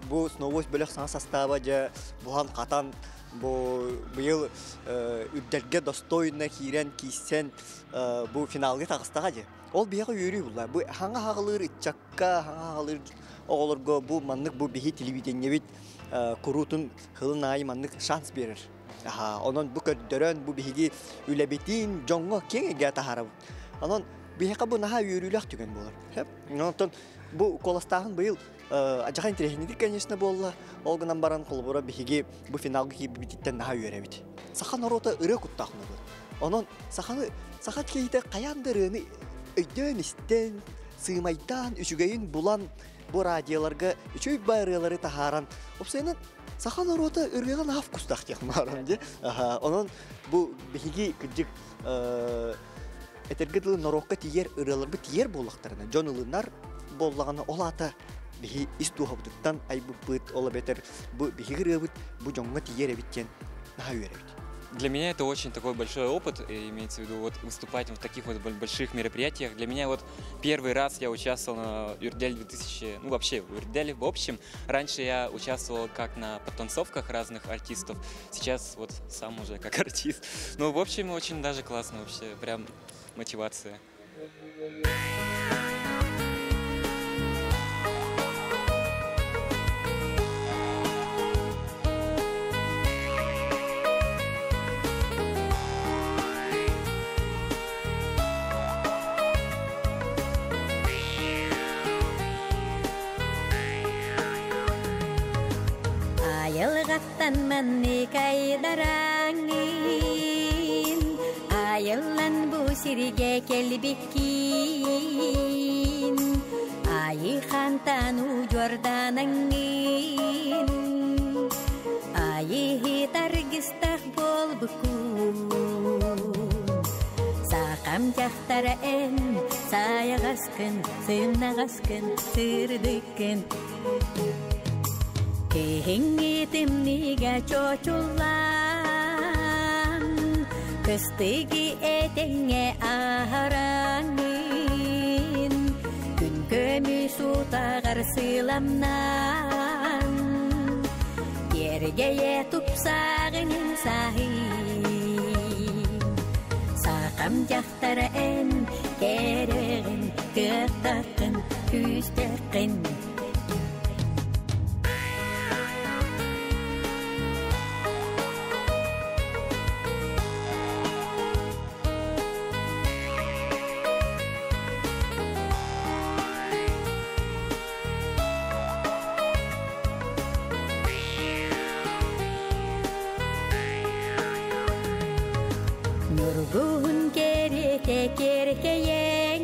бу Snow Voice бөлөх саҥа састааба дьэ буһан-хатан бу быйыл үрдэлгэ достойно киирэн кииссэн бу финалга таҕыстаҕа дьэ. Ол биһиэхэ үөрүү булла. Бу хаҥа хаҕалыыр ыччакка, хаҥа хаҕалыыр оҕолорго бу маннык бу биһи телевидениебит куруутун хылын аайы маннык шанс биэрэр. Онон бу көрдөрөн, бу биһиги үлэбитин дьоҥҥо киэҥ эйгэҕэ таһаарабыт. Онон биһиэхэ бу наһаа үөрүүлээх түгэн буолар. Онтон бу куоластааһын быйыл адьаха интэриэһинэйдик, конечно, буолла. Ол гынан баран, холобура, биһиги бу финалга киирбититтэн наһаа үөрэбит. Саха норуота ырыа куттаах норуот. Онон саханы, саха киһитэ хайаан да ырыаны өйдөөн истэн, сыымайдаан, үчүгэйин булан, бу радиоларга үчүгэй бай ырыалары таһааран, уопсайынан саха норуота ырыаҕа наһаа вкустаах диэх баарым дии. Онон бу биһиги кырдьык этэргэ дылы норуокка тиийэр ырыаларбыт тиийэр буоллахтарына, дьон ылынар буоллаҕына, ол аата биһи ис дууһабытыттан айбыппыт, ол эбэтэр бу биһиги ырыабыт бу дьоҥҥо тиийэр эбит диэн наһаа үөрэбит. Для меня это очень такой большой опыт, имеется в виду вот выступать в таких вот больших мероприятиях. Для меня вот первый раз я участвовал на Юрдель 2000, ну вообще в Юрделе в общем. Раньше я участвовал как на подтанцовках разных артистов, сейчас вот сам уже как артист. Ну, в общем, очень даже классно вообще, прям мотивация. Айылҕаттан маннык айдараҥҥын, айыллан бу сиргэ кэлбиккин, айыхантан удьуорданаҥҥын, айыһыт аргыстаах буолбуккун. Сахам дьахтара эн сайаҕаскын, сымнаҕаскын, сырдыккын. Киһиҥҥи тымныыга чочуллан, кыстыгы этэҥҥэ аһараҥҥын. Сутаҕар сыламнан Киэргэйэ тупсаҕын саһый Сахам дьахтара эн кэрэҕин кыахтаххын күүстэххин Ньургуһун кэрэтэ кэркэйэҥин,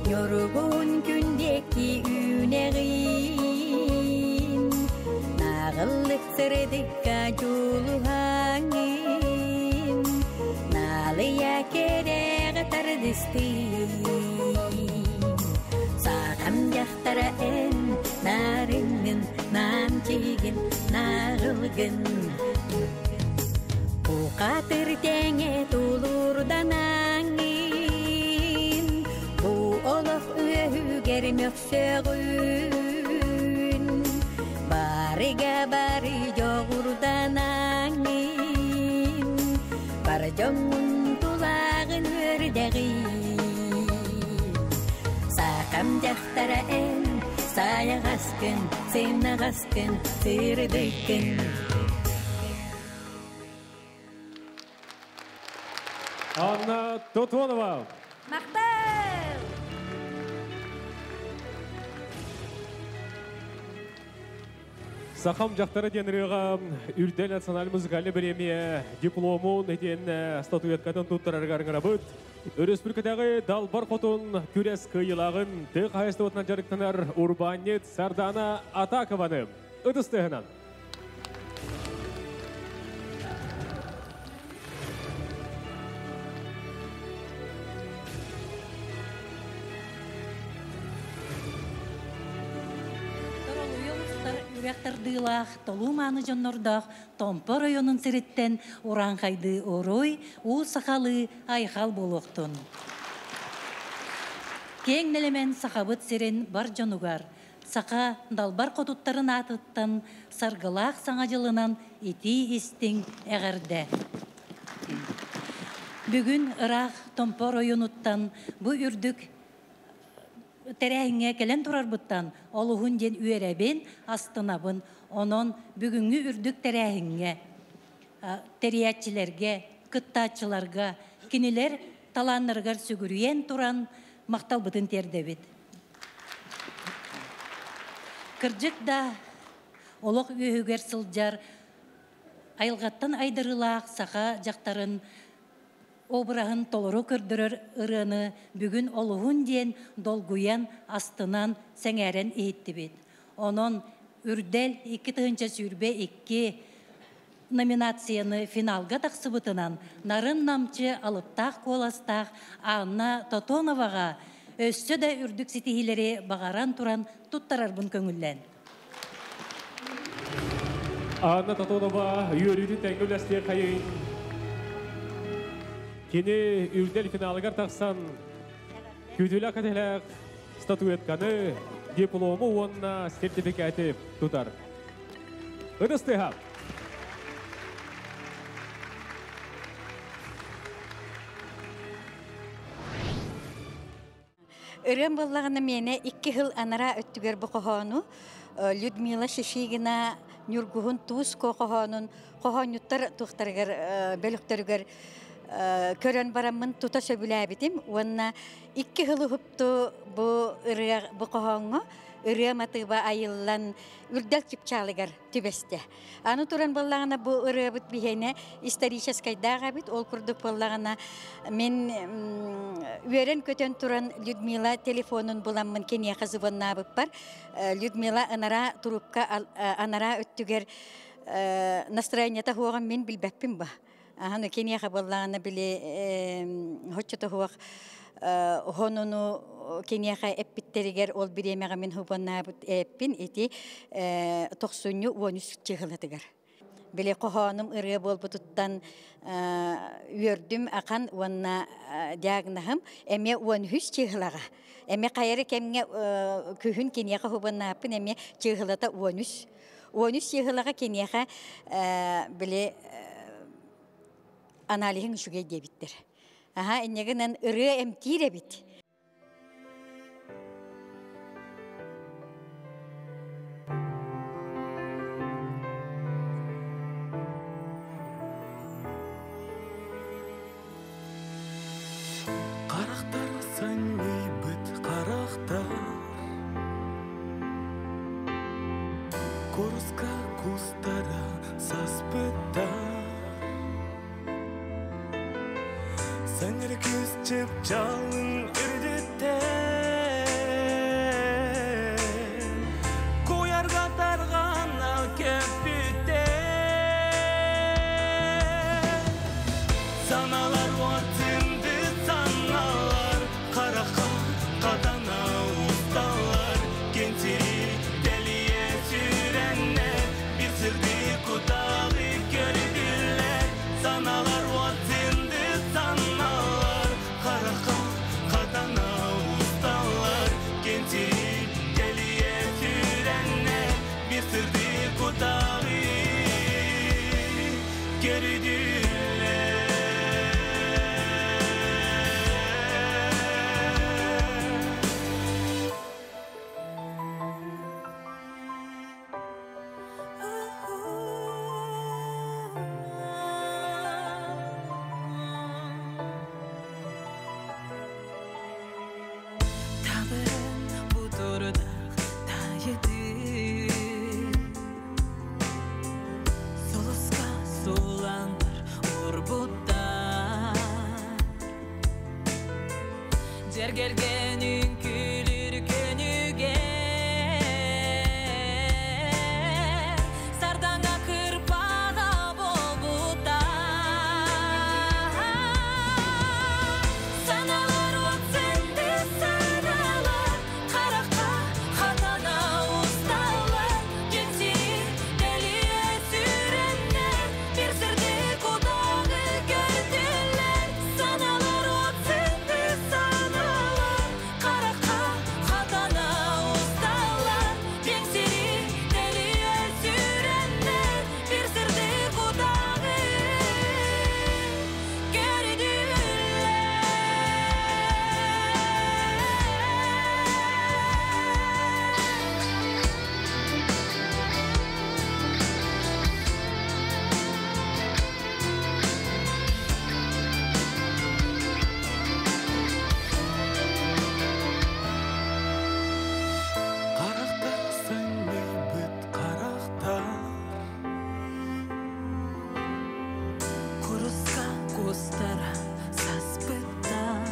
Ньургуһун күндэки үүнэҕин, Нааҕыллык сырдыкка дьулуһаҥын, Наалыйа кэрэҕэ тардыстыы. Саҕам дьахтара эн нарыҥҥын, намчыгын, наҕылгын. Бухатыр тэҥэ тулуурданаҥын, Бу олох үөһүгэр мөхсөҕүн. Барыга бары дьоҕурданаҥын, Бар дьоҥҥун тулааҕын үөрдэҕин. Саахам дьахтара эн, сайаҕаскын, сымнаҕаскын, сырдыккын. Анна Тотонова. Махтал! Сахам дьахтара диэн ырыаҕа Үрдэл национальный музыкальный премия дипломун диэн статуэткатын туттарарыгар ыҥырабыт. Өрөспүүбүлүкэтээҕи Далбар Хотун күрэс кыайыылааҕын тыа хаһаайыстыбатынан дьарыктанар урбаанньыт Сардана Атакованы ытыс тыаһынан. Үрэх тардыылаах, толуу мааны дьоннордоох Томпо оройуонун сириттэн урааҥхайдыы уруй, уу сахалыы айхал буолуохтун. Киэҥ нэлэмэн Сахабыт сирин бар дьонугар саха далбар хотуттарын аатыттан саргылаах Саҥа дьылынан итии-истиҥ эҕэрдэ! Бүгүн ыраах Томпо оройуонуттан бу үрдүк тэрээһиҥҥэ кэлэн турарбыттан олуһун диэн үөрэбин, астынабын. Онон бүгүҥҥү үрдүк тэрээһиҥҥэ тэрийээччилэргэ, кыттааччыларга кинилэр талааннарыгар сүгүрүйэн туран махталбытын тиэрдэбит. Кырдьык да, олох үөһүгэр сылдьар айылҕаттан айдарыылаах саха дьахтарын обраһын толору көрдөрөр ырыаны бүгүн олуһун диэн долгуйан, астынан, сэҥээрэн иһиттибит. Онон Үрдэл 2022 номинацияны финалга тахсыбытынан нарын-намчы алыптаах куоластаах Анна Тотоноваҕа өссө да үрдүк ситиһиилэри баҕаран туран туттарарбын көҥүллэн. Анна Тотонова үөрүүтүн тэҥҥэ үлэстиэххэйин. Кини үрдэл финалыгар тахсан күүтүүлээх кэтэлээх статуэтканы, диплому уонна сертификаты тутар. Ытыс тыаһа! Ырыам буоллаҕына миэнэ икки сыл анараа өттүгэр бу хоһоону Людмила Шишигина Ньургуһун туус ко хоһоонун хоһоонньуттар туохтарыгар бөлөхтөрүгэр көрөн бараммын тута сөбүлээбитим уонна икки сыл уһупту бу ырыа бу хоһооҥҥо ырыа матыыба айыллан үрдэл чыпчаалыгар түбэстэ. Аны туран буоллаҕына бу ырыабыт биһиэнэ историческайдаах эбит. Ол курдук буоллаҕына мин үөрэн-көтөн туран Людмила телефонун буламмын киниэхэ звоннаабыппар Людмила анараа трубка анараа өттүгэр настроениета суоҕун мин билбэппин ба. Аһаны киниэхэ буоллаҕына били хоччото суох хонуну киниэхэ эппиттэригэр ол бириэмэҕэ мин хубаннаабыт эппин ити тохсунньу 13 чыһылатыгар. Били хоһоонум ырыа буолбутуттан үөрдүм ахан уонна диагноһым эмиэ 13 чыыһылаҕа. Эмиэ хайары кэмҥэ күһүн киниэхэ хубаннааппын эмиэ чыыһылата 13. 13 чыыһылаҕа киниэхэ били аналиһыҥ үчүгэй диэбиттэр. Аха, инньэ гынан ырыа эмтиир эбит. Харахтар санньыйбыт харахтар Куруска кустара саспыттар Саҥар күс чыпчаалын үрдүттэн Куйарга тарҕана көппүттэр Саналар уотынды саналар Харахха хатана усталар Кэнсири тэлийэ сүрэннэр Bir сырдык утаҕы көрдүлэр Саналар уотынды саналар Харахха хатана усталар Кэнсири тэлийэ сүрэннэр Bir сырдык утаҕы көрдүлэр. Табырын бутурдах тайыты Сулуска суландар урбуттар Жергелген үңкүлүр көнүгө Сардаҥа кырпаҕа болбута Саналар от сенде саналар Харахха хатана усталар Кенсири делие сүрэннэр Бир сырдык утаҕы көрдүлэр Саналар от сенде саналар Харахха хатана усталар Кенсири делие сүрэннэр Бир сырдык утаҕы Харахтар санньыйбыт харахтар Куруска кустара саспыттар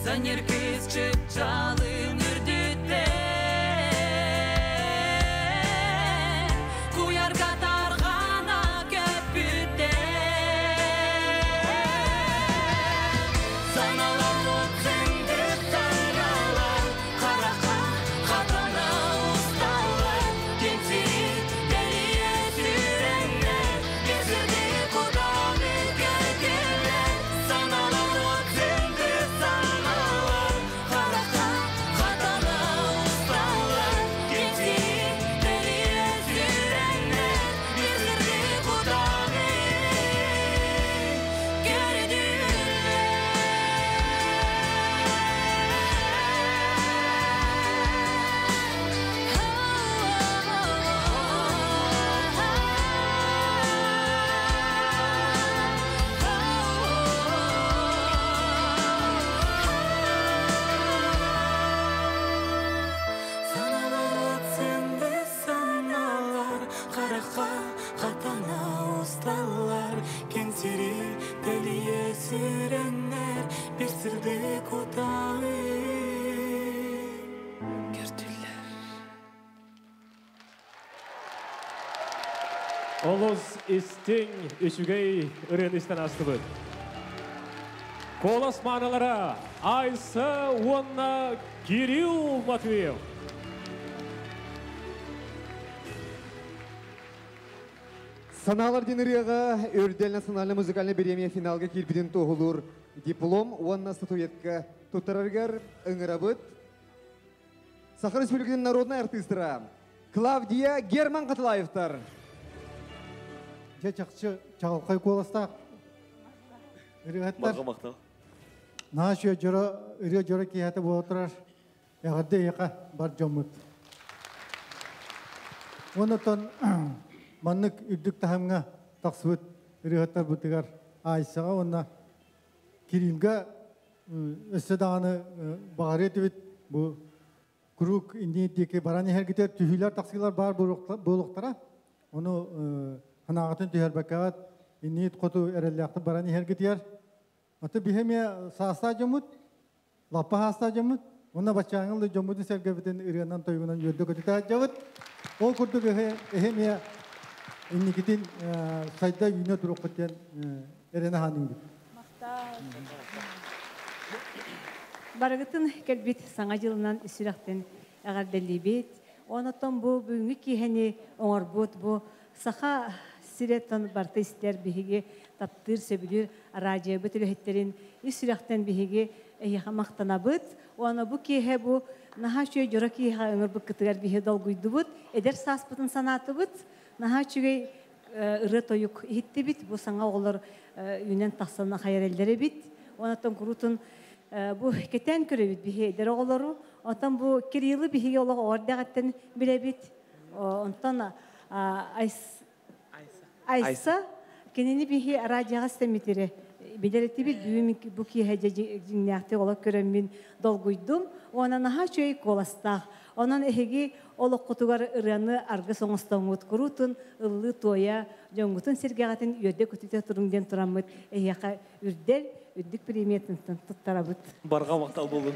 Саньыр кыз чыпчалын үрдүттэн Куярга тарҕана көппүттэр Саналар от сенде саналар Харахха хатана усталар Кенсири делие сүрэннэр Кесирди кудаҕы көрдүлэр Саналар от сенде саналар Харахха хатана усталар Кенсири делие сүрэннэр Кесирди кудаҕы Саналар от сенде саналар Харахха хатана усталар Кенсири делие сүрэннэр Бир сырдык утаҕы көрдүлэр Олус истиҥ үчүгэй ырыаны истэн астыбыт. Колос маанылара Айса уонна Кирилл Матвеев. Санаалар диэн ырыаҕа Үрдэл национальнай музыкальнай бириэмийэ финалга киирбитин туоһулуур диплом уонна статуэтка туттарарыгар ыҥырабыт. Саха Республикатын народнай артыыстара Клавдия Герман Каталаевтар. Дьэ чахчы чаҕылхай куоластаах ырыаһыттар. Барҕа махтал. Наһаа үчүгэй дьоро ырыа дьоро киэһэтэ буола турар. Эҕэрдэ эйиэхэ бар дьоммут. Онтон маннык үрдүк таһымҥа тахсыбыт ырыаһыттарбытыгар Айсаҕа уонна Кириллга өссө даҕаны баҕарыа этибит бу куруук иннин диэки баран иһэргитигэр түһүүлэр тахсыылар баар буолуохтара. Ону санааҕытын түһэрбэккэҕит инниит хоту эрэллээхтик баран иһэргитигэр. Аты биһи эмиэ саастаах дьоммут, лаппа саастаах дьоммут, уонна баччааҥҥы да дьоммутун сэргэбитин ырыанан тойугунан үөрдэ көтүтэ сылдьабыт. Ол курдук эһи эмиэ инникитин сайда үүнэ туруоххут диэн эрэнэ саныыбыт. Барыгытын кэлбит Саҥа дьылынан сүрэхтэн эҕэрдэлиибит. Онотон бу бүгүҥҥү киэһэни оҥорбут бу Саха сирэттэн барыта истэр биһиги таптыыр, сөбүлүүр араадьыйабыт үлэһиттэрин ис сүрэхтэн биһиги эһиэхэ махтанабыт. Уонна бу киэһэ бу наһаа үчүгэй дьоро киэһэ ыҥырбыккытыгар биһи долгуйдубут, эдэр сааспытын санаатыбыт. Наһаа үчүгэй ырыа-тойук иһиттибит. Бу саҥа оҕолор үүнэн тахсан ахай эрэллэр эбит. Онтон куруутун бу кэтээн көрөбүт биһи эдэр оҕолору. Онтон бу Кириллы биһиги олох оҕо эрдэҕиттэн билэбит. Онтон Айса кинини биһи радиоҕа истэммитири билэр этибит. Бүгүн бу киэһэ дьиҥнээхтик олох көрөммүн долгуйдум. Уонна наһаа үчүгэй куоластаах. Онон эһиги олоххутугар ырыаны аргыс оҥостоҥҥут куруутун ыллыы-туойа, дьоҥҥутун сиргэҕитин үөрдэ-көтүтэ туруҥ диэн тураммыт эһиэхэ үрдэл, үрдүк премиятын туттарабыт. Барҕа махтал буоллун.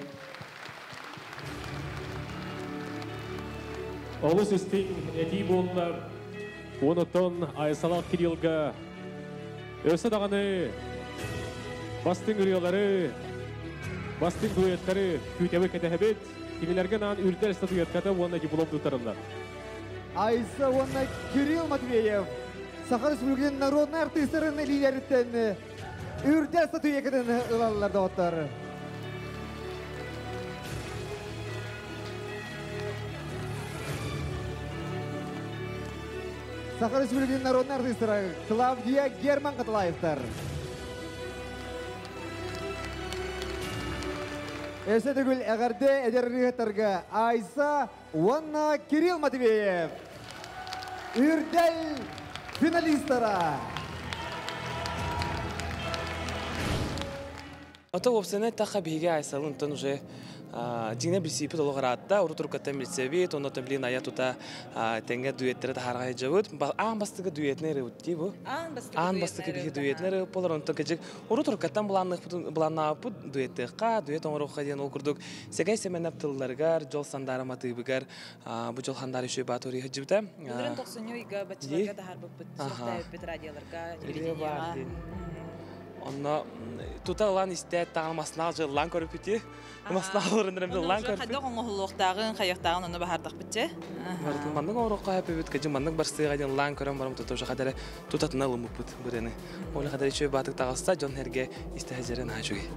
Олус истиҥ этии буолла. Онотон Айсалаах Кириллга өссө даҕаны бастыҥ ырыалары, бастыҥ дуэттары күүтэбит кэтэһэбит. Кинилэргэ наан үрдэл статуэтката уонна диплом туттарыллар. Айса уонна Кирилл Матвеев Саха Республикатын народнай артыыстарын лидериттэн үрдэл статуэткатын ылаллар доҕоттор. Саха Республикатын народнай артыыстара Клавдия Герман Каталаевтар. Өссө төгүл эҕэрдэ эдэр ырыаһыттарга Айса уонна Кирилл Матвеев. Үрдэл финалистара. Ото уопсайынан эттэххэ биһиги Айсалын онтон уже дьиҥэ билсииппит олох ыраатта, урут уруккаттан билсэбит, онно блин айа тута тэҥҥэ дуэттары таһаарга сылдьабыт. Аан бастакы дуэтнай ырыабыт дии бу. Аан бастакы биһиги дуэтнай ырыабыт буолар, онтон кыдьык урут уруккаттан былааннаабыппыт дуэттыахха, дуэт оҥоруохха диэн ол курдук Сэгэй Сэмэнэп тылларыгар, Дьол Сандаара матыыбыгар бу Дьол Хандаара үчүгэй баатыр сылдьыбыта. Былырын тохсунньу ыйга баччаларга таһаарбыппыт, суохтаабыппыт радиоларга, телевидениеҕа. Онно тута ылан истээт таҕа маснаах дьыллаан көрүппүтү. Маснаах олорон ыллаан көрүппүт. Хайдах оҥоһуллуохтааҕын, хайыахтааҕын онно баһаардахпытчы. Барытын маннык оҥоруохха хэппибит, кыдьы маннык барсыаҕа диэн ыллаан көрөн баран тута уже хадары тутатына ылыммыппыт бырыны. Ол хадары үчүгэй баатык таҕыста, дьон эргэ истэһэ дьэрэ наһаа үчүгэй.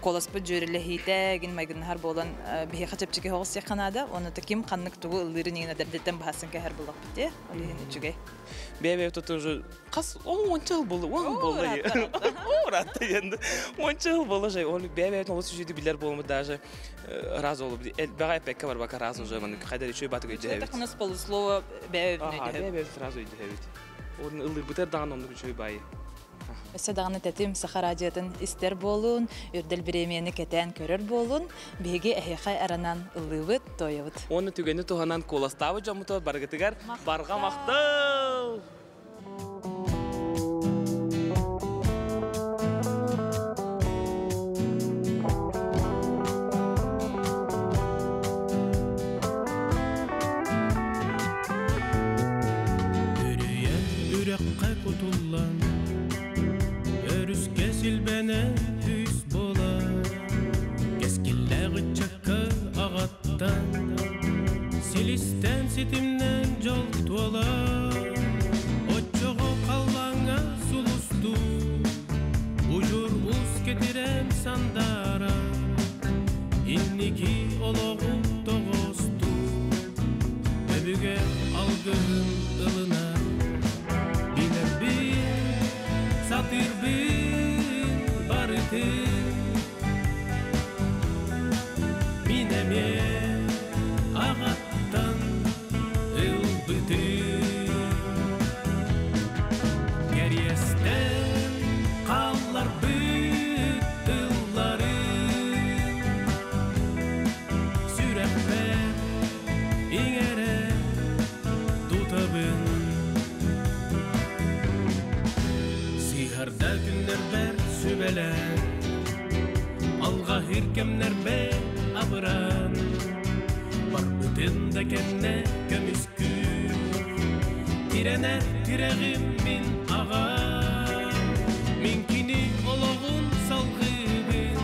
Куоласпыт дьүөрэлэһиитэ гин майгыннаһар буолан биһиэхэ чэпчэки соҕус сиэххэ наада. Уонна ким ханнык тугу ыллыырын иҥин эдэрдэттэн быһаарсан кэһэр буллахпыт дии. Ол иһин үчүгэй. Бэйэ-бэйэ тут уже хас уонча жыл болды, он болды. Ыраатта енді. Уонча жыл болды же. Ол бэйэ-бэйэ олус үчүгэй билэр буолмут даже раз ол бэҕэ эппекке барбакка раз уже маны хайдар үчүгэй батык өйдөһөбүт. У нас полуслово бэйэ-бэйэ бэйэ-бэйэ сразу өйдөһөбүт. Onun ыллырбытар даҕаны оннук үчүгэй баайы. Өссө даҕаны тэтим Саха радиотын истэр буолун, үрдэл бириэмийэни кэтээн көрөр буолун, биһиги эһиэхэ аранан ыллыыбыт, туойабыт. Уонна түгэни туһанан куоластаабыт дьоммутугар барыгытыгар барҕа махтал! Үрүйэ үрэххэ кутуллан, өрүскэ силбэнэ түс буолар. Кэскиллээх ыччакка аҕаттан, силистэн ситимнэн дьол туолар. Оччоҕо ылбытым Мин эмиэ аҕаттан ылбытым Кэриэстэн хаалларбыт тылларын Сүрэхпэр иҥэрэ тутабын Сыһарда күннэрбэр сүбэлээн Алҕаһыр кэмнэрбэр абыран Барбытын да кэннэ көмүскүүр Тирэнэр тирэҕим мин аҕам Мин кини олоҕун салҕыыбын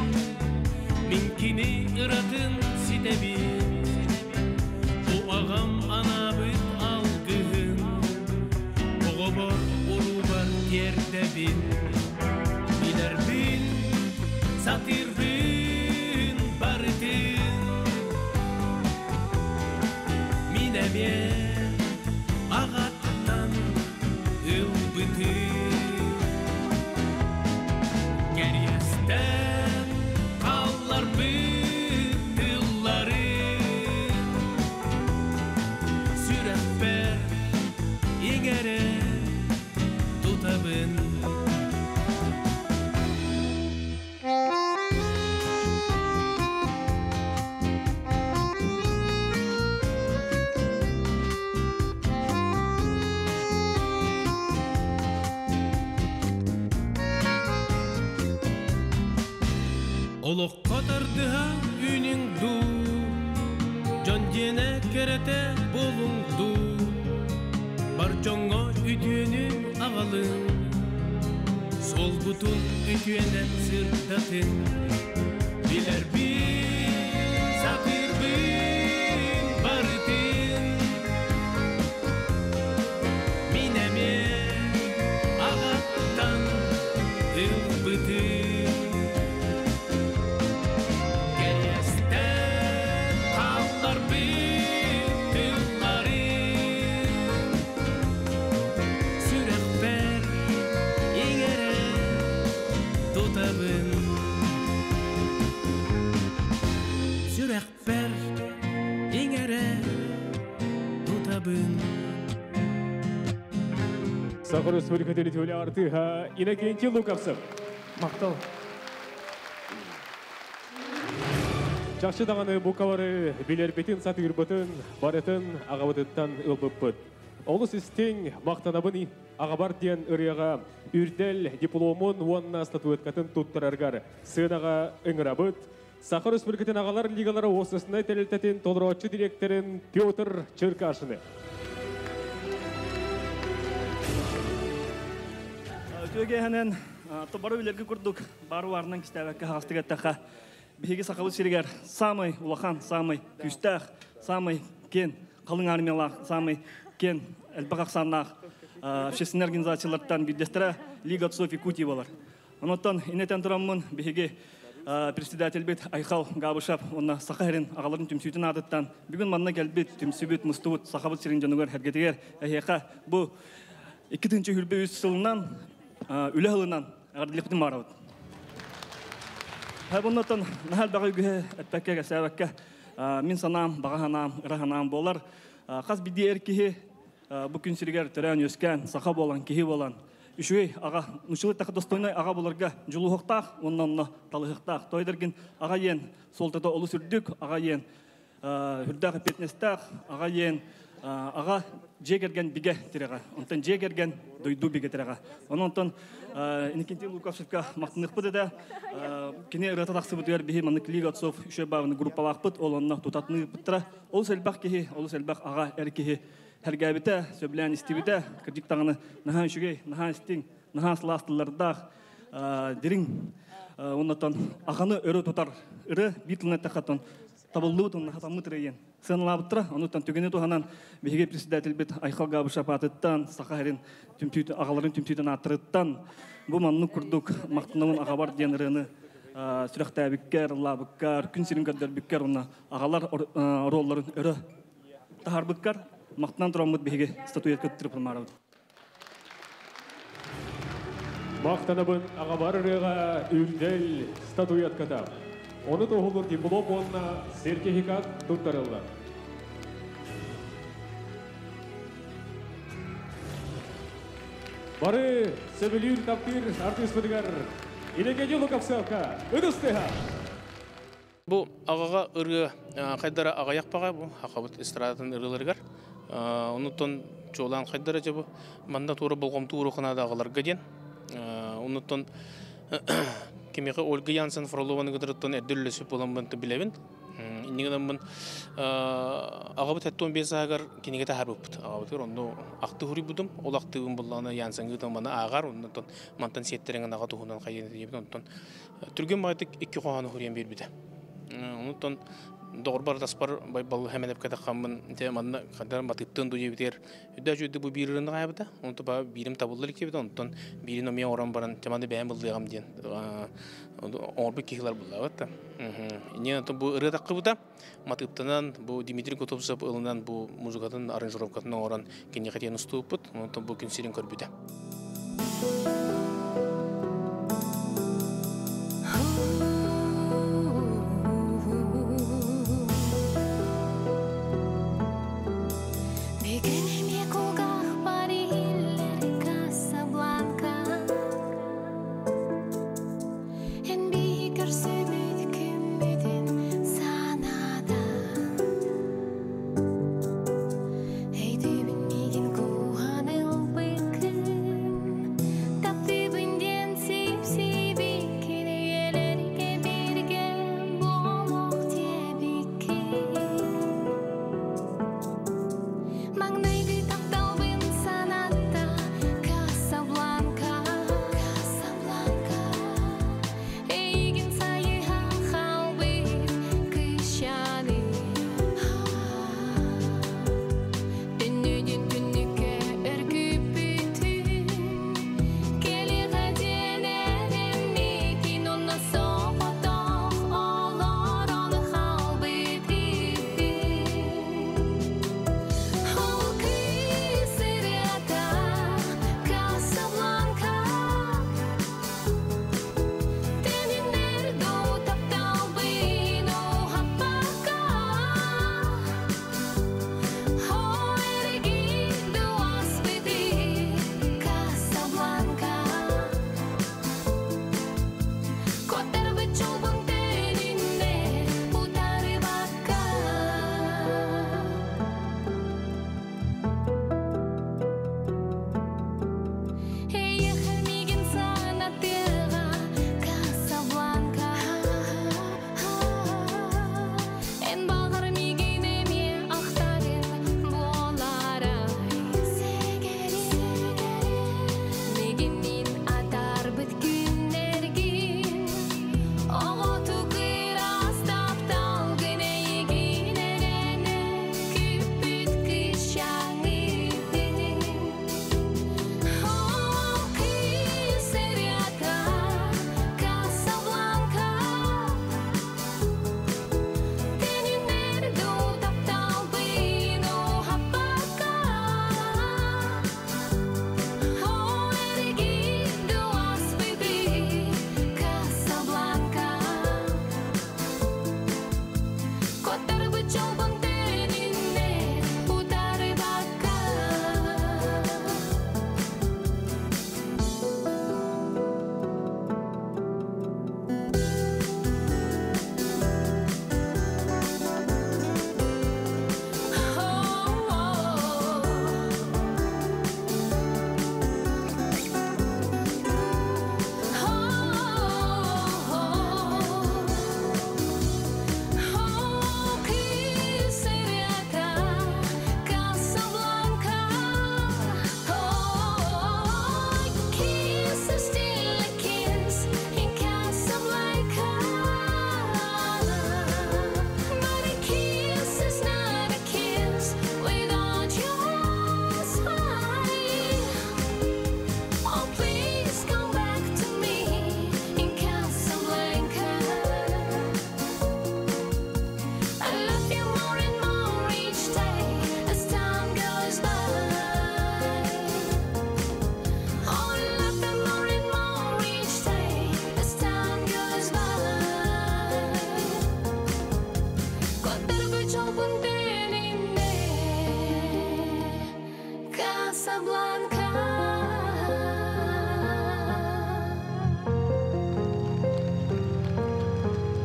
Мин кини ыратын ситэбин Бу аҕам анаабыт алгыһын Оҕобор уруубар тиэрдэбин Билэрбин, сатыырбын барытын Мин эмиэ аҕаттан ылбытым Кэриэстэн хаалларбыт тылларын Сүрэхпэр иҥэрэ тутабын. Олоххо тардыһа үүнүҥ дуу, дьон диэнэ кэрэтэ буолуҥ дуу, бар дьоҥҥо үтүөнү аҕалыҥ, суолгутун үтүөнэн сырдатыҥ. Билэрбин, сатыырбын барытын, мин эмиэ аҕаттан ылбытым. Кэриэстэн хаалларбыт тылларын Сүрэхпэр иҥэрэ тутабын Сүрэхпэр иҥэрэ тутабын Саха Республикатын үтүөлээх артыыһа Иннокентий Луковцев. Махтал. Чахчы даҕаны букалары билэрбитин, сатыырбытын, барытын аҕабытыттан ылбыппыт. Олус истиҥ, махтанабын аҕабар диэн ырыаҕа үрдэл дипломун уонна статуэткатын туттараргар сыанаҕа ыҥырабыт. Саха Республикатын аҕалар лигалара уопсастыбаннай тэрилтэтин толорооччу дириэктэрин Петр Черкашины. Үтүөгэһинэн тобары үлэргэ курдук бары варынан кистээбэккэ хаҕастык эттэххэ биһиги сахабыт сиригэр самый улахан, самый күүстээх, самый киэн халыҥ армиялаах, самый киэн элбэх ахсааннаах общественный организациялартан биирдэстэрэ Лига отцов Якутии болар. Онуттан инэтэн тураммын биһиги председательбит Айхал Габышев уонна Саха сирин аҕаларын түмсүүтүн аатыттан бүгүн манна кэлбит, түмсүбүт, мустубут Сахабыт сирин дьонугар эргэтигэр эһиэхэ бу 2023 сылынан үлэ сылынан эҕэрдэлиэхпитин баҕарабыт. Буннаттан наһаа элбэҕи үгүһү эппэккэ, кэпсээбэккэ мин санаам, баҕа санаам, ыра санаам буолар. Хас биирдии эр киһи бу күн сиригэр төрөөн-үөскээн, саха буолан, киһи буолан, үчүгэй аҕа, нуччалыы эттэххэ достойнай аҕа буоларга дьулуһуохтаах уонна онно талыһыахтаах. Тойдергин аҕа иэн суолтата олус үрдүк, аҕа иэн үрдээх эппиэтинэстээх, аҕа иэн аҕа дьиэ кэргэн бигэ тирэҕэ. Онтон дьиэ кэргэн дойду бигэ тирэҕэ. Онон онтон Иннокентий Луковцевка махтаныахпыт этэ. Кини ырыата тахсыбытыгар биһи маннык Лига отцов үчүгэй баабыны группалаахпыт, ол онно тутатыныыппыттара. Олус элбэх киһи, олус элбэх аҕа эр киһи сэргээбитэ, сөбүлээн истибитэ. Кырдьык даҕаны наһаа үчүгэй, наһаа истиҥ, наһаа сылаас тыллардаах, дириҥ оннотон аҕаны өрө тутар ыры биир тылынан эттэххэ табыллыбыт уонна хатаммыт ырыа сыаналаабыттара. Онуттан түгэни туһанан биһиги председательбит Айхал Габышев аатыттан, Саха сирин түмсүүтүн аҕаларын түмсүүтүн ааттарыттан бу маннык курдук махтанабын аҕабар диэн ырыаны сүрэхтээбиккэр, ыллаабыккар, күн сирин көрдөрбүккэр уонна аҕалар оруолларын өрө таһаарбыккар махтанан тураммыт биһиги статуэтка туттарыппын баарабыт. Махтанабын аҕабар ырыаҕа Үрдэл статуэтката. Ону туоһулуур диплом уонна сертификат туттарыллар. Бары сөбүлүүр таптыыр артыыспытыгар Иннокентий Луковцевка ытыс тыаһа! Бу аҕаҕа ырыа хайдара аҕыйах баҕа бу хахабыт эстрадатын ырыаларыгар. Онуттан чуолаан хайдара дьэ бу манна туора болҕомто уруохунаада аҕаларга диэн. Онуттан кимиэхэ Ольга Янсен Фролованы кытарыттан эрдэ үлэлэспит буоламмын билэбин. Инньэ гынаммын аҕабыт 75 сааһыгар кинигэ таһаарбыппыт. Аҕабытыгар онно ахтыы суруйбутум. Ол ахтыыбын буллаҕына Янсеҥҥа ыытан маны ааҕар, оннуттан мантан сиэттэрэн аҕа туһунан хайыан диэбит. Онтон түргэн баҕайытык икки хоһоону суруйан биэрбитэ. Онуттан доҕорбор таспар Байбал Хэмэнэпкэ таххаммын те манна хандар матыыптын ду диэбитигэр үрдэ үчүгэй бу биир ырыаны хаайбыта. Онтон ба биирим табыллар иккибит, онтон биирин эмиэ оҥорон баран те маны бэйэм ыллыаҕым диэн оҥорбут киһилэр буллаабыт да. Инньэ бу ырыа таххыбыта матыыптанан бу Дмитрий Готовцев ылынан бу музыкатын аранжировкатын оҥорон киниэхэ тиэн устубуппут. Онтон бу күн сирин көрбүтэ. Бүгүн эмиэ кулгаахпар иһиллэр Касабланка Эн биһи көрсүбүт күммүтүн санаата Өйдүүбүн миигин кууһан ылбыккын.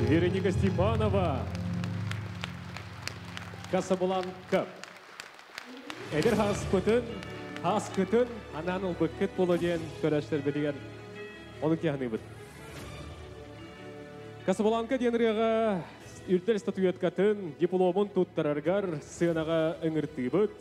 Вероника Степанова. Касабланка. Эдэр хаспытын, хаскытын анаан ылбыккыт буолуо диэн көрөөччүлэрбитигэр ону киһаныыбыт. Касабланка диэн ырыаҕа үрдэл статуэткатын, дипломун туттараргар сыанаҕа ыҥыртыыбыт.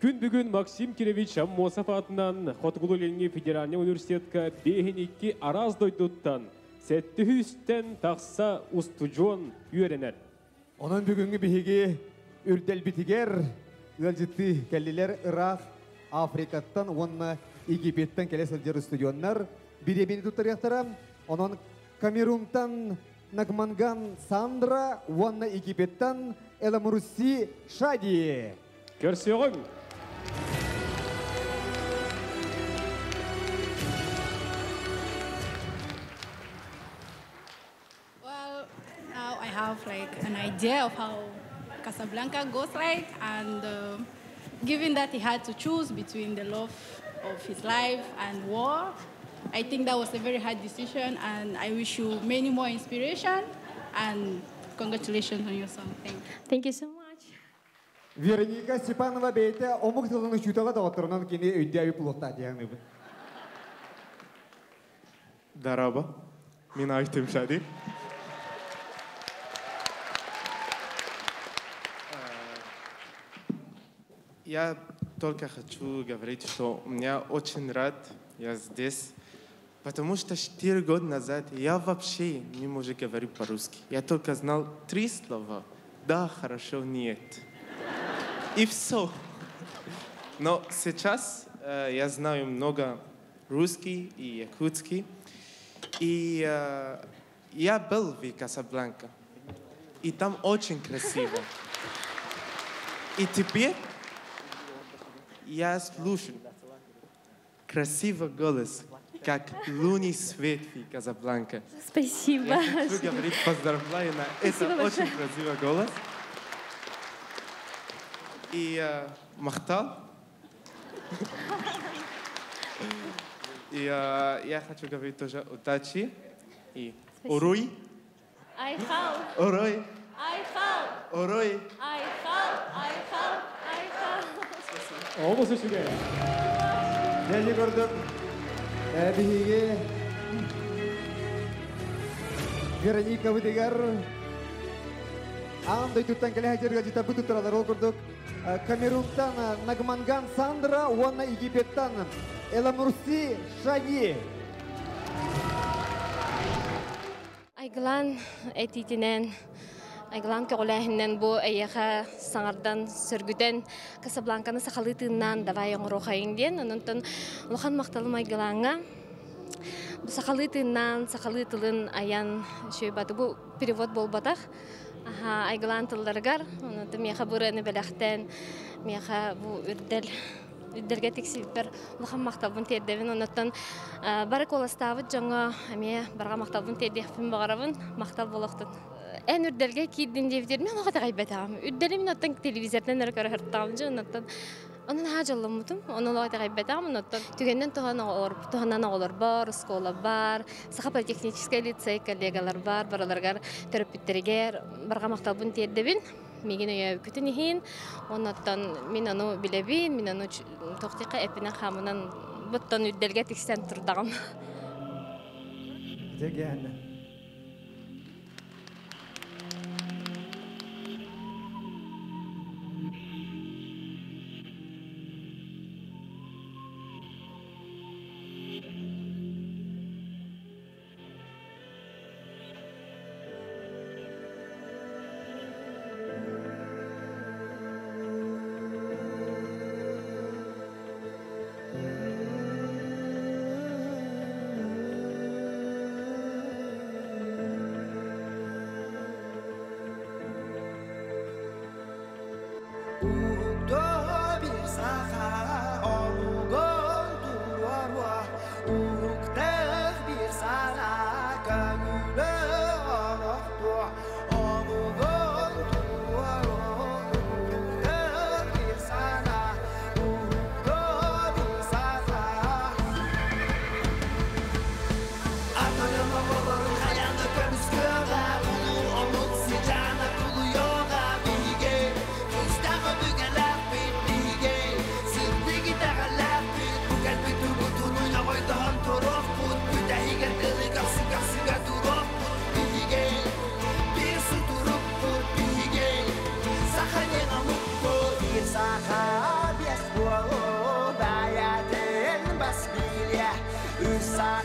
Күн бүгүн Максим Кирович Аммосов аатынан Хотугулуу-Илиҥҥи федеральнай университетка 52 араас дойдуттан 700-тэн тахса устудьуон үөрэнэр. Онон бүгүҥҥү биһиги үрдэлбитигэр ыалдьыттыы кэллилэр ыраах Африкаттан уонна Египеттэн кэлэ сылдьар устудьуоннар бириэмэни туттарыахтара. Онон Камерунтан Нагманган Сандра уонна Египеттан Эламурси Шади. Көрсүөҕүҥ! Well, now I have like an idea of how Casablanca goes like, and given that he had to choose between the love of his life and war, I think that was a very hard decision, and I wish you many more inspiration, and congratulations on your song. Thank you. Thank you so much. Вероника Степанова бэйэтэ омук тылын учуутала доҕотторунан кини өйдөөбүт булуохтаах диэн Дараба. Мин айтым Шади. Я только хочу говорить, что я очень рад, я здесь, потому что 4 года назад я вообще не могу говорить по-русски. Я только знал три слова. Да, хорошо, нет. И все. Но сейчас я знаю много русский и якутский. И я был в Касабланка. И там очень красиво. И теперь я слушаю красивый голос, как лунный свет в Казабланка. Спасибо. Я хочу говорить поздравляю на это Спасибо большое. Очень красивый голос. И Махтал. И я хочу говорить тоже удачи. И Спасибо. Уруй. Айхал. Уруй. Айхал. Уруй. Айхал. Айхал. Айхал. Олус үчүгэй. Дьэ көрдүк. Биһиги Вероника бытыгар аан дойдуттан кэлэ сылдьар ыалдьыттарбыт туттараллар ол курдук Камерунтан Нагманган Сандра уонна Египеттан Эламурси Шади. Айгылан этиитинэн, Айгылан көҕүлээһининэн бу эйиэхэ саҥардан, сөргүтэн Касабланканы сахалыы тыыннаан давай оҥоруохайыҥ диэн. Онон улахан махталым Айгылаҥҥа. Бу сахалыы тыыннаан, сахалыы тылын айан үчүгэй бу перевод буолбатах. Аха, Айгылаан тылларыгар, онон миэхэ бу ырыаны бэлэхтээн, миэхэ бу үрдэл үрдэлгэ тиксибиппэр улахан махталбын тиэрдэбин. Оннуттан бары куоластаабыт дьоҥҥо эмиэ барҕа махталбын тиэрдиэхпин баҕарабын. Махтал буолуохтун. Эн үрдэлгэ киирдин диэбитигэр мин олох итэҕэйбэтэҕим. Үрдэли мин оттон телевизортан эрэ көрө сырыттаҕым дьэ оннуттан онон наһаа дьолломмутум. Ону олох итэҕэйбэтэҕим. Оннуттан түгэнинэн туһанан оҕолорбор, оскуолабар, Саха политехническай лицей коллегаларбар, барыларыгар төрөппүттэригэр барҕа махталбын тиэрдэбин. Миигин өйөөбүккүтүн иһин. Оннуттан мин ону билэбин, мин ону тохтиха эппинэн хаамынан буттан үрдэлгэ тиксэн турдаҕым. Дьэ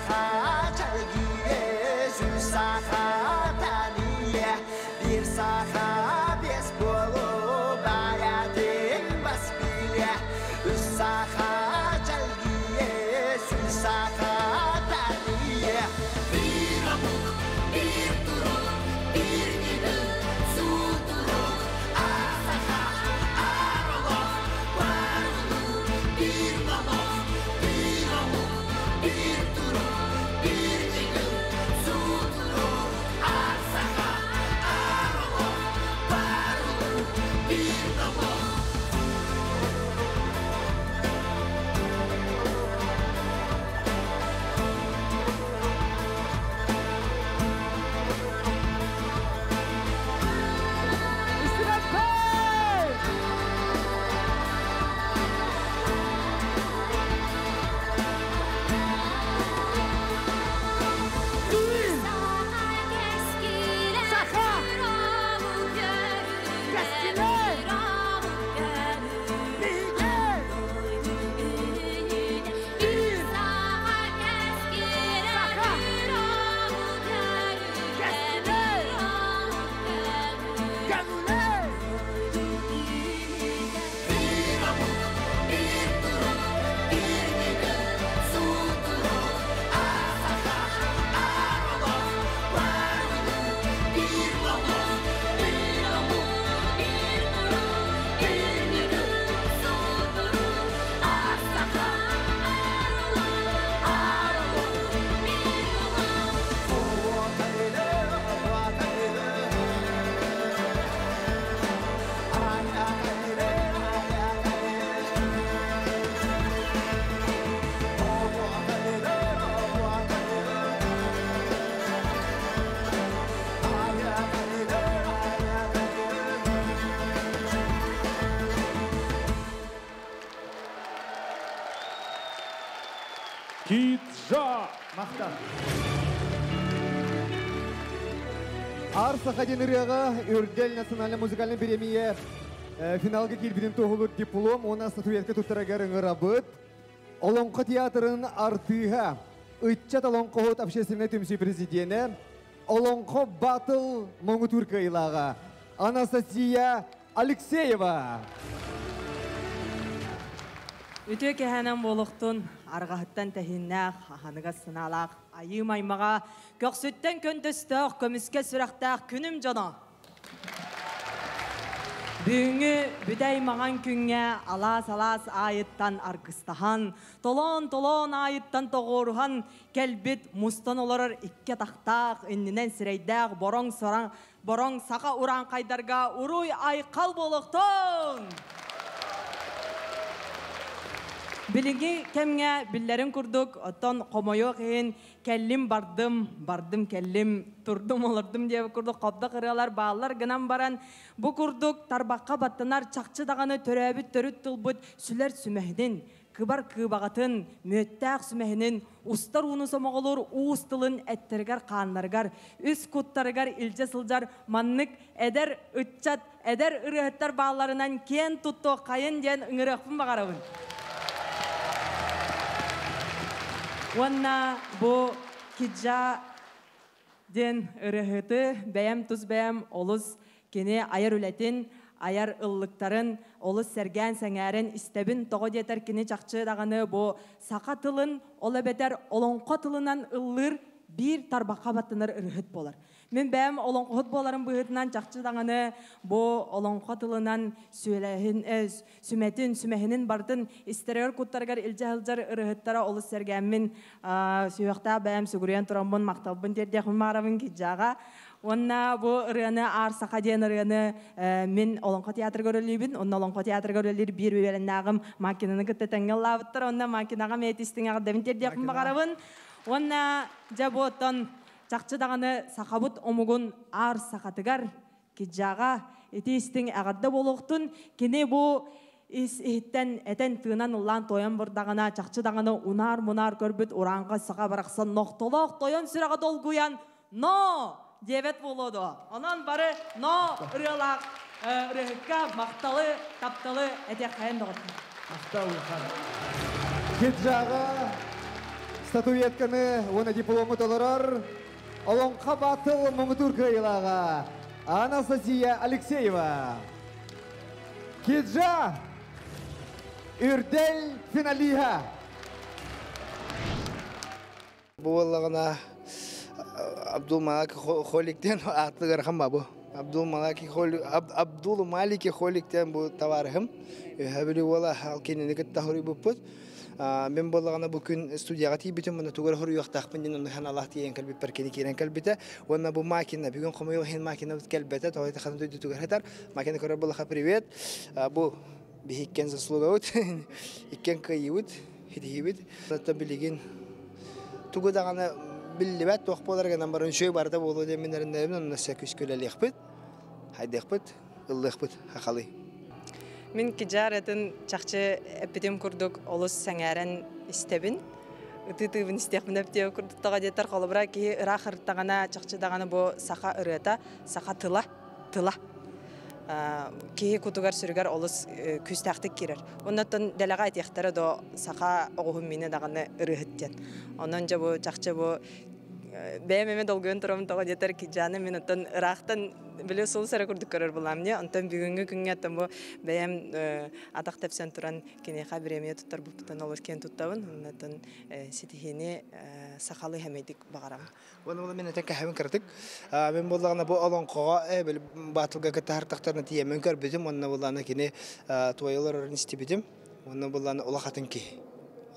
саха чалгие, сүр саха тание, bir саха бес болу баятын бас биле. Үс саха чалгие, сүр саха тание. Bir amuk, bir turuk, bir gibi suturuk. Ar саха, ар олох, бар улуу, bir номох, bir amuk, bir turuk, bir нигил сутурук. Ар саха, ар олох, бар улуу, bir номох. Саха! Bir amuk, bir turuk, bir нигил сутурук. Ар саха, ар олох, бар улуу, bir номох, bir amuk, bir турук, bir нигил сутурук. Ар саха, ар олох, ар олох, bir номох. Китжа! Мақтан. Ар Сахадин ырыаға Үрдел национальный музыкальный премия финалга килбидин туһулур диплом, она статуэтка туттарагар ыңырабыт. Олоңқо театрын артыға, Ытчат Олоңқо общественный түмсі президенті, Олоңқо Батыл Моңутурка илаға, Анастасия Алексеева. Үтө кэһэнэн буолуохтун арҕаһыттан тэһиннээх, аһаныгас сынаалаах, айыы маймаҕа, көхсүттэн көндөстөөх, көмүскэ сүрэхтээх күнүм дьоно. Бүгүҥҥү бүтэй маҕан күҥҥэ алаас-алаас аайыттан аргыстаһан, толоон-толоон аайыттан тоҕуоруһан кэлбит мустан олорор икки атахтаах, иннинэн сирэйдээх бороҥ соран, бороҥ саха урааҥхайдарга уруй айхал буолуохтун! Билиҥҥи кэмҥэ биллэрин курдук, оттон хомойуох иһин кэллим бардым, бардым кэллим, турдум олордум диэбит курдук хобдох ырыалар бааллар гынан баран, бу курдук тарбахха баттанар чахчы даҕаны төрөөбүт төрүт тылбыт сүлэр сүмэһинин, кыбар кыыбаҕатын, мүөттээх сүмэһинин, устар ууну сомоҕолуур уус тылын эттэригэр хааннарыгар, үс куттарыгар илдьэ сылдьар маннык эдэр ыччат, эдэр ырыаһыттар баалларынан киэн туттуоххайын диэн ыҥырыахпын баҕарабын. Уонна бу Киджа диэн ырыаһыты бэйэм тус бэйэм олус кини айар үлэтин, айар ыллыктарын олус сэргээн сэҥээрэн истэбин. Тоҕо диэтэр кини чахчы даҕаны бу саха тылын, ол эбэтэр олоҥхо тылынан ыллыыр биир тарбахха баттанар ырыһыт буолар. Мин бэйэм олоҥхоһут буоларым быһыытынан чахчы даҕаны бу олоҥхо тылынан сүөлэһин, сүмэтин, сүмэһинин бартын истэригэр куттарыгар илдьэ сылдьар ырыһыттара олус сэргээммин, сүһүөхтээх бэйэм сүгүрүйэн тураммын махталбын тиэрдиэхпин баарабын Киджаҕа. Уонна бу ырыаны Аар Саха диэн ырыаны мин Олоҥхо театрыгар үлэлиибин. Онно Олоҥхо театрыгар үлэлиир биир үөрэннээҕим Макинаны кытта тэҥҥэ ыллаабыттар. Онно Макинаҕа мээтистиҥ эҕэрдэбин тиэрдиэхпин баҕарабын. Уонна дьэ бу оттон чахчы даҕаны сахабыт омугун аар сахатыгар Киджаҕа ити истиҥ эҕэрдэ буолуохтун. Кини бу ис иһиттэн этэн тыынан ыллаан тойон бурдаҕына чахчы даҕаны унаар-мунаар көрбүт урааҥхай саха барахсан нохтолоох тойон сүрэҕэ долгуйан но диэбэт буолуо дуо? Онон бары но ырыалаах ырыаһыкка махталы, тапталы этиэххэйэн доҕоттор. Махтал, Киджаҕа Статуэтканы уонна диплому толорор Олоҥхо Батыл муҥутуур кыайыылааҕа Анастасия Алексеева. Киджа Үрдэл финалиһа. Бу буоллаҕына Абдул Малаки Холик диэн ааттыгар бу. Абдул Малаки Холик Абдул Малики Холик диэн бу товарыһым. Өһөбүлү буола кинини кытта хоруйбуппут. Мен буоллаҕына бу күн студияҕа тиийбитим, муна тугар хоруйуохтаахпын диэн онно Аллах тиийэн кэлбиппэр кини киирэн кэлбитэ. Уонна бу макина, бүгүн хомойуох иһин макина кэлбэтэ, тоҕо ханы дойдутугар хатар. Макина көрөр буоллаха привет. Бу биһиккен заслугабыт, иккен кыайыбыт, хитиһибит. Билигин тугу даҕаны биллибэт туох буолар гынан баран үчүгэй барыта буолуо диэн мин эрэнэбин, онно күскүлэлиэхпит, хайдыахпыт, ыллыахпыт хахалый. Мин кижар атын чахчы эппитим курдук олус сэҥээрэн истэбин. Ытыы-тыыбын истиэхпин эптиэ курдук тоҕо диэтэр холобура киһи ыраах ырыттаҕына чахчы даҕаны бу саха ырыата, саха тыла, тыла. Киһи кутугар сүрүгэр олус күүстээхтик киирэр. Оннуттан дэлэҕэ этиэхтэрэ до саха оҕуһун минэ даҕаны ырыһыт диэн. Онон дьэ бу чахчы бу бэйэм эмэ долгуйан турабын тоҕо диэтэр киджаны мин оттон ыраахтан били сул сэрэ курдук көрөр булам не. Онтон бүгүҥҥү күҥҥэ оттон бу бэйэм атах тэпсэн туран киниэхэ бириэмийэ туттар буппутан олус киэн туттабын. Оннуттан ситиһиини сахалыы хэмэйдик баҕарам. Уонна була мен этен кэһэбин кыратык. Мен буоллаҕына бу олоҥхоҕо били баатылга кытта тиийэммин көрбүтүм. Онно буоллаҕына кини туойулар истибитим. Онно буоллаҕына улахатын киһи.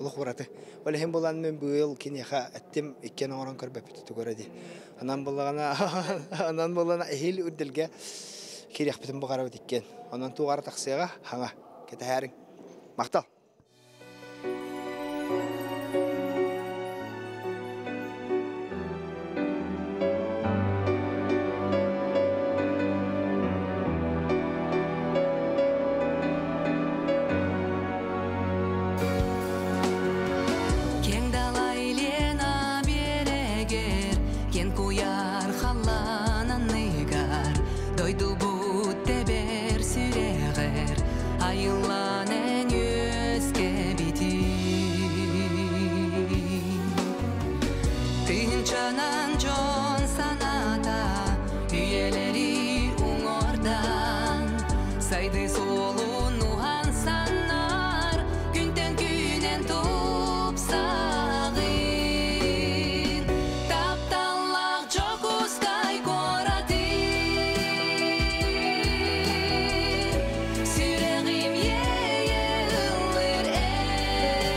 Улух ураты. Ол иһин буолан мен быйыл киниэхэ эттим иккиэн оҥорон көрбөппүт тугура дии. Анан буоллаҕына анан буоллаҕына эһиил үрдэлгэ кириэхпитин баҕарабыт иккиэн. Онон тугара тахсыаҕа хаҥа кэтэһээриҥ. Махтал. Кең далай Лена берегер, кен куяр халланан дойду бут тебер сүрегер, айыллан эн өске битин. Тыынчанан жон саната, үйелери уңордан, сайды солун ухан саннар, күнтен күнен тупсагын. Тапталлах жокустай коратын, сүрегим ейелер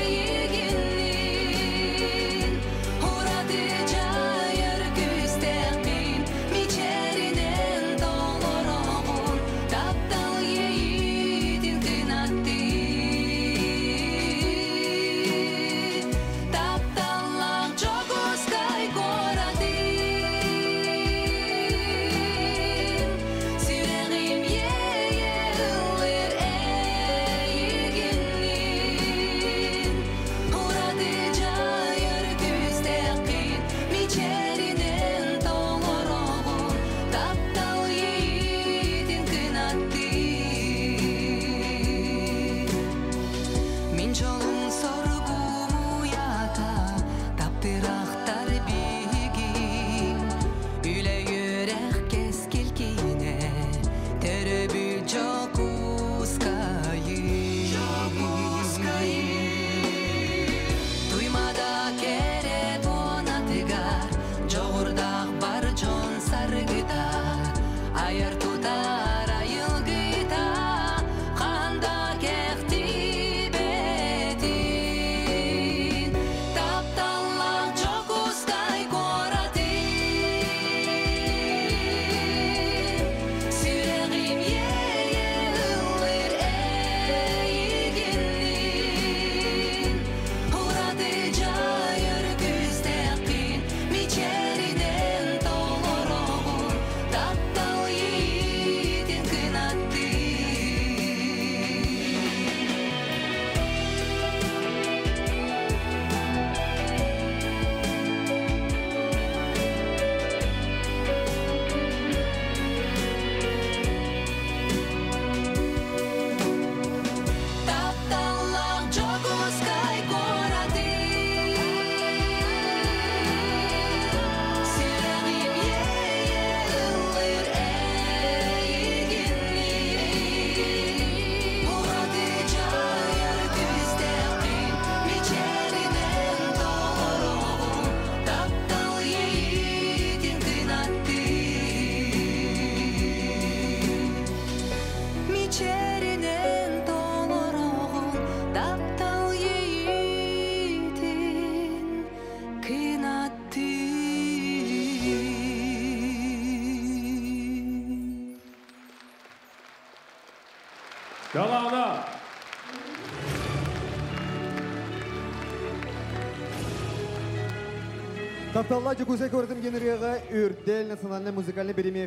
эйигинин, ураты жайыр күстек. Далана! Тапталла Жукусай көрдім генерияға үрдел национальный музыкальный береме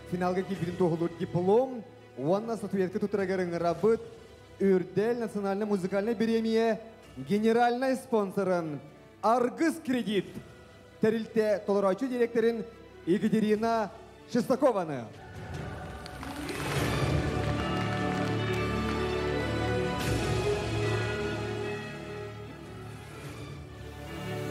финалға келбетін тоғылыр диплом. Уанна статуэтка тутырагарын рабыт үрдел национальный музыкальный беремие генеральный спонсорын Аргыс кредит. Терилте толорачу директорын Екатерина Шестакованы.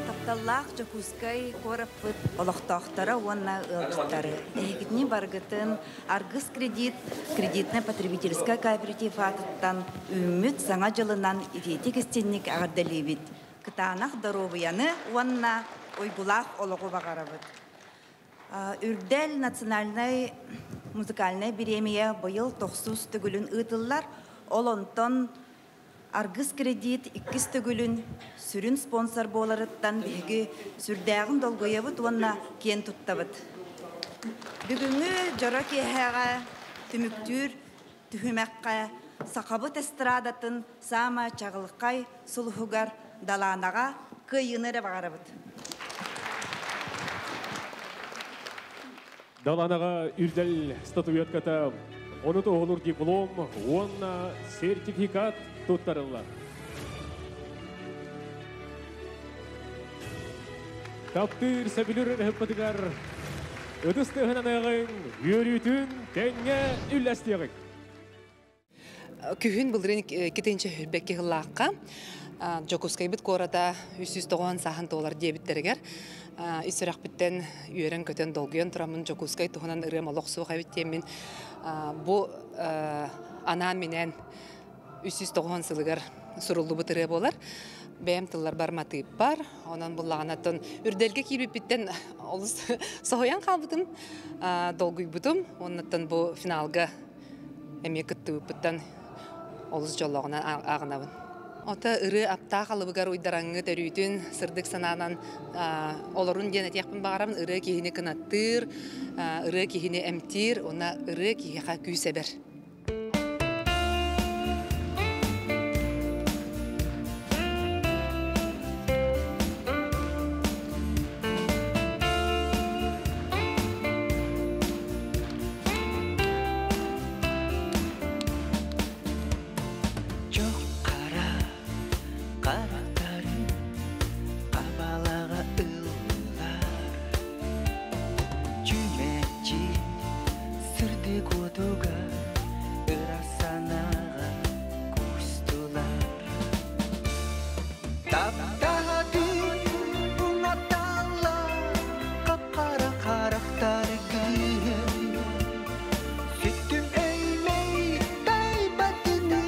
Тапталлаах Жокускай кораппыт олохтоохторо уонна ыалдьыттары. Эһигитини баргытын Аргыс кредит кредитная потребительская кооператив аатыттан үүммүт саҥа дьылынан итиитик истинник эҕэрдэлиибит. Кытаанах доруобуйаны уонна уйгулаах олоҕу баҕарабыт. Үрдэл национальнай музыкальнай бириэмийэ быйыл тохсус төгүлүн ыытыллар. Ол онтон Аргыс кредит иккис төгүлүн сүрүн спонсор буоларыттан биһиги сүрдээҕин долгуйабыт уонна киэн туттабыт. Бүгүҥҥү дьоро киэһэҕэ түмүктүүр түһүмэххэ сахабыт эстрадатын саама чаҕылхай сулуһугар Далаанаҕа кыайыыны эрэ баҕарабыт. Далаанаҕа үрдэл статуэтката, ону туоһулуур диплом уонна сертификат туттарыллар. Таптыыр сөбүлүүр ырыһыппытыгар ытыс тыаһынан ааҕыҥ, үөрүүтүн тэҥҥэ үллэстиэҕиҥ. Күһүн былырыын китинчэ хүрбэкки хыллаахха Дьокуускайбыт куората 390 сааһын туолар диэбиттэригэр ис сүрэхпиттэн үөрэн-көтөн долгуйан тураммын Дьокуускай туһунан ырыам олох суох эбит диэммин бу анаан-минээн 390 сылыгар суруллубут ырыа буолар. Бэйэм тылларбар матыыппар, онон буллаҕынаттан үрдэлгэ киирбиппиттэн олус соһуйан хаалбытым, долгуйбутум. Оннуттан бу финалга эмиэ кыттыбыппыттан олус дьоллооҕунан ааҕынабын. Ото ырыа аптаах алыбыгар уйдараҥҥыт өрүүтүн сырдык санаанан олорун диэн этиэхпин баҕарабын. Ырыа киһини кынаттыыр, ырыа киһини эмтиир, уонна ырыа киһиэхэ күүс эбэр. Çok kara карактарын кабалага ыллар Чүмэчи сырдык отуга ырасанага кустулар Таптаатын уңаталла капкара карактар кыһын Сүттүм өймей тайбатыны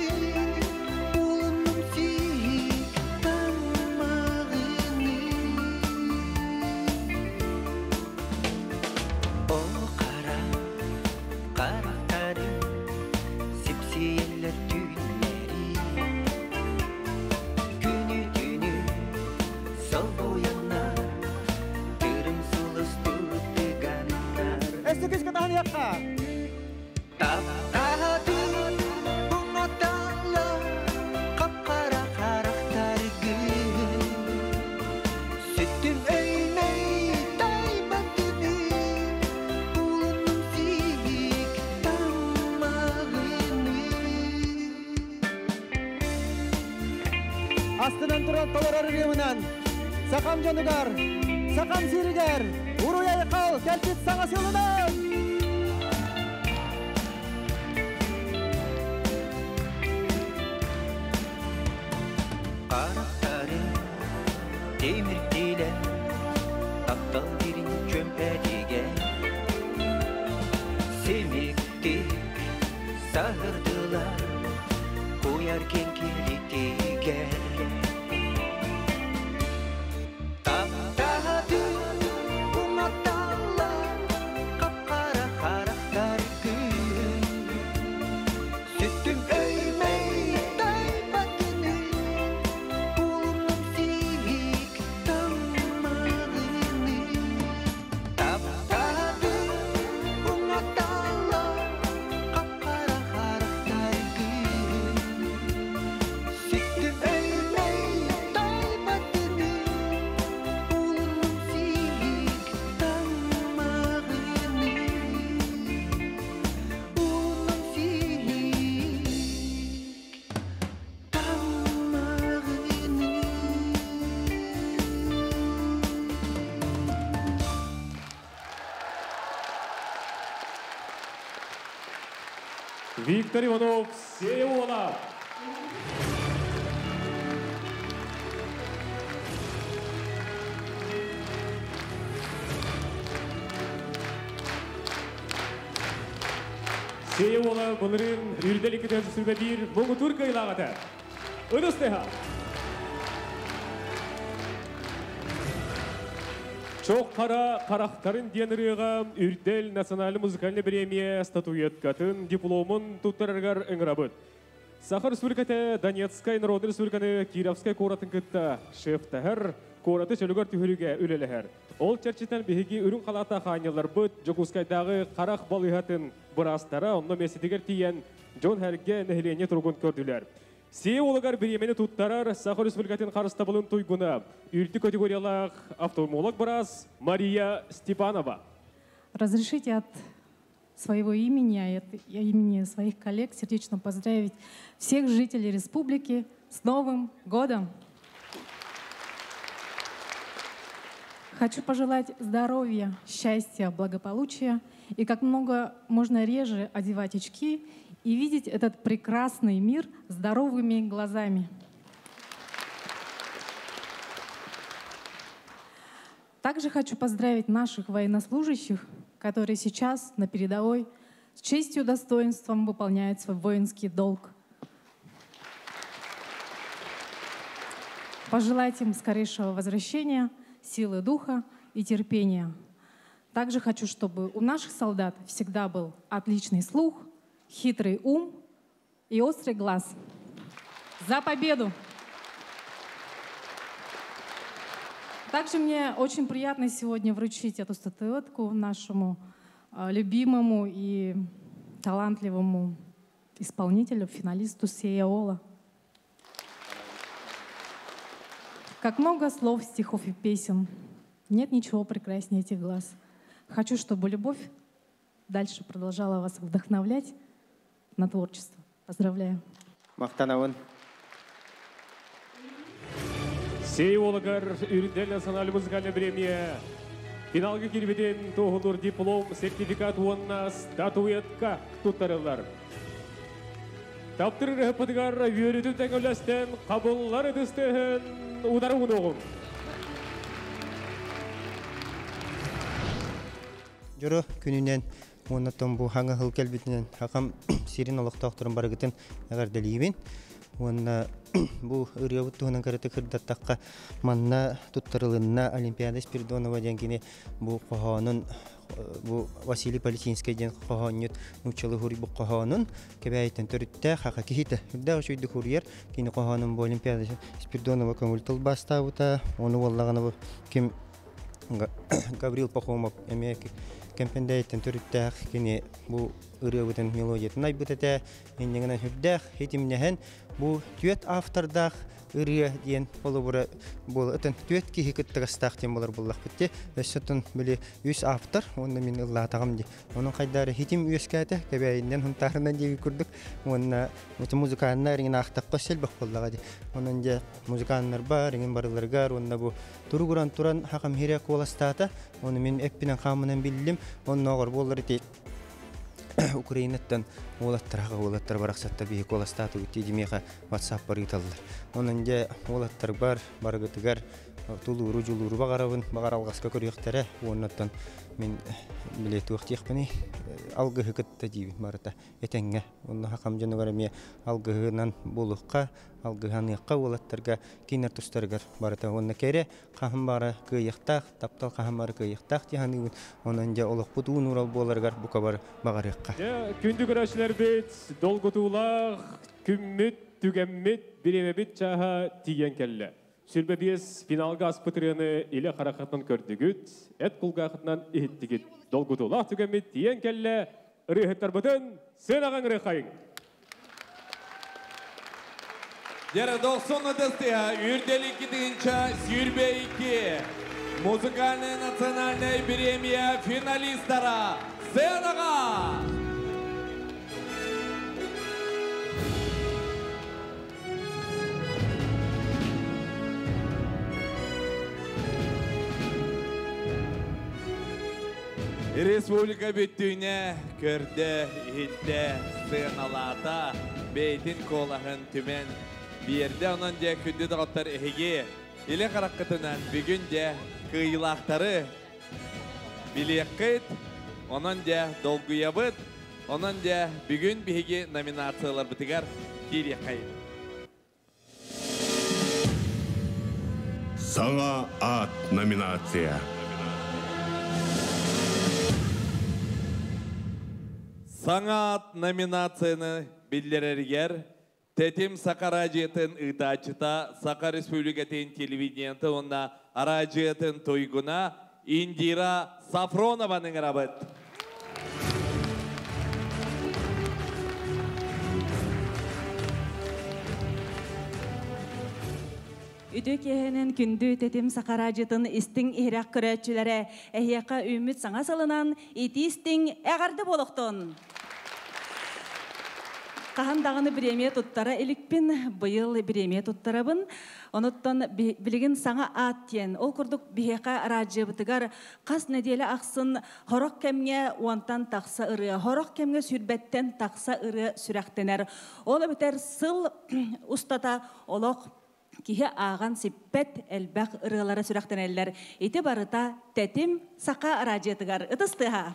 Улунум сиик таммагыны О кара карактарым сипсиеллер түүннэри Күнү түнү солбуяннар Тырым сулус тутыганнар Өссө кытаһан якка. Таптаатын уңаталла капкара карактаргын Сүттүм өймей тайбатыны Улунум сиик таммагыны Астынан туран толорор ырыамынан Сахам дьонугар, Сахам сиригэр, Уруй айхал кэлбит саҥа сылынан! Карактары темирдилер Таптал дирин чөмпәдиге Семиктик саһырдылар Куяр кеңкелитигер Таптаатын уңаталла Капкара карактар күн Сүттүм өймей тайбатыны Улунум сиик таммагыны Таптаатын уңаталла Капкара карактар Виктор Иванов Сеуола. Сеуола бұлырын үрдел 2 сүрбе 1 мұңытур кайлағаты. Ыныстыға. Чоқ қара қарақтарын деніріға үрдел национальный музыкальный премия статуэткатын дипломын туттараргар ыңырабыт. Сахар Республикаты Донецкай Народный Республиканы Кировскай коратын кытта шефтахар кораты чөлүгөр түһүрүгө үлелехер. Ол чәрчитен биһиги үрүн қалата ханялар бұт Жокускайдағы қарақ балыхатын бұрастара онно месетигер тиен Джон Херге нәхилене тургун көрдүлөр. Сие олагар биремени туттарар Сахар Республикатын қарыстабылын туйгуна. Үрді категориялақ офтальмолог барас Мария Степанова. Разрешите от своего имени и от имени своих коллег сердечно поздравить всех жителей республики с Новым годом! Хочу пожелать здоровья, счастья, благополучия и как много можно реже одевать очки и видеть этот прекрасный мир здоровыми глазами. Также хочу поздравить наших военнослужащих, которые сейчас на передовой с честью и достоинством выполняют свой воинский долг. Пожелать им скорейшего возвращения, силы духа и терпения. Также хочу, чтобы у наших солдат всегда был отличный слух, хитрый ум и острый глаз. За победу! Также мне очень приятно сегодня вручить эту статуэтку нашему любимому и талантливому исполнителю, финалисту Сеяола. Как много слов, стихов и песен, нет ничего прекраснее этих глаз. Хочу, чтобы любовь дальше продолжала вас вдохновлять на творчество. Поздравляю. Мақтанауын. Сейолагар үрдел национальный музыкальный премия. Финалга кирбеден тоғылыр диплом, сертификат уонна статуэтка туттарылар. Таптырыр хыппытыгар үйөрүтүн тәңөләстен қабыллар ыдыстыһын удары уноғын. Жору күнүнен оннотон бу хаңа хыл келбитинен хакам сирин олохтоохторун барыгытын эҕэрдэлиибин. Уонна бу ырыабыт туһунан кырыты кырдаттакка манна туттарылынна Олимпиада Спиридонова диэн кини бу хоһоонун бу Василий Поличинский диэн хоһоонньут нууччалы хури бу хоһоонун кэбээйтен төрүттэ хака киһитэ үрдээх үчүйдүк хурьер кини хоһоонун бу Олимпиада Спиридонова көҥүл тылбаастаабыта ону буоллаҕына бу ким Гаврил Пахомов эмиэ кемпендээттен төрүттээх кини бу ырыабытын мелодиятын айбыт этэ иннигинэн хүрдээх хитимнэһэн бу түөт автордаах ырыа диэн холобура буол ытын түөт киһи кыттыгастаах диэн болар буллахпыт те өссөтун били үс автор онно мин ыллаатаҕым ди онун хайдары хитим үөскээтэ кэбээйиннен хунтаарынан диэги курдук уонна музыканнар иҥин аахтакка сэлбэх буоллаҕа ди онон дьэ музыканнар бар иҥин барыларыгар уонна бу туругуран туран хакам хире куоластаата ону мин эппинэн хаамынан биллим оннооҕор буоллар ити Украинаттан уолаттар аға уолаттар барахсатта биһи куоластааты тиидимиэхэ WhatsApp бар ыыталлар. Онон дьэ уолаттар бар барыгытыгар тулууру дьулууру баҕарабын баҕар алҕаска көрүөхтэрэ уоннаттан мин биле туох диэхпиний алгыһы кытта диибин барыта этэҥҥэ онно хакам дьонугар эмиэ алгыһынан буолуохха алгыһаныахха уолаттарга кинер тустарыгар барыта уонна кэрэ хаһан баара кыайыахтаах таптал хаһан баара кыайыахтаах диэханыыбын онон дьэ олохпут уун урал буоларыгар бука бар баҕарыахха. Дьэ, күндү көрөөчүлэрбит, долгутуулаах күммүт, түгэммит, бириэмэбит чааһа тиийэн кэллэ. 25 финалга аспытырыаны илэ харахатынан көрдүгүт, эт кулгаахытынан иһиттигит. Долгутуулаах түгэммит тиийэн кэллэ, ырыаһыттарбытын сыанаҕа ырыахайыҥ. Дьэ, дохсун ытыс тыаһа үрдэл 2022. Музыкальная национальная премия финалистара. Сценаҕа! Республика бүттүүнэ көрдө, иһиттэ, сыаналаата, бэйтин куолаһын түмэн биэрдэ. Онон дьэ күндү доҕоттор эһиги илэ хараххытынан бүгүн дьэ кыайыылаахтары билиэххит. Онон дьэ долгуйабыт. Онон дьэ бүгүн биһиги номинацияларбытыгар киириэххэйин. Саҥа аат номинация. Саҥа аат номинацияны биллэрэригэр Тэтим Саха араадьыйатын ыытааччыта, Саха Республикатын телевидениетын уонна араадьыйатын туйгуна Индира Сафронованы ыҥырабыт. Үтүө киэһэнэн күндү тэтим саха араадьыйатын истиҥ иһирэх көрөөччүлэрэ эһиэхэ үүммүт саҥа сылынан итии истиҥ эҕэрдэ буолуохтун! Хаһан даҕаны бириэмийэ туттара иликпин, быйыл бириэмийэ туттарабын. Онуттан билигин саҥа аат диэн, ол курдук биһиэхэ араадьыйабытыгар хас нэдиэлэ ахсын хорох кэмҥэ уонтан тахса ырыа, хорох кэмҥэ сүүрбэттэн тахса ырыа сүрэхтэнэр. Ол эбэтэр сыл устата олох киһи ааҕан сиппэт элбэх ырыалара сүрэхтэнэллэр. Ити барыта Тэтим саха араадьыйатыгар ытыс тыаһа.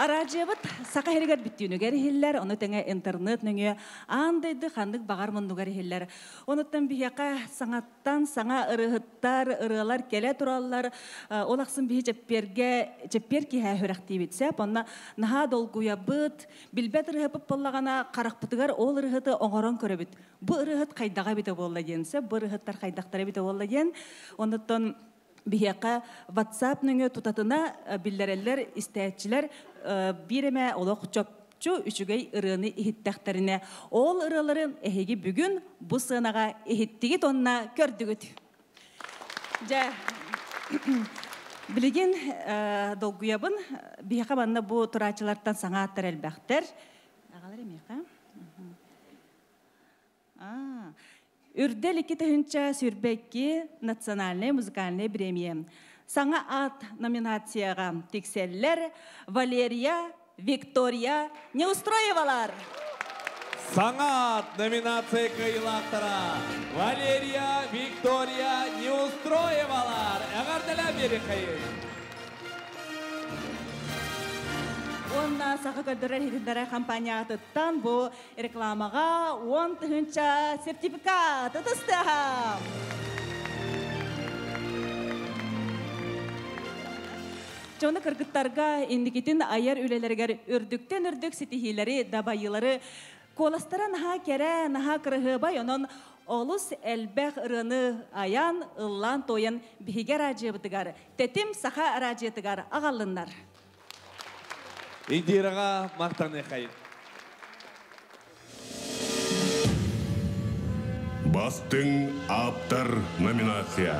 Араадьыйабыт саха иһигэр бүттүүнүгэр иһиллэр, ону тэҥэ интернет нөҥүө аан дойду ханнык баҕар муннугар иһиллэр. Онуттан биһиэхэ саҥаттан саҥа ырыаһыттар, ырыалар кэлэ тураллар. Ол ахсын биһи чэппиэргэ чэппиэр киэһэ сүрэхтиибит сөп. Онно наһаа долгуйабыт, Билбэт ырыаһыппыт буоллаҕына, харахпытыгар ол ырыаһыты оҥорон көрөбүт. Бу ырыаһыт хайдаҕа эбитэ буолла диэн сөп, бу ырыаһыттар хайдахтара эбитэ буолла диэн. Онуттан биһиэхэ WhatsApp нөҥүө тутатына биллэрэллэр истээччилэр биир эмэ олох чопчу үчүгэй ырыаны иһиттэхтэринэ, ол ырыаларын эһиги бүгүн бу сыанаҕа иһиттигит уонна көрдүгүт. Дьэ, билигин долгуйабын. Биһиэхэ манна бу турааччылартан саҥа ааттар элбэхтэр. Аҕалар эмиэхэ. Үрдэл 2022 национальнай музыкальнай премия. Саҥа аат номинацияҕа тиксэллэр Валерия Виктория Неустроевалар! Саҥа аат номинация кыайыылаахтара Валерия, Виктория Неустроевалар! Эҕэрдэлээн биэриэххэйин! Уонна саха көрдөрөр иһитиннэрэр компаниятыттан бу рекламаҕа 10 тыһыынча сертификат ытыстыаһа! Дьону кыргыттарга инникитин айар үлэлэригэр үрдүктэн үрдүк ситиһиилэри, дабайыылары куоластара наһаа кэрэ, наһаа кыраһыабай, онон олус элбэх ырыаны айан, ыллаан туойан биһиги араадьыйабытыгар, Тэтим саха араадьыйатыгар аҕаллыннар. Индираҕа махтаныахайын. Бастыҥ ааптар номинация.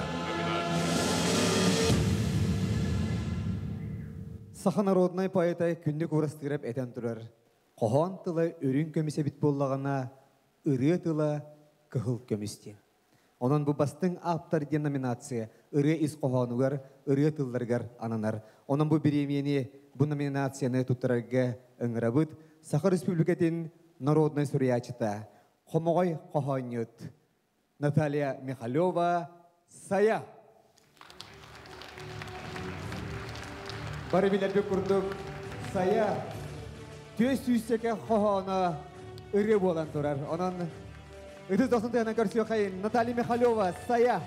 Саха народнай поэта Күннүк Уурастыырап этэн турар. Хоһоон тыла үрүҥ көмүс эбит буоллаҕына, ырыа тыла кыһыл көмүс диэн. Онон бу бастыҥ ааптар диэн номинация ырыа ис хоһоонугар, ырыа тылларыгар ананар. Онон бу бириэмийэни, бу номинацияны туттарарга ыҥырабыт Саха Республикатын народнай суруйааччыта, хомоҕой хоһоонньут Наталья Михалева Сайа. Бары билэрбит курдук Сайа түөс сүүсчэкэ хоһооно ырыа буолан турар. Онон ытыс дохсун тыаһынан көрсүөххэйин Наталья Михалева Сайа.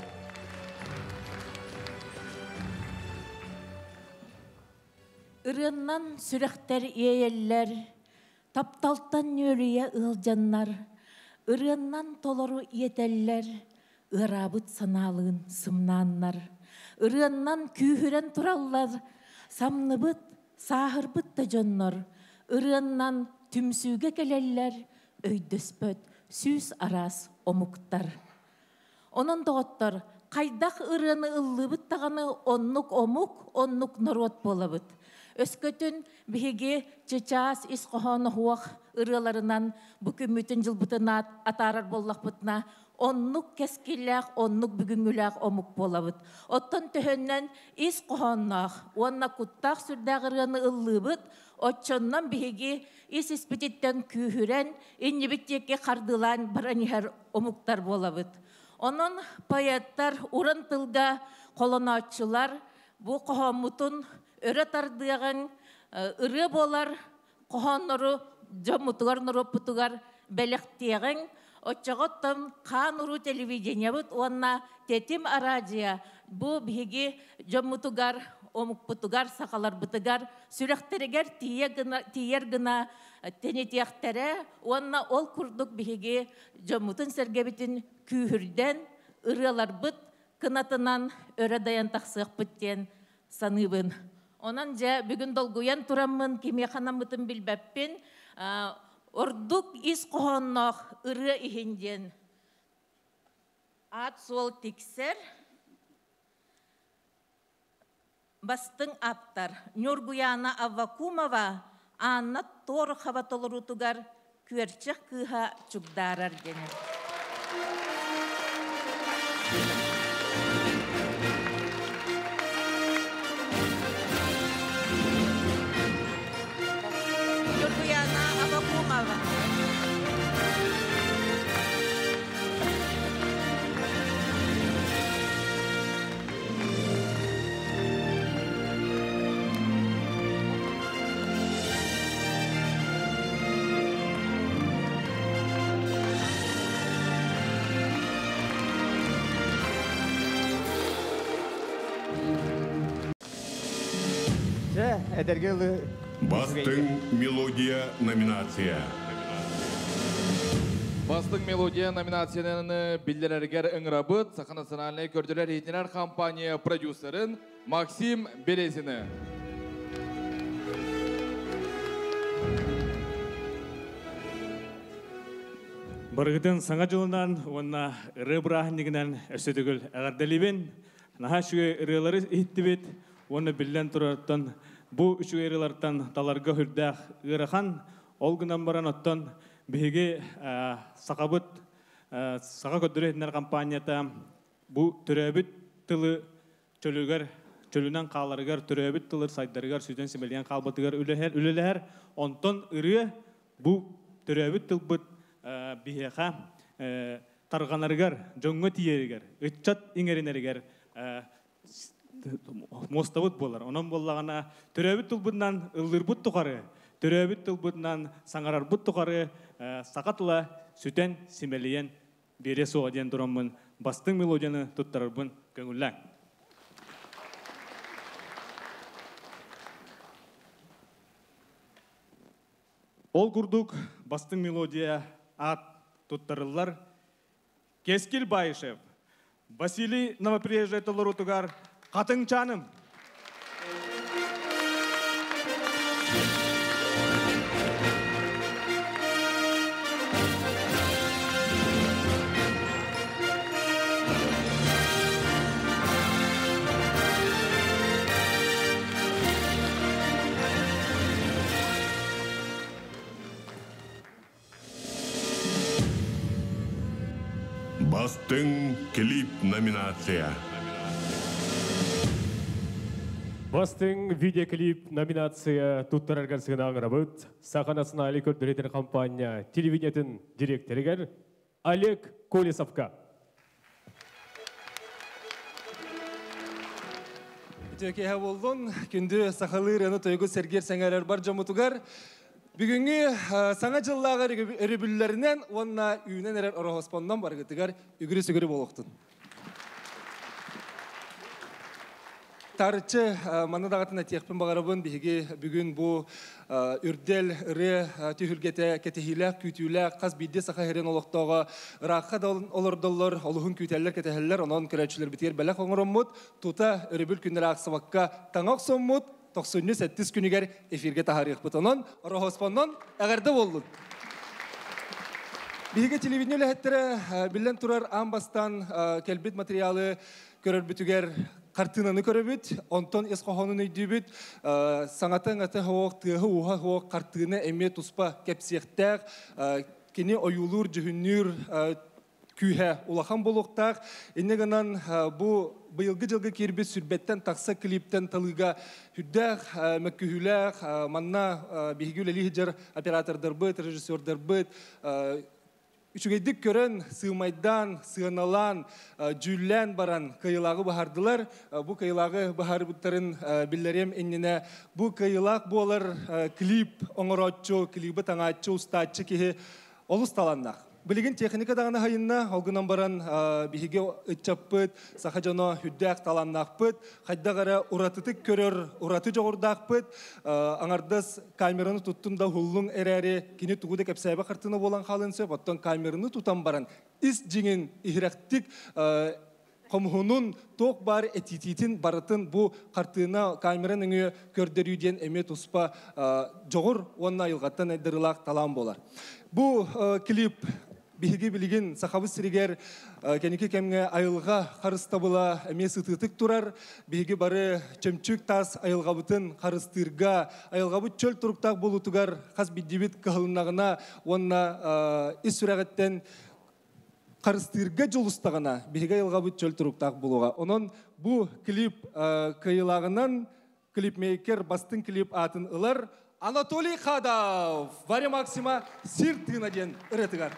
Ырыаннан сүрэхтэр иэйэллэр, тапталтан нүөлүйэ ыалдьаннар, ырыаннан толору иэтэллэр, ыараабыт санаалыын сымнааннар, ырыаннан күүһүрэн тураллар, самныбыт, сааһырбыт да дьоннор, ырыаннан түмсүүгэ кэлэллэр, өйдөспөт сүүс араас омуктар. Онон доҕоттор, хайдах ырыаны ыллыыбыт даҕаны оннук омук, оннук норуот буолабыт. Өскөтүн биһиги чычаас ис хоһооно суох ырыаларынан бу күммүтүн дьылбытын атаарар буоллахпытына, оннук кэскиллээх, оннук бүгүҥҥүлээх омук буолабыт. Оттон төһөннөн ис хоһоонноох уонна куттаах сүрдээх ырыаны ыллыыбыт, оччоннон биһиги ис испититтэн күүһүрэн, иннибит диэки хардыылаан баран иһэр омуктар буолабыт. Онон поэттар, уран тылга холонооччулар бу хоһооммутун өрө тардыаҕыҥ, ырыа буолар хоһооннору дьоммутугар, норуоппутугар бэлэхтиэҕиҥ. Оччоҕоттон хаан уруу телевидениебыт уонна Тэтим араадьыйа бу биһиги дьоммутугар, омукпутугар, сахаларбытыгар сүрэхтэригэр тиийэр гына тэнитиэхтэрэ уонна ол курдук биһиги дьоммутун-сэргэбитин күүһүрдэн, ырыаларбыт кынатынан өрө дайан тахсыахпыт диэн саныыбын. Онон дьэ бүгүн долгуйан тураммын кимиэхэ анаммытын билбэппин. Ордук ис хоһоонноох ырыа иһин диэн аат-суол тиксэр. Бастыҥ ааптар Ньургуйаана Аввакумова Анна Торохова толоруутугар Күөрчэх кыыһа чугдаарар диэн. Ньургуйаана Аввакумова. Дьэ, эдэргэ ылы Бастыҥ мелодия номинация. Бастыҥ мелодия номинациянан биллэрэригэр ыҥырабыт Саха национальнай көрдөрөр иһитинэр компания продюсерын Максим Березины. Барыгытын саҥа дьылынан уонна ырыа бырааһынньыгынан өссө төгүл эҕэрдэлиибин. Наһаа үчүгэй ырыалары иһиттибит уонна биллэн турартан бу үчүгэй ырыалартан таларга үрдээх ыарахан. Ол гынан баран оттон биһиги сахабыт саха көрдөрөр иһитиннэр компанията бу төрөөбүт тылы чөлүгэр чөлүнэн хааларыгар, төрөөбүт тылыр сайдарыгар, сүтэн симэлийэн хаалбатыгар үлэлэһэр. Онтон ырыа бу төрөөбүт тылбыт биһиэхэ тарҕанарыгар, дьоҥҥо тиийэригэр, ыччат иҥэринэригэр муостабыт буолар. Онон буоллаҕына төрөөбүт тылбытынан ыллыырбыт тухары, төрөөбүт тылбытынан саҥарарбыт тухары саха тыла сүтэн, симэлийэн биэриэ суоҕа диэн тураммын бастыҥ мелодияны туттарарбын көҥүллээҥ. Ол курдук бастыҥ мелодия аат туттарыллар Кескил Баишев, Василий Новоприезжай толоруутугар Хатыҥчааным. Бастыҥ клип номинация. Бастыҥ видеоклип номинация туттараргар сыанаҕырабыт Саха национальнай көрдөрөр компания телевидениетын директорыгар Олег Колесовка. Үтүө киэһэ буоллун. Күндү сахалыы ырыаны тойугу сэргиэр сэҥээрэр бар дьоммутугар бүгүҥҥү саҥа дьыллааҕы өрөбүллэринэн уонна үүнэн эрэр ороһоспоннон барыгытыгар үгүрү-сүгүрү буолуохтун. Тарыччы манна даҕатын этиэхпин баҕарабын, биһиги бүгүн бу үрдэл ырыа түһүлгэтэ кэтэһиилээх, күүтүүлээх хас биирдии саха сирин олохтооҕо ыраахха да олордоллор, олуһун күүтэллэр, кэтэһэллэр. Онон көрөөччүлэрбитигэр бэлэх оҥороммут, тута өрөбүл күннэр аахсыбакка таҥа охсоммут, тохсунньу сэттис күнүгэр эфиргэ таһаарыахпыт. Онон Ороһоспоннон эҕэрдэ буоллун! Биһиги телевидение үлэһиттэрэ биллэн турар аан бастаан кэлбит материалы көрөрбүтүгэр хартыынаны көрөбүт, онтон ис хоһоонун өйдүүбүт, саҥата-иҥэтэ суох, тыаһа-ууһа суох хартыына эмиэ туспа кэпсиэхтээх, кини ойуулуур, дьүһүннүүр күүһэ улахан буолуохтаах. Инньэ гынан бу быйылгы дьылга киирбит сүрбэттэн тахса клиптэн талыыга үрдээх мөккүһүүлээх манна биһиги үлэлии сылдьар оператордарбыт, режиссердарбыт үчүгэйдик көрөн, сыымайдаан, сыаналаан, дьүүллээн баран кыайыылааҕы быһаардылар. Бу кыайыылааҕы быһаарбыттарын биллэриэм иннинэ бу кыайыылаах буолар клип оҥорооччу, клибы таҥааччы, устааччы киһи олус талааннаах. Билигин техника даҕаны хайынна, ол гынан баран биһиги ыччаппыт, саха дьоно үрдээх талааннаахпыт, хайдах эрэ уратытык көрөр, ураты дьоҕурдаахпыт, аҥардас камераны туттун да уһуллуҥ эрээри, кини тугу да кэпсээбэ хартыына буолан хаалыан сөп, оттон камераны тутан баран ис дьиҥин иһирэхтик хомуһунун туох баар этитиитин барытын бу хартыына камера нөҥүө көрдөрүү диэн эмиэ туспа дьоҕур уонна айылҕаттан айдарыылаах талаан буолар. Бу клип биһиги билигин Сахабыт сиригэр кэнники кэмҥэ айылҕа харыстабыла эмиэ сытыытык турар. Биһиги бары чөмчүүк таас айылҕабытын харыстыырга, айылҕабыт чөл туруктаах буолуутугар хас биирдиибит кыһалыннаҕына уонна ис сүрэҕиттэн харыстыырга дьулустаҕына биһиги айылҕабыт чөл туруктаах буолуоҕа. Онон бу клип кыайыылааҕынан клипмейкер бастыҥ клип аатын ылар Анатолий Хадов Варя Максима Сир тыына диэн ырыатыгар.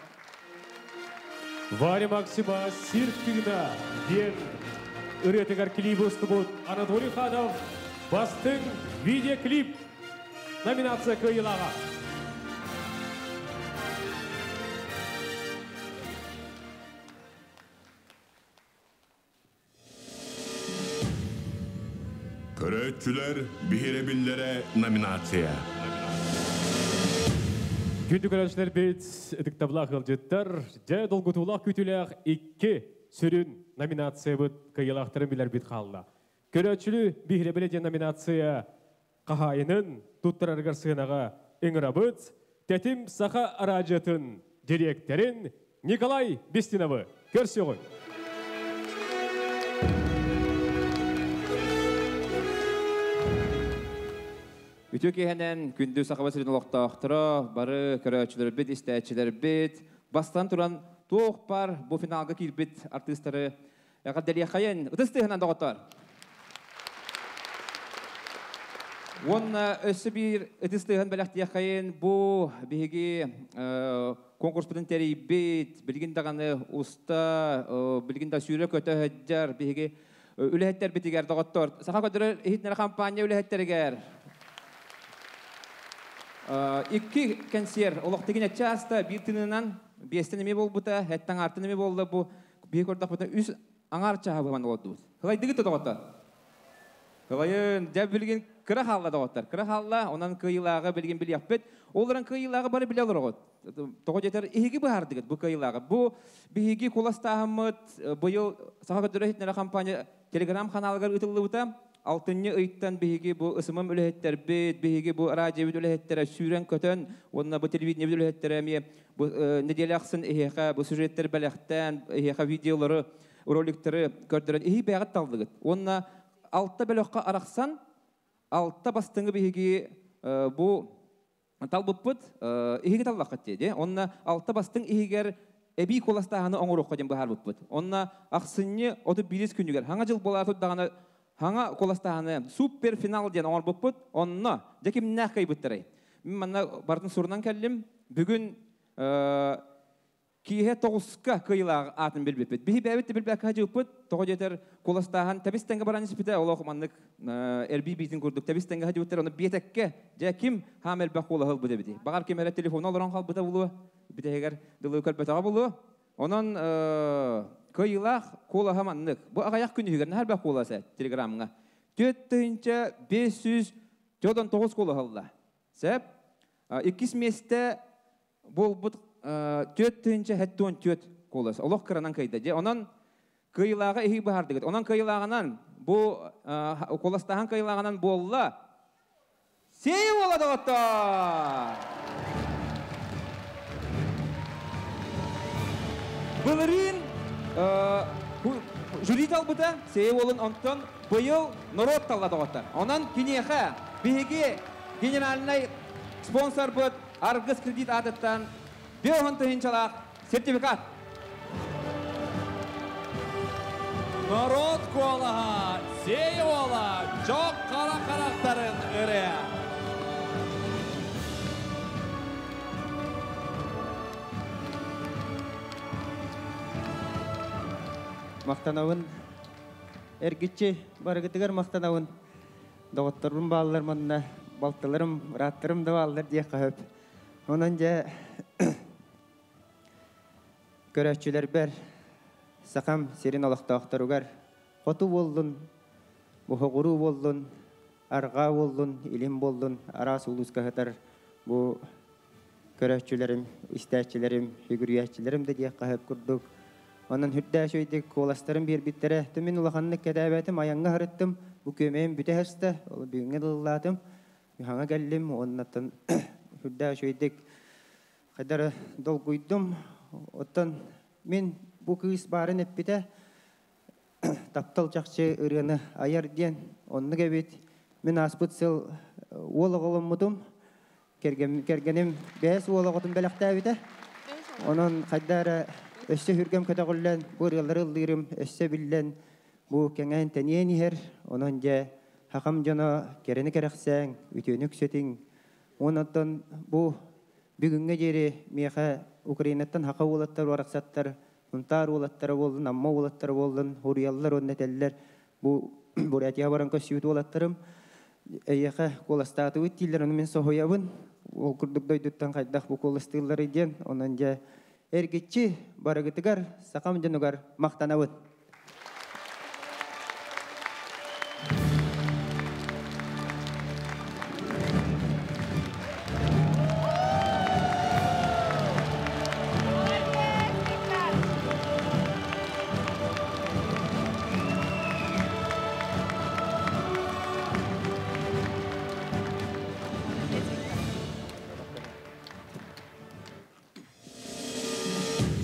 Варя Максима Сир тыына диэн ырыатыгар клип устубут Анатолий Хадов бастыҥ видеоклип номинация кыайыылааҕа. Көрөөччүлэр биһирэбиллэрэ номинация. Күндү көрөөччүлэрбит, ытыктабылаах ыалдьыттар, дьэ долгутуулаах күүтүүлээх икки сүрүн номинациябыт кыайыылаахтарын билэрбит хаалла. Көрөөччүлү биһирэбилэ диэн номинация хаһаайынын туттарарыгар сыанаҕа ыҥырабыт Тэтим Саха араадьыйатын дириэктэрин Николай Бестиновы көрсүөҕүҥ. Үтүө киэһэнэн күндү Сахабыт сирин олохтоохторо, бары көрөөччүлэрбит, истээччилэрбит, бастан туран туох бар бу финалга киирбит артыыстары эҕэрдэлиэххэйин, ытыс тыаһынан доҕоттоор! Уонна өссө биир ытыс тыаһын бэлэхтиэххэйин, бу биһиги конкурспутун тэрийбит, билигин даҕаны уста, билигин да сүүрэ-көтө сылдьар биһиги үлэһиттэрбитигэр, доҕоттоор, Саха көрдөрөр иһитиннэрэр хампаанньа үлэһиттэригэр икки кэнсиэр олох тигинэччи ааста, биир тыынынан, биэстэн эмиэ буолбута, эттэн аартан эмиэ буолла бу биһи көрдөхпүтүнэ үс аҥаар чааһы быһан олордубут. Кылайдыгыт да доҕоттор? Кылайын, дьэ билигин кыра хаалла доҕоттор. Кыра хаалла, онон кыайыылааҕы билигин билиэхпит. Ол эрэн кыайыылааҕы бары билэ олороҕут. Тоҕо диэтэр иһиги быһаардыгыт бу кыайыылааҕы. Бу биһиги куластааһыммыт быйыл Саха көрдөрөр иһитиннэрэр компания телеграм-ханаалыгар ыытыллыбыта. Алтынньы ыйтан биһиги бу ысымым үлэһиттэрбит, биһиги бу радиобит үлэһиттэрэ сүүрэн-көтөн уонна бу телевидениебит үлэһиттэрэ эмиэ бу нэдиэлэ ахсын эһиэхэ бу сюжеттэр бэлэхтээн, эһиэхэ видеолары, роликтары көрдөрөн иһи бэйэҕит талдыгыт. Уонна алта бөлөххө арахсан, алта бастыҥы биһиги бу талбыппыт иһиги таллаххыт диэ. Онно алта бастыҥ иһигэр эбии куоластааһыны оҥоруохха диэн быһаарбыппыт. Онно ахсынньы 31 күнүгэр хаҥа дьыл буолаатыт даҕаны хаҥа куоластааһыны суперфинал диэн оҥорбуппут. Онно дьэ кимнээх кыайбыттарай? Мин манна барытын сурунан кэллим. Бүгүн Киэһэ тоҕуска кыайыылаах аатын билбиппит. Биһи бэйэбит да билбэккэ садьыыппыт. Тоҕо диэтэр куоластааһын тэбис тэҥҥэ баран испитэ. Олох маннык эрбии биитин курдук тэбис тэҥҥэ садьыбыттар. Ону биэтэккэ дьэ ким хаам элбэх куолаһы ылбыт эбитий? Баҕар ким эрэ телефону олорон хаалбыта буолуо, бүтэһигэр дылы көрбөтөҕө буолуо. Онон кыайыылаах куолаһа маннык. Бу аҕыйах күн иһигэр наһаа элбэх куолас ээ телеграмҥа. 4549 куолаһы ылла. Сөп. Иккис миэстэ буолбут 4074 куолас. Олох кыранан кыайда. Дьэ, онон кыайыылааҕы эһиги быһаардыгыт. Онон кыайыылааҕынан бу куоластааһын кыайыылааҕынан буолла. Сей уола доҕоттоор! Былырыын жюри талбыта Сей уолун онтон быйыл норуот талла доҕоттор. Онон киниэхэ биһиги генеральнай спонсорбут Аргыс кредит аатыттан 50 тыһыынчалаах сертификат. Народ куолаһа, Сиэйэ Уола, Чох хара харахтарын ырыа. Махтанабын. Эргиччи барыгытыгар махтанабын. Доҕотторбун бааллар манна, балтыларым, бырааттарым да бааллар диэххэ сөп. Онон дьэ көрөөччүлэрбэр Сахам сирин олохтоохторугар хоту буоллун, буһоҕуруу буоллун, арҕаа буоллун, илин буоллун араас улууска сытар бу көрөөччүлэрим, истээччилэрим, сүгүрүйээччилэрим да диэххэ сөп курдук. Онон үрдээх үчүгэйдик куоластарын биэрбиттэрэ. Мин улаханнык кэтээбэтим, айаҥҥа сырыттым. Бу күөмэйим бүтэ сыста, ол бүгүҥҥэ дылылаатым. Хаҥа кэллим, уоннаттан үрдээх үчүгэйдик хайдары долгуйдум. Оттон мин бу кыыс баарын эппитэ, таптал чахчы ырыаны айар диэн оннук эбит. Мин ааспыт сыл уол оҕоломмутум, кэргэним бэс уол оҕотун бэлэхтээбитэ. Онон хайда эрэ өссө хүргэм көтөҕүллэн, бу ырыалары ыллыырым өссө биллэн, бу кэҥээн тэниэн иһэр. Онон дьэ хахам дьоно кэрэни кэрэхсээҥ, үтүөнү үксэтиҥ. Онон бу бүгүҥҥэ диэри миэхэ Украинаттан хака уолаттар барахсаттар, Сунтаар уолаттара буоллун, Амма уолаттара буоллун, хуруйаллар уонна этэллэр. Бу Бурятия баран көссүүт уолаттарым эйиэхэ куоластаатыбыт дииллэр, ону мин соһуйабын. Ол курдук дойдуттан хайдах бу куоластыылларый диэн, онон дьэ эргиччи барыгытыгар, сахам дьонугар махтанабын.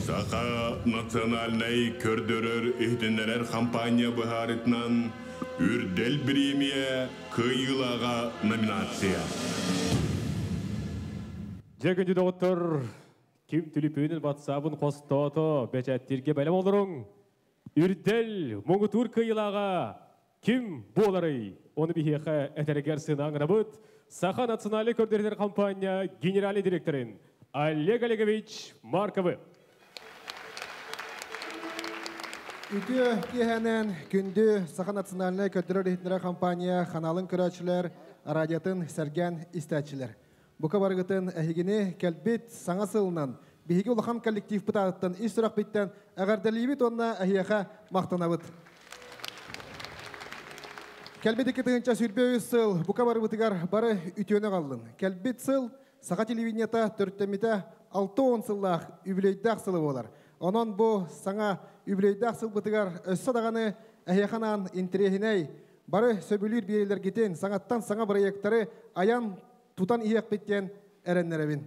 Саха национальнай көрдөрөр-иһитиннэрэр хампаанньа быһаарытынан Үрдэл бириэмийэ кыайыылааҕа номинация. Дьэ күндү доҕоттор, ким түлүпүөнүн ватсабын хостоото, бэчээттииргэ бэлэм олоруҥ. Үрдэл муҥутуур кыайыылааҕа ким буоларый? Ону биһиэхэ этэригэр сынаҥырабыт Саха национальнай көрдөрөр компания генеральный директорын Олег Олегович Марковы. Үтүө киэһэнэн күндү Саха национальнай көрдөрөр иһитиннэрэр компания ханаалын көрөөччүлэр, радиотын сэргээн истээччилэр. Бука барыгытын эһигини кэлбит саҥа сылынан биһиги улахан коллективпыт аатыттан ис сүрэхпиттэн эҕэрдэлиибит уонна эһиэхэ махтанабыт. Кэлбит 2023 сыл бука барыбытыгар бары үтүөнү аҕаллын. Кэлбит сыл Саха телевидениета төрүттэммитэ 60 сыллаах үбүлүөйдээх сылы буолар. Онон бу саҥа үбүлүөйдээх сылбытыгар өссө даҕаны эһиэхэ анаан интэриэһинэй бары сөбүлүүр биэриилэргитин саҥаттан саҥа бырайыактары айан тутан иһиэхпит диэн эрэннэрэбин.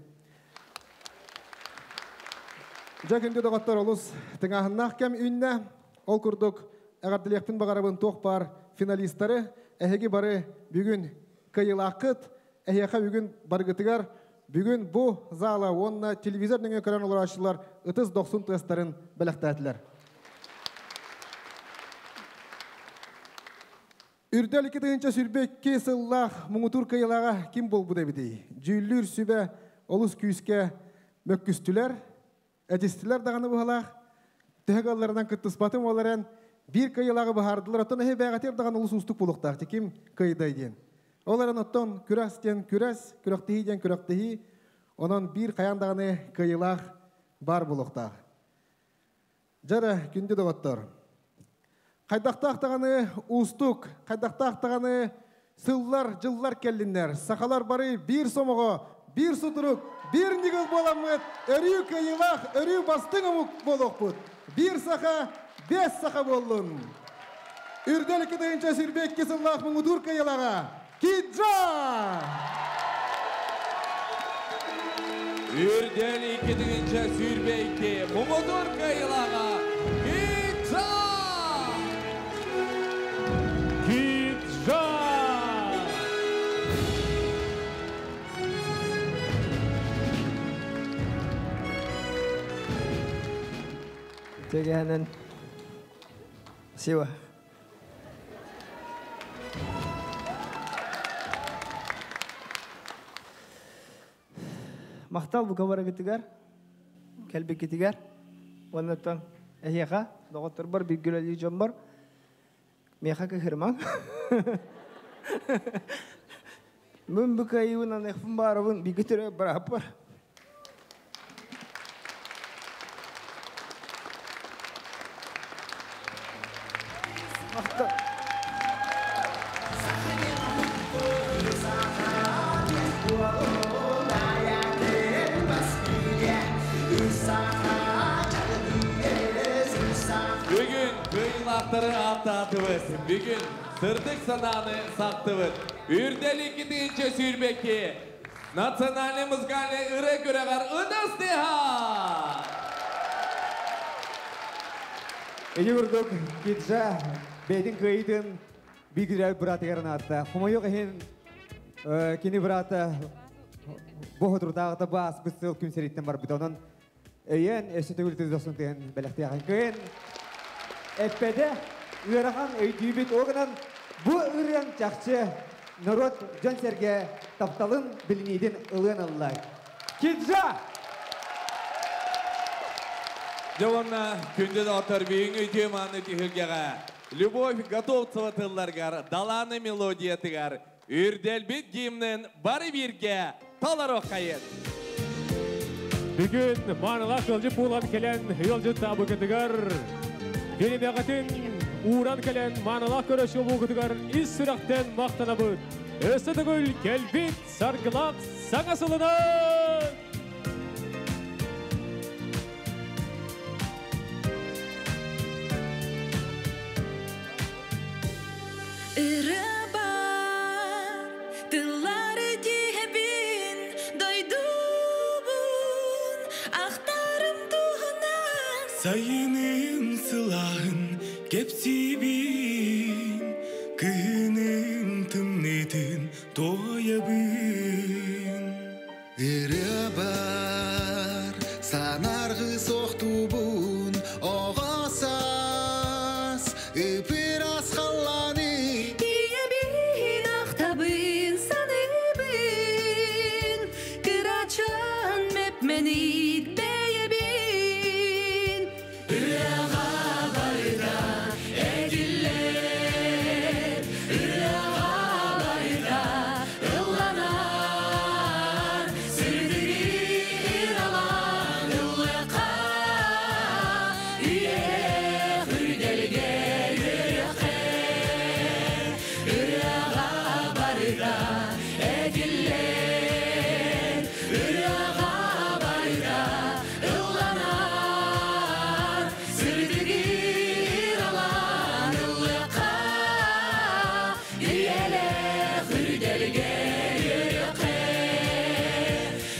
Дьэ күндү доҕоттор олус тыҥааһыннаах кэм үүннэ. Ол курдук эҕэрдэлиэхпин баҕарабын туох баар финалистары эһиги бары бүгүн кыайыылааххыт эһиэхэ бүгүн барыгытыгар бүгүн бу зала уонна телевизор нөҥүө көрөн олорооччулар ытыс дохсун тыастарын бэлэхтээтилэр. Үрдэл 2022 сыллаах муҥутуур кыайыылааҕа ким буолбут эбитий? Дьүүллүүр сүбэ олус күүскэ мөккүстүлэр, этистилэр даҕаны быһалаах. Төһө кыалларынан кыттыспатым ол эрэн биир кыайыылааҕы быһаардылар. Оттон эһи бэйэҕитигэр даҕаны олус уустук буолуохтаах ким кыайдай диэн. Ол эрэн оттон күрэс диэн күрэс, күрэхтэһии диэн күрэхтэһии. Онон биир хайаан даҕаны кыайыылаах баар буолуохтаах. Дьэ күндү доҕоттор. Хайдахтаах даҕаны уустук, хайдахтаах даҕаны сыллар, дьыллар кэллиннэр. Сахалар бары биир сомоҕо, биир сутурук, биир ньыгыл буоламмыт, өрүү кыайыылаах, өрүү бастыҥ омук буолуохпут. Биир саха, бэс саха буоллун. Үрдэл 2022 сыллаах муҥутуур кыайыылааҕа Киджа! Үрдэл 2022 муҥутуур кыайыылааҕа Киджа! Киджа! Тегенен Спасибо. Махтал бука барагытыгар, кэлбиккитигэр, оннуттан эһиэхэ, доҕотторбор, бииргэ дьоммор, миэхэ кыһырмаҥ. Мин бу кыайыыбын аныахпын баарабын, бииргэ төрөөбүт бырааппар. Махтал. Бүгүн кыайыылаахтары ааттаатыбыт. Бүгүн сырдык санааны сахтыбыт. Үрдэл 222 национальный музыкальный ырыа күрэҕэр ытыс тыаһа! Ити курдук Киджа бэйэтин кыайыытын биир быраатыгар анаата. Хомойуох иһин кини быраата бу соторутааҕыта бу ааспыт сыл күн сириттэн барбыта. Онон өйөөн өссө төгүл тыс тыһын бэлэхтиэхин кыайын эппэтэ ыарахан өйдүүбүт. Ол гынан бу ырыаҥ чахчы норуот дьон-сэргэ тапталын билиниитин ылыан ылла. Киджа! Дьэ уонна күндү доҕоттор бүгүҥҥү үтүө мааны түһүлгэҕэ Любовь Готовцева тылларыгар Далаана мелодиятыгар Үрдэлбит гимнин бары бииргэ толоруоххайын! Бүгүн маанылаах ыалдьыт буолан кэлэн ыалдьыттаабыкытыгар, бириэмэҕитин ууран кэлэн маанылаах көрөөччү буолбукутугар ис сүрэхтэн махтанабыт. Өссө төгүл кэлбит саргылаах саҥа сылынан! Ырыа бар, тыллары тиһэбин, дойдубун, ахтарым туһунан. Сайыным сылааһын кэпсиибин, кыһыным тымныытын туойабын. Ырыа бар, санааргы сохтубун, оҕо саас, ыпырас халлааны. Ийэбин ахтабын, саныыбын, кырачаан мэп-мэник бэйэбин. Ырыаҕа барыта этиллэр, ырыаҕа барыта ылланар, сырдыгы ыралаан ыллыахха, үйэлээх үрдэлгэ үөрүөххэ. Ырыаҕа барыта этиллэр, ырыаҕа барыта ылланар, сырдыгы ыралаан ыллыахха, үйэлээх үрдэлгэ үөрүөххэ.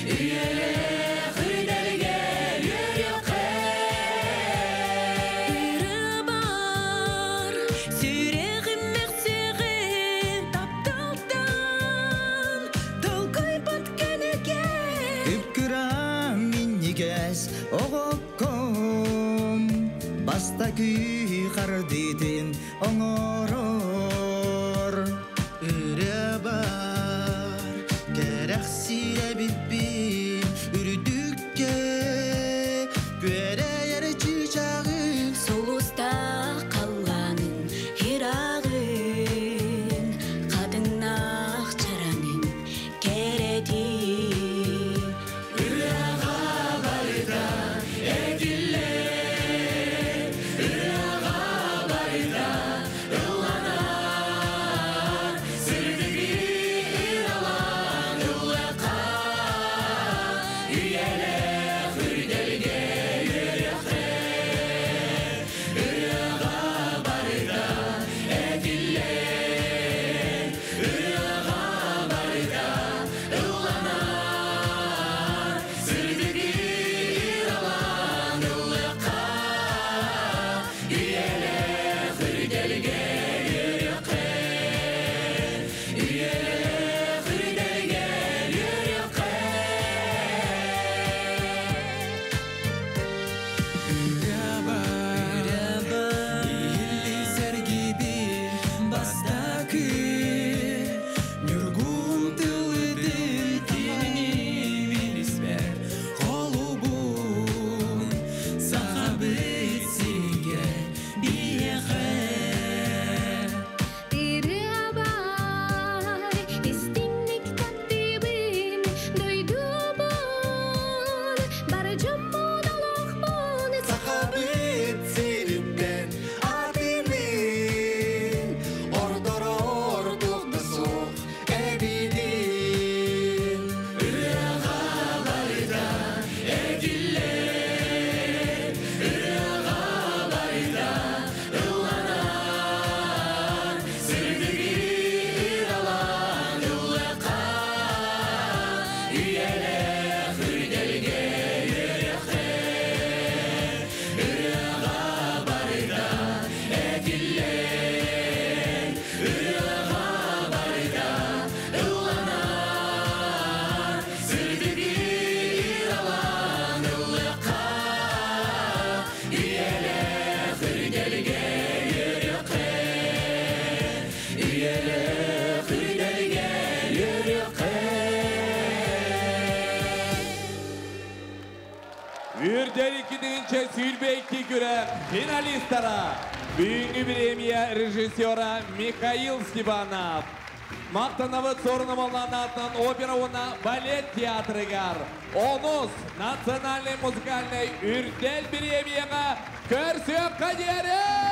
Үйэлээх үрдэлгэ үөрүөххэ. Ырыа бар, сүрэҕим мэхсиэҕин тапталтан долгуйбат кэнэгэ. Кып-кыра минньигэс оҕокком бастакы хардыытын оҥорор. Ырыа бар, кэрэхсиирэ биппин, үрдүккэ күөрэйэр чыычааҕын. Сулустаах халлаанын ырааҕын, хатыҥнаах чараҥын кэрэтин. Ырыаҕа барыта этиллэр, ырыаҕа барыта ылланар. Үйэлээх үрдэлгэ үөрүөххэ. Үрдэл 2022 күрэх финалистара. Бүгүҥҥү премия режиссера Михаил Степанов. Махтанабыт Суорун Омоллоон аатынан опера уонна балет театрыгар. Онус национальнай музыкальнай Үрдэл бириэмийэҕэ көрсүөххэ диэри!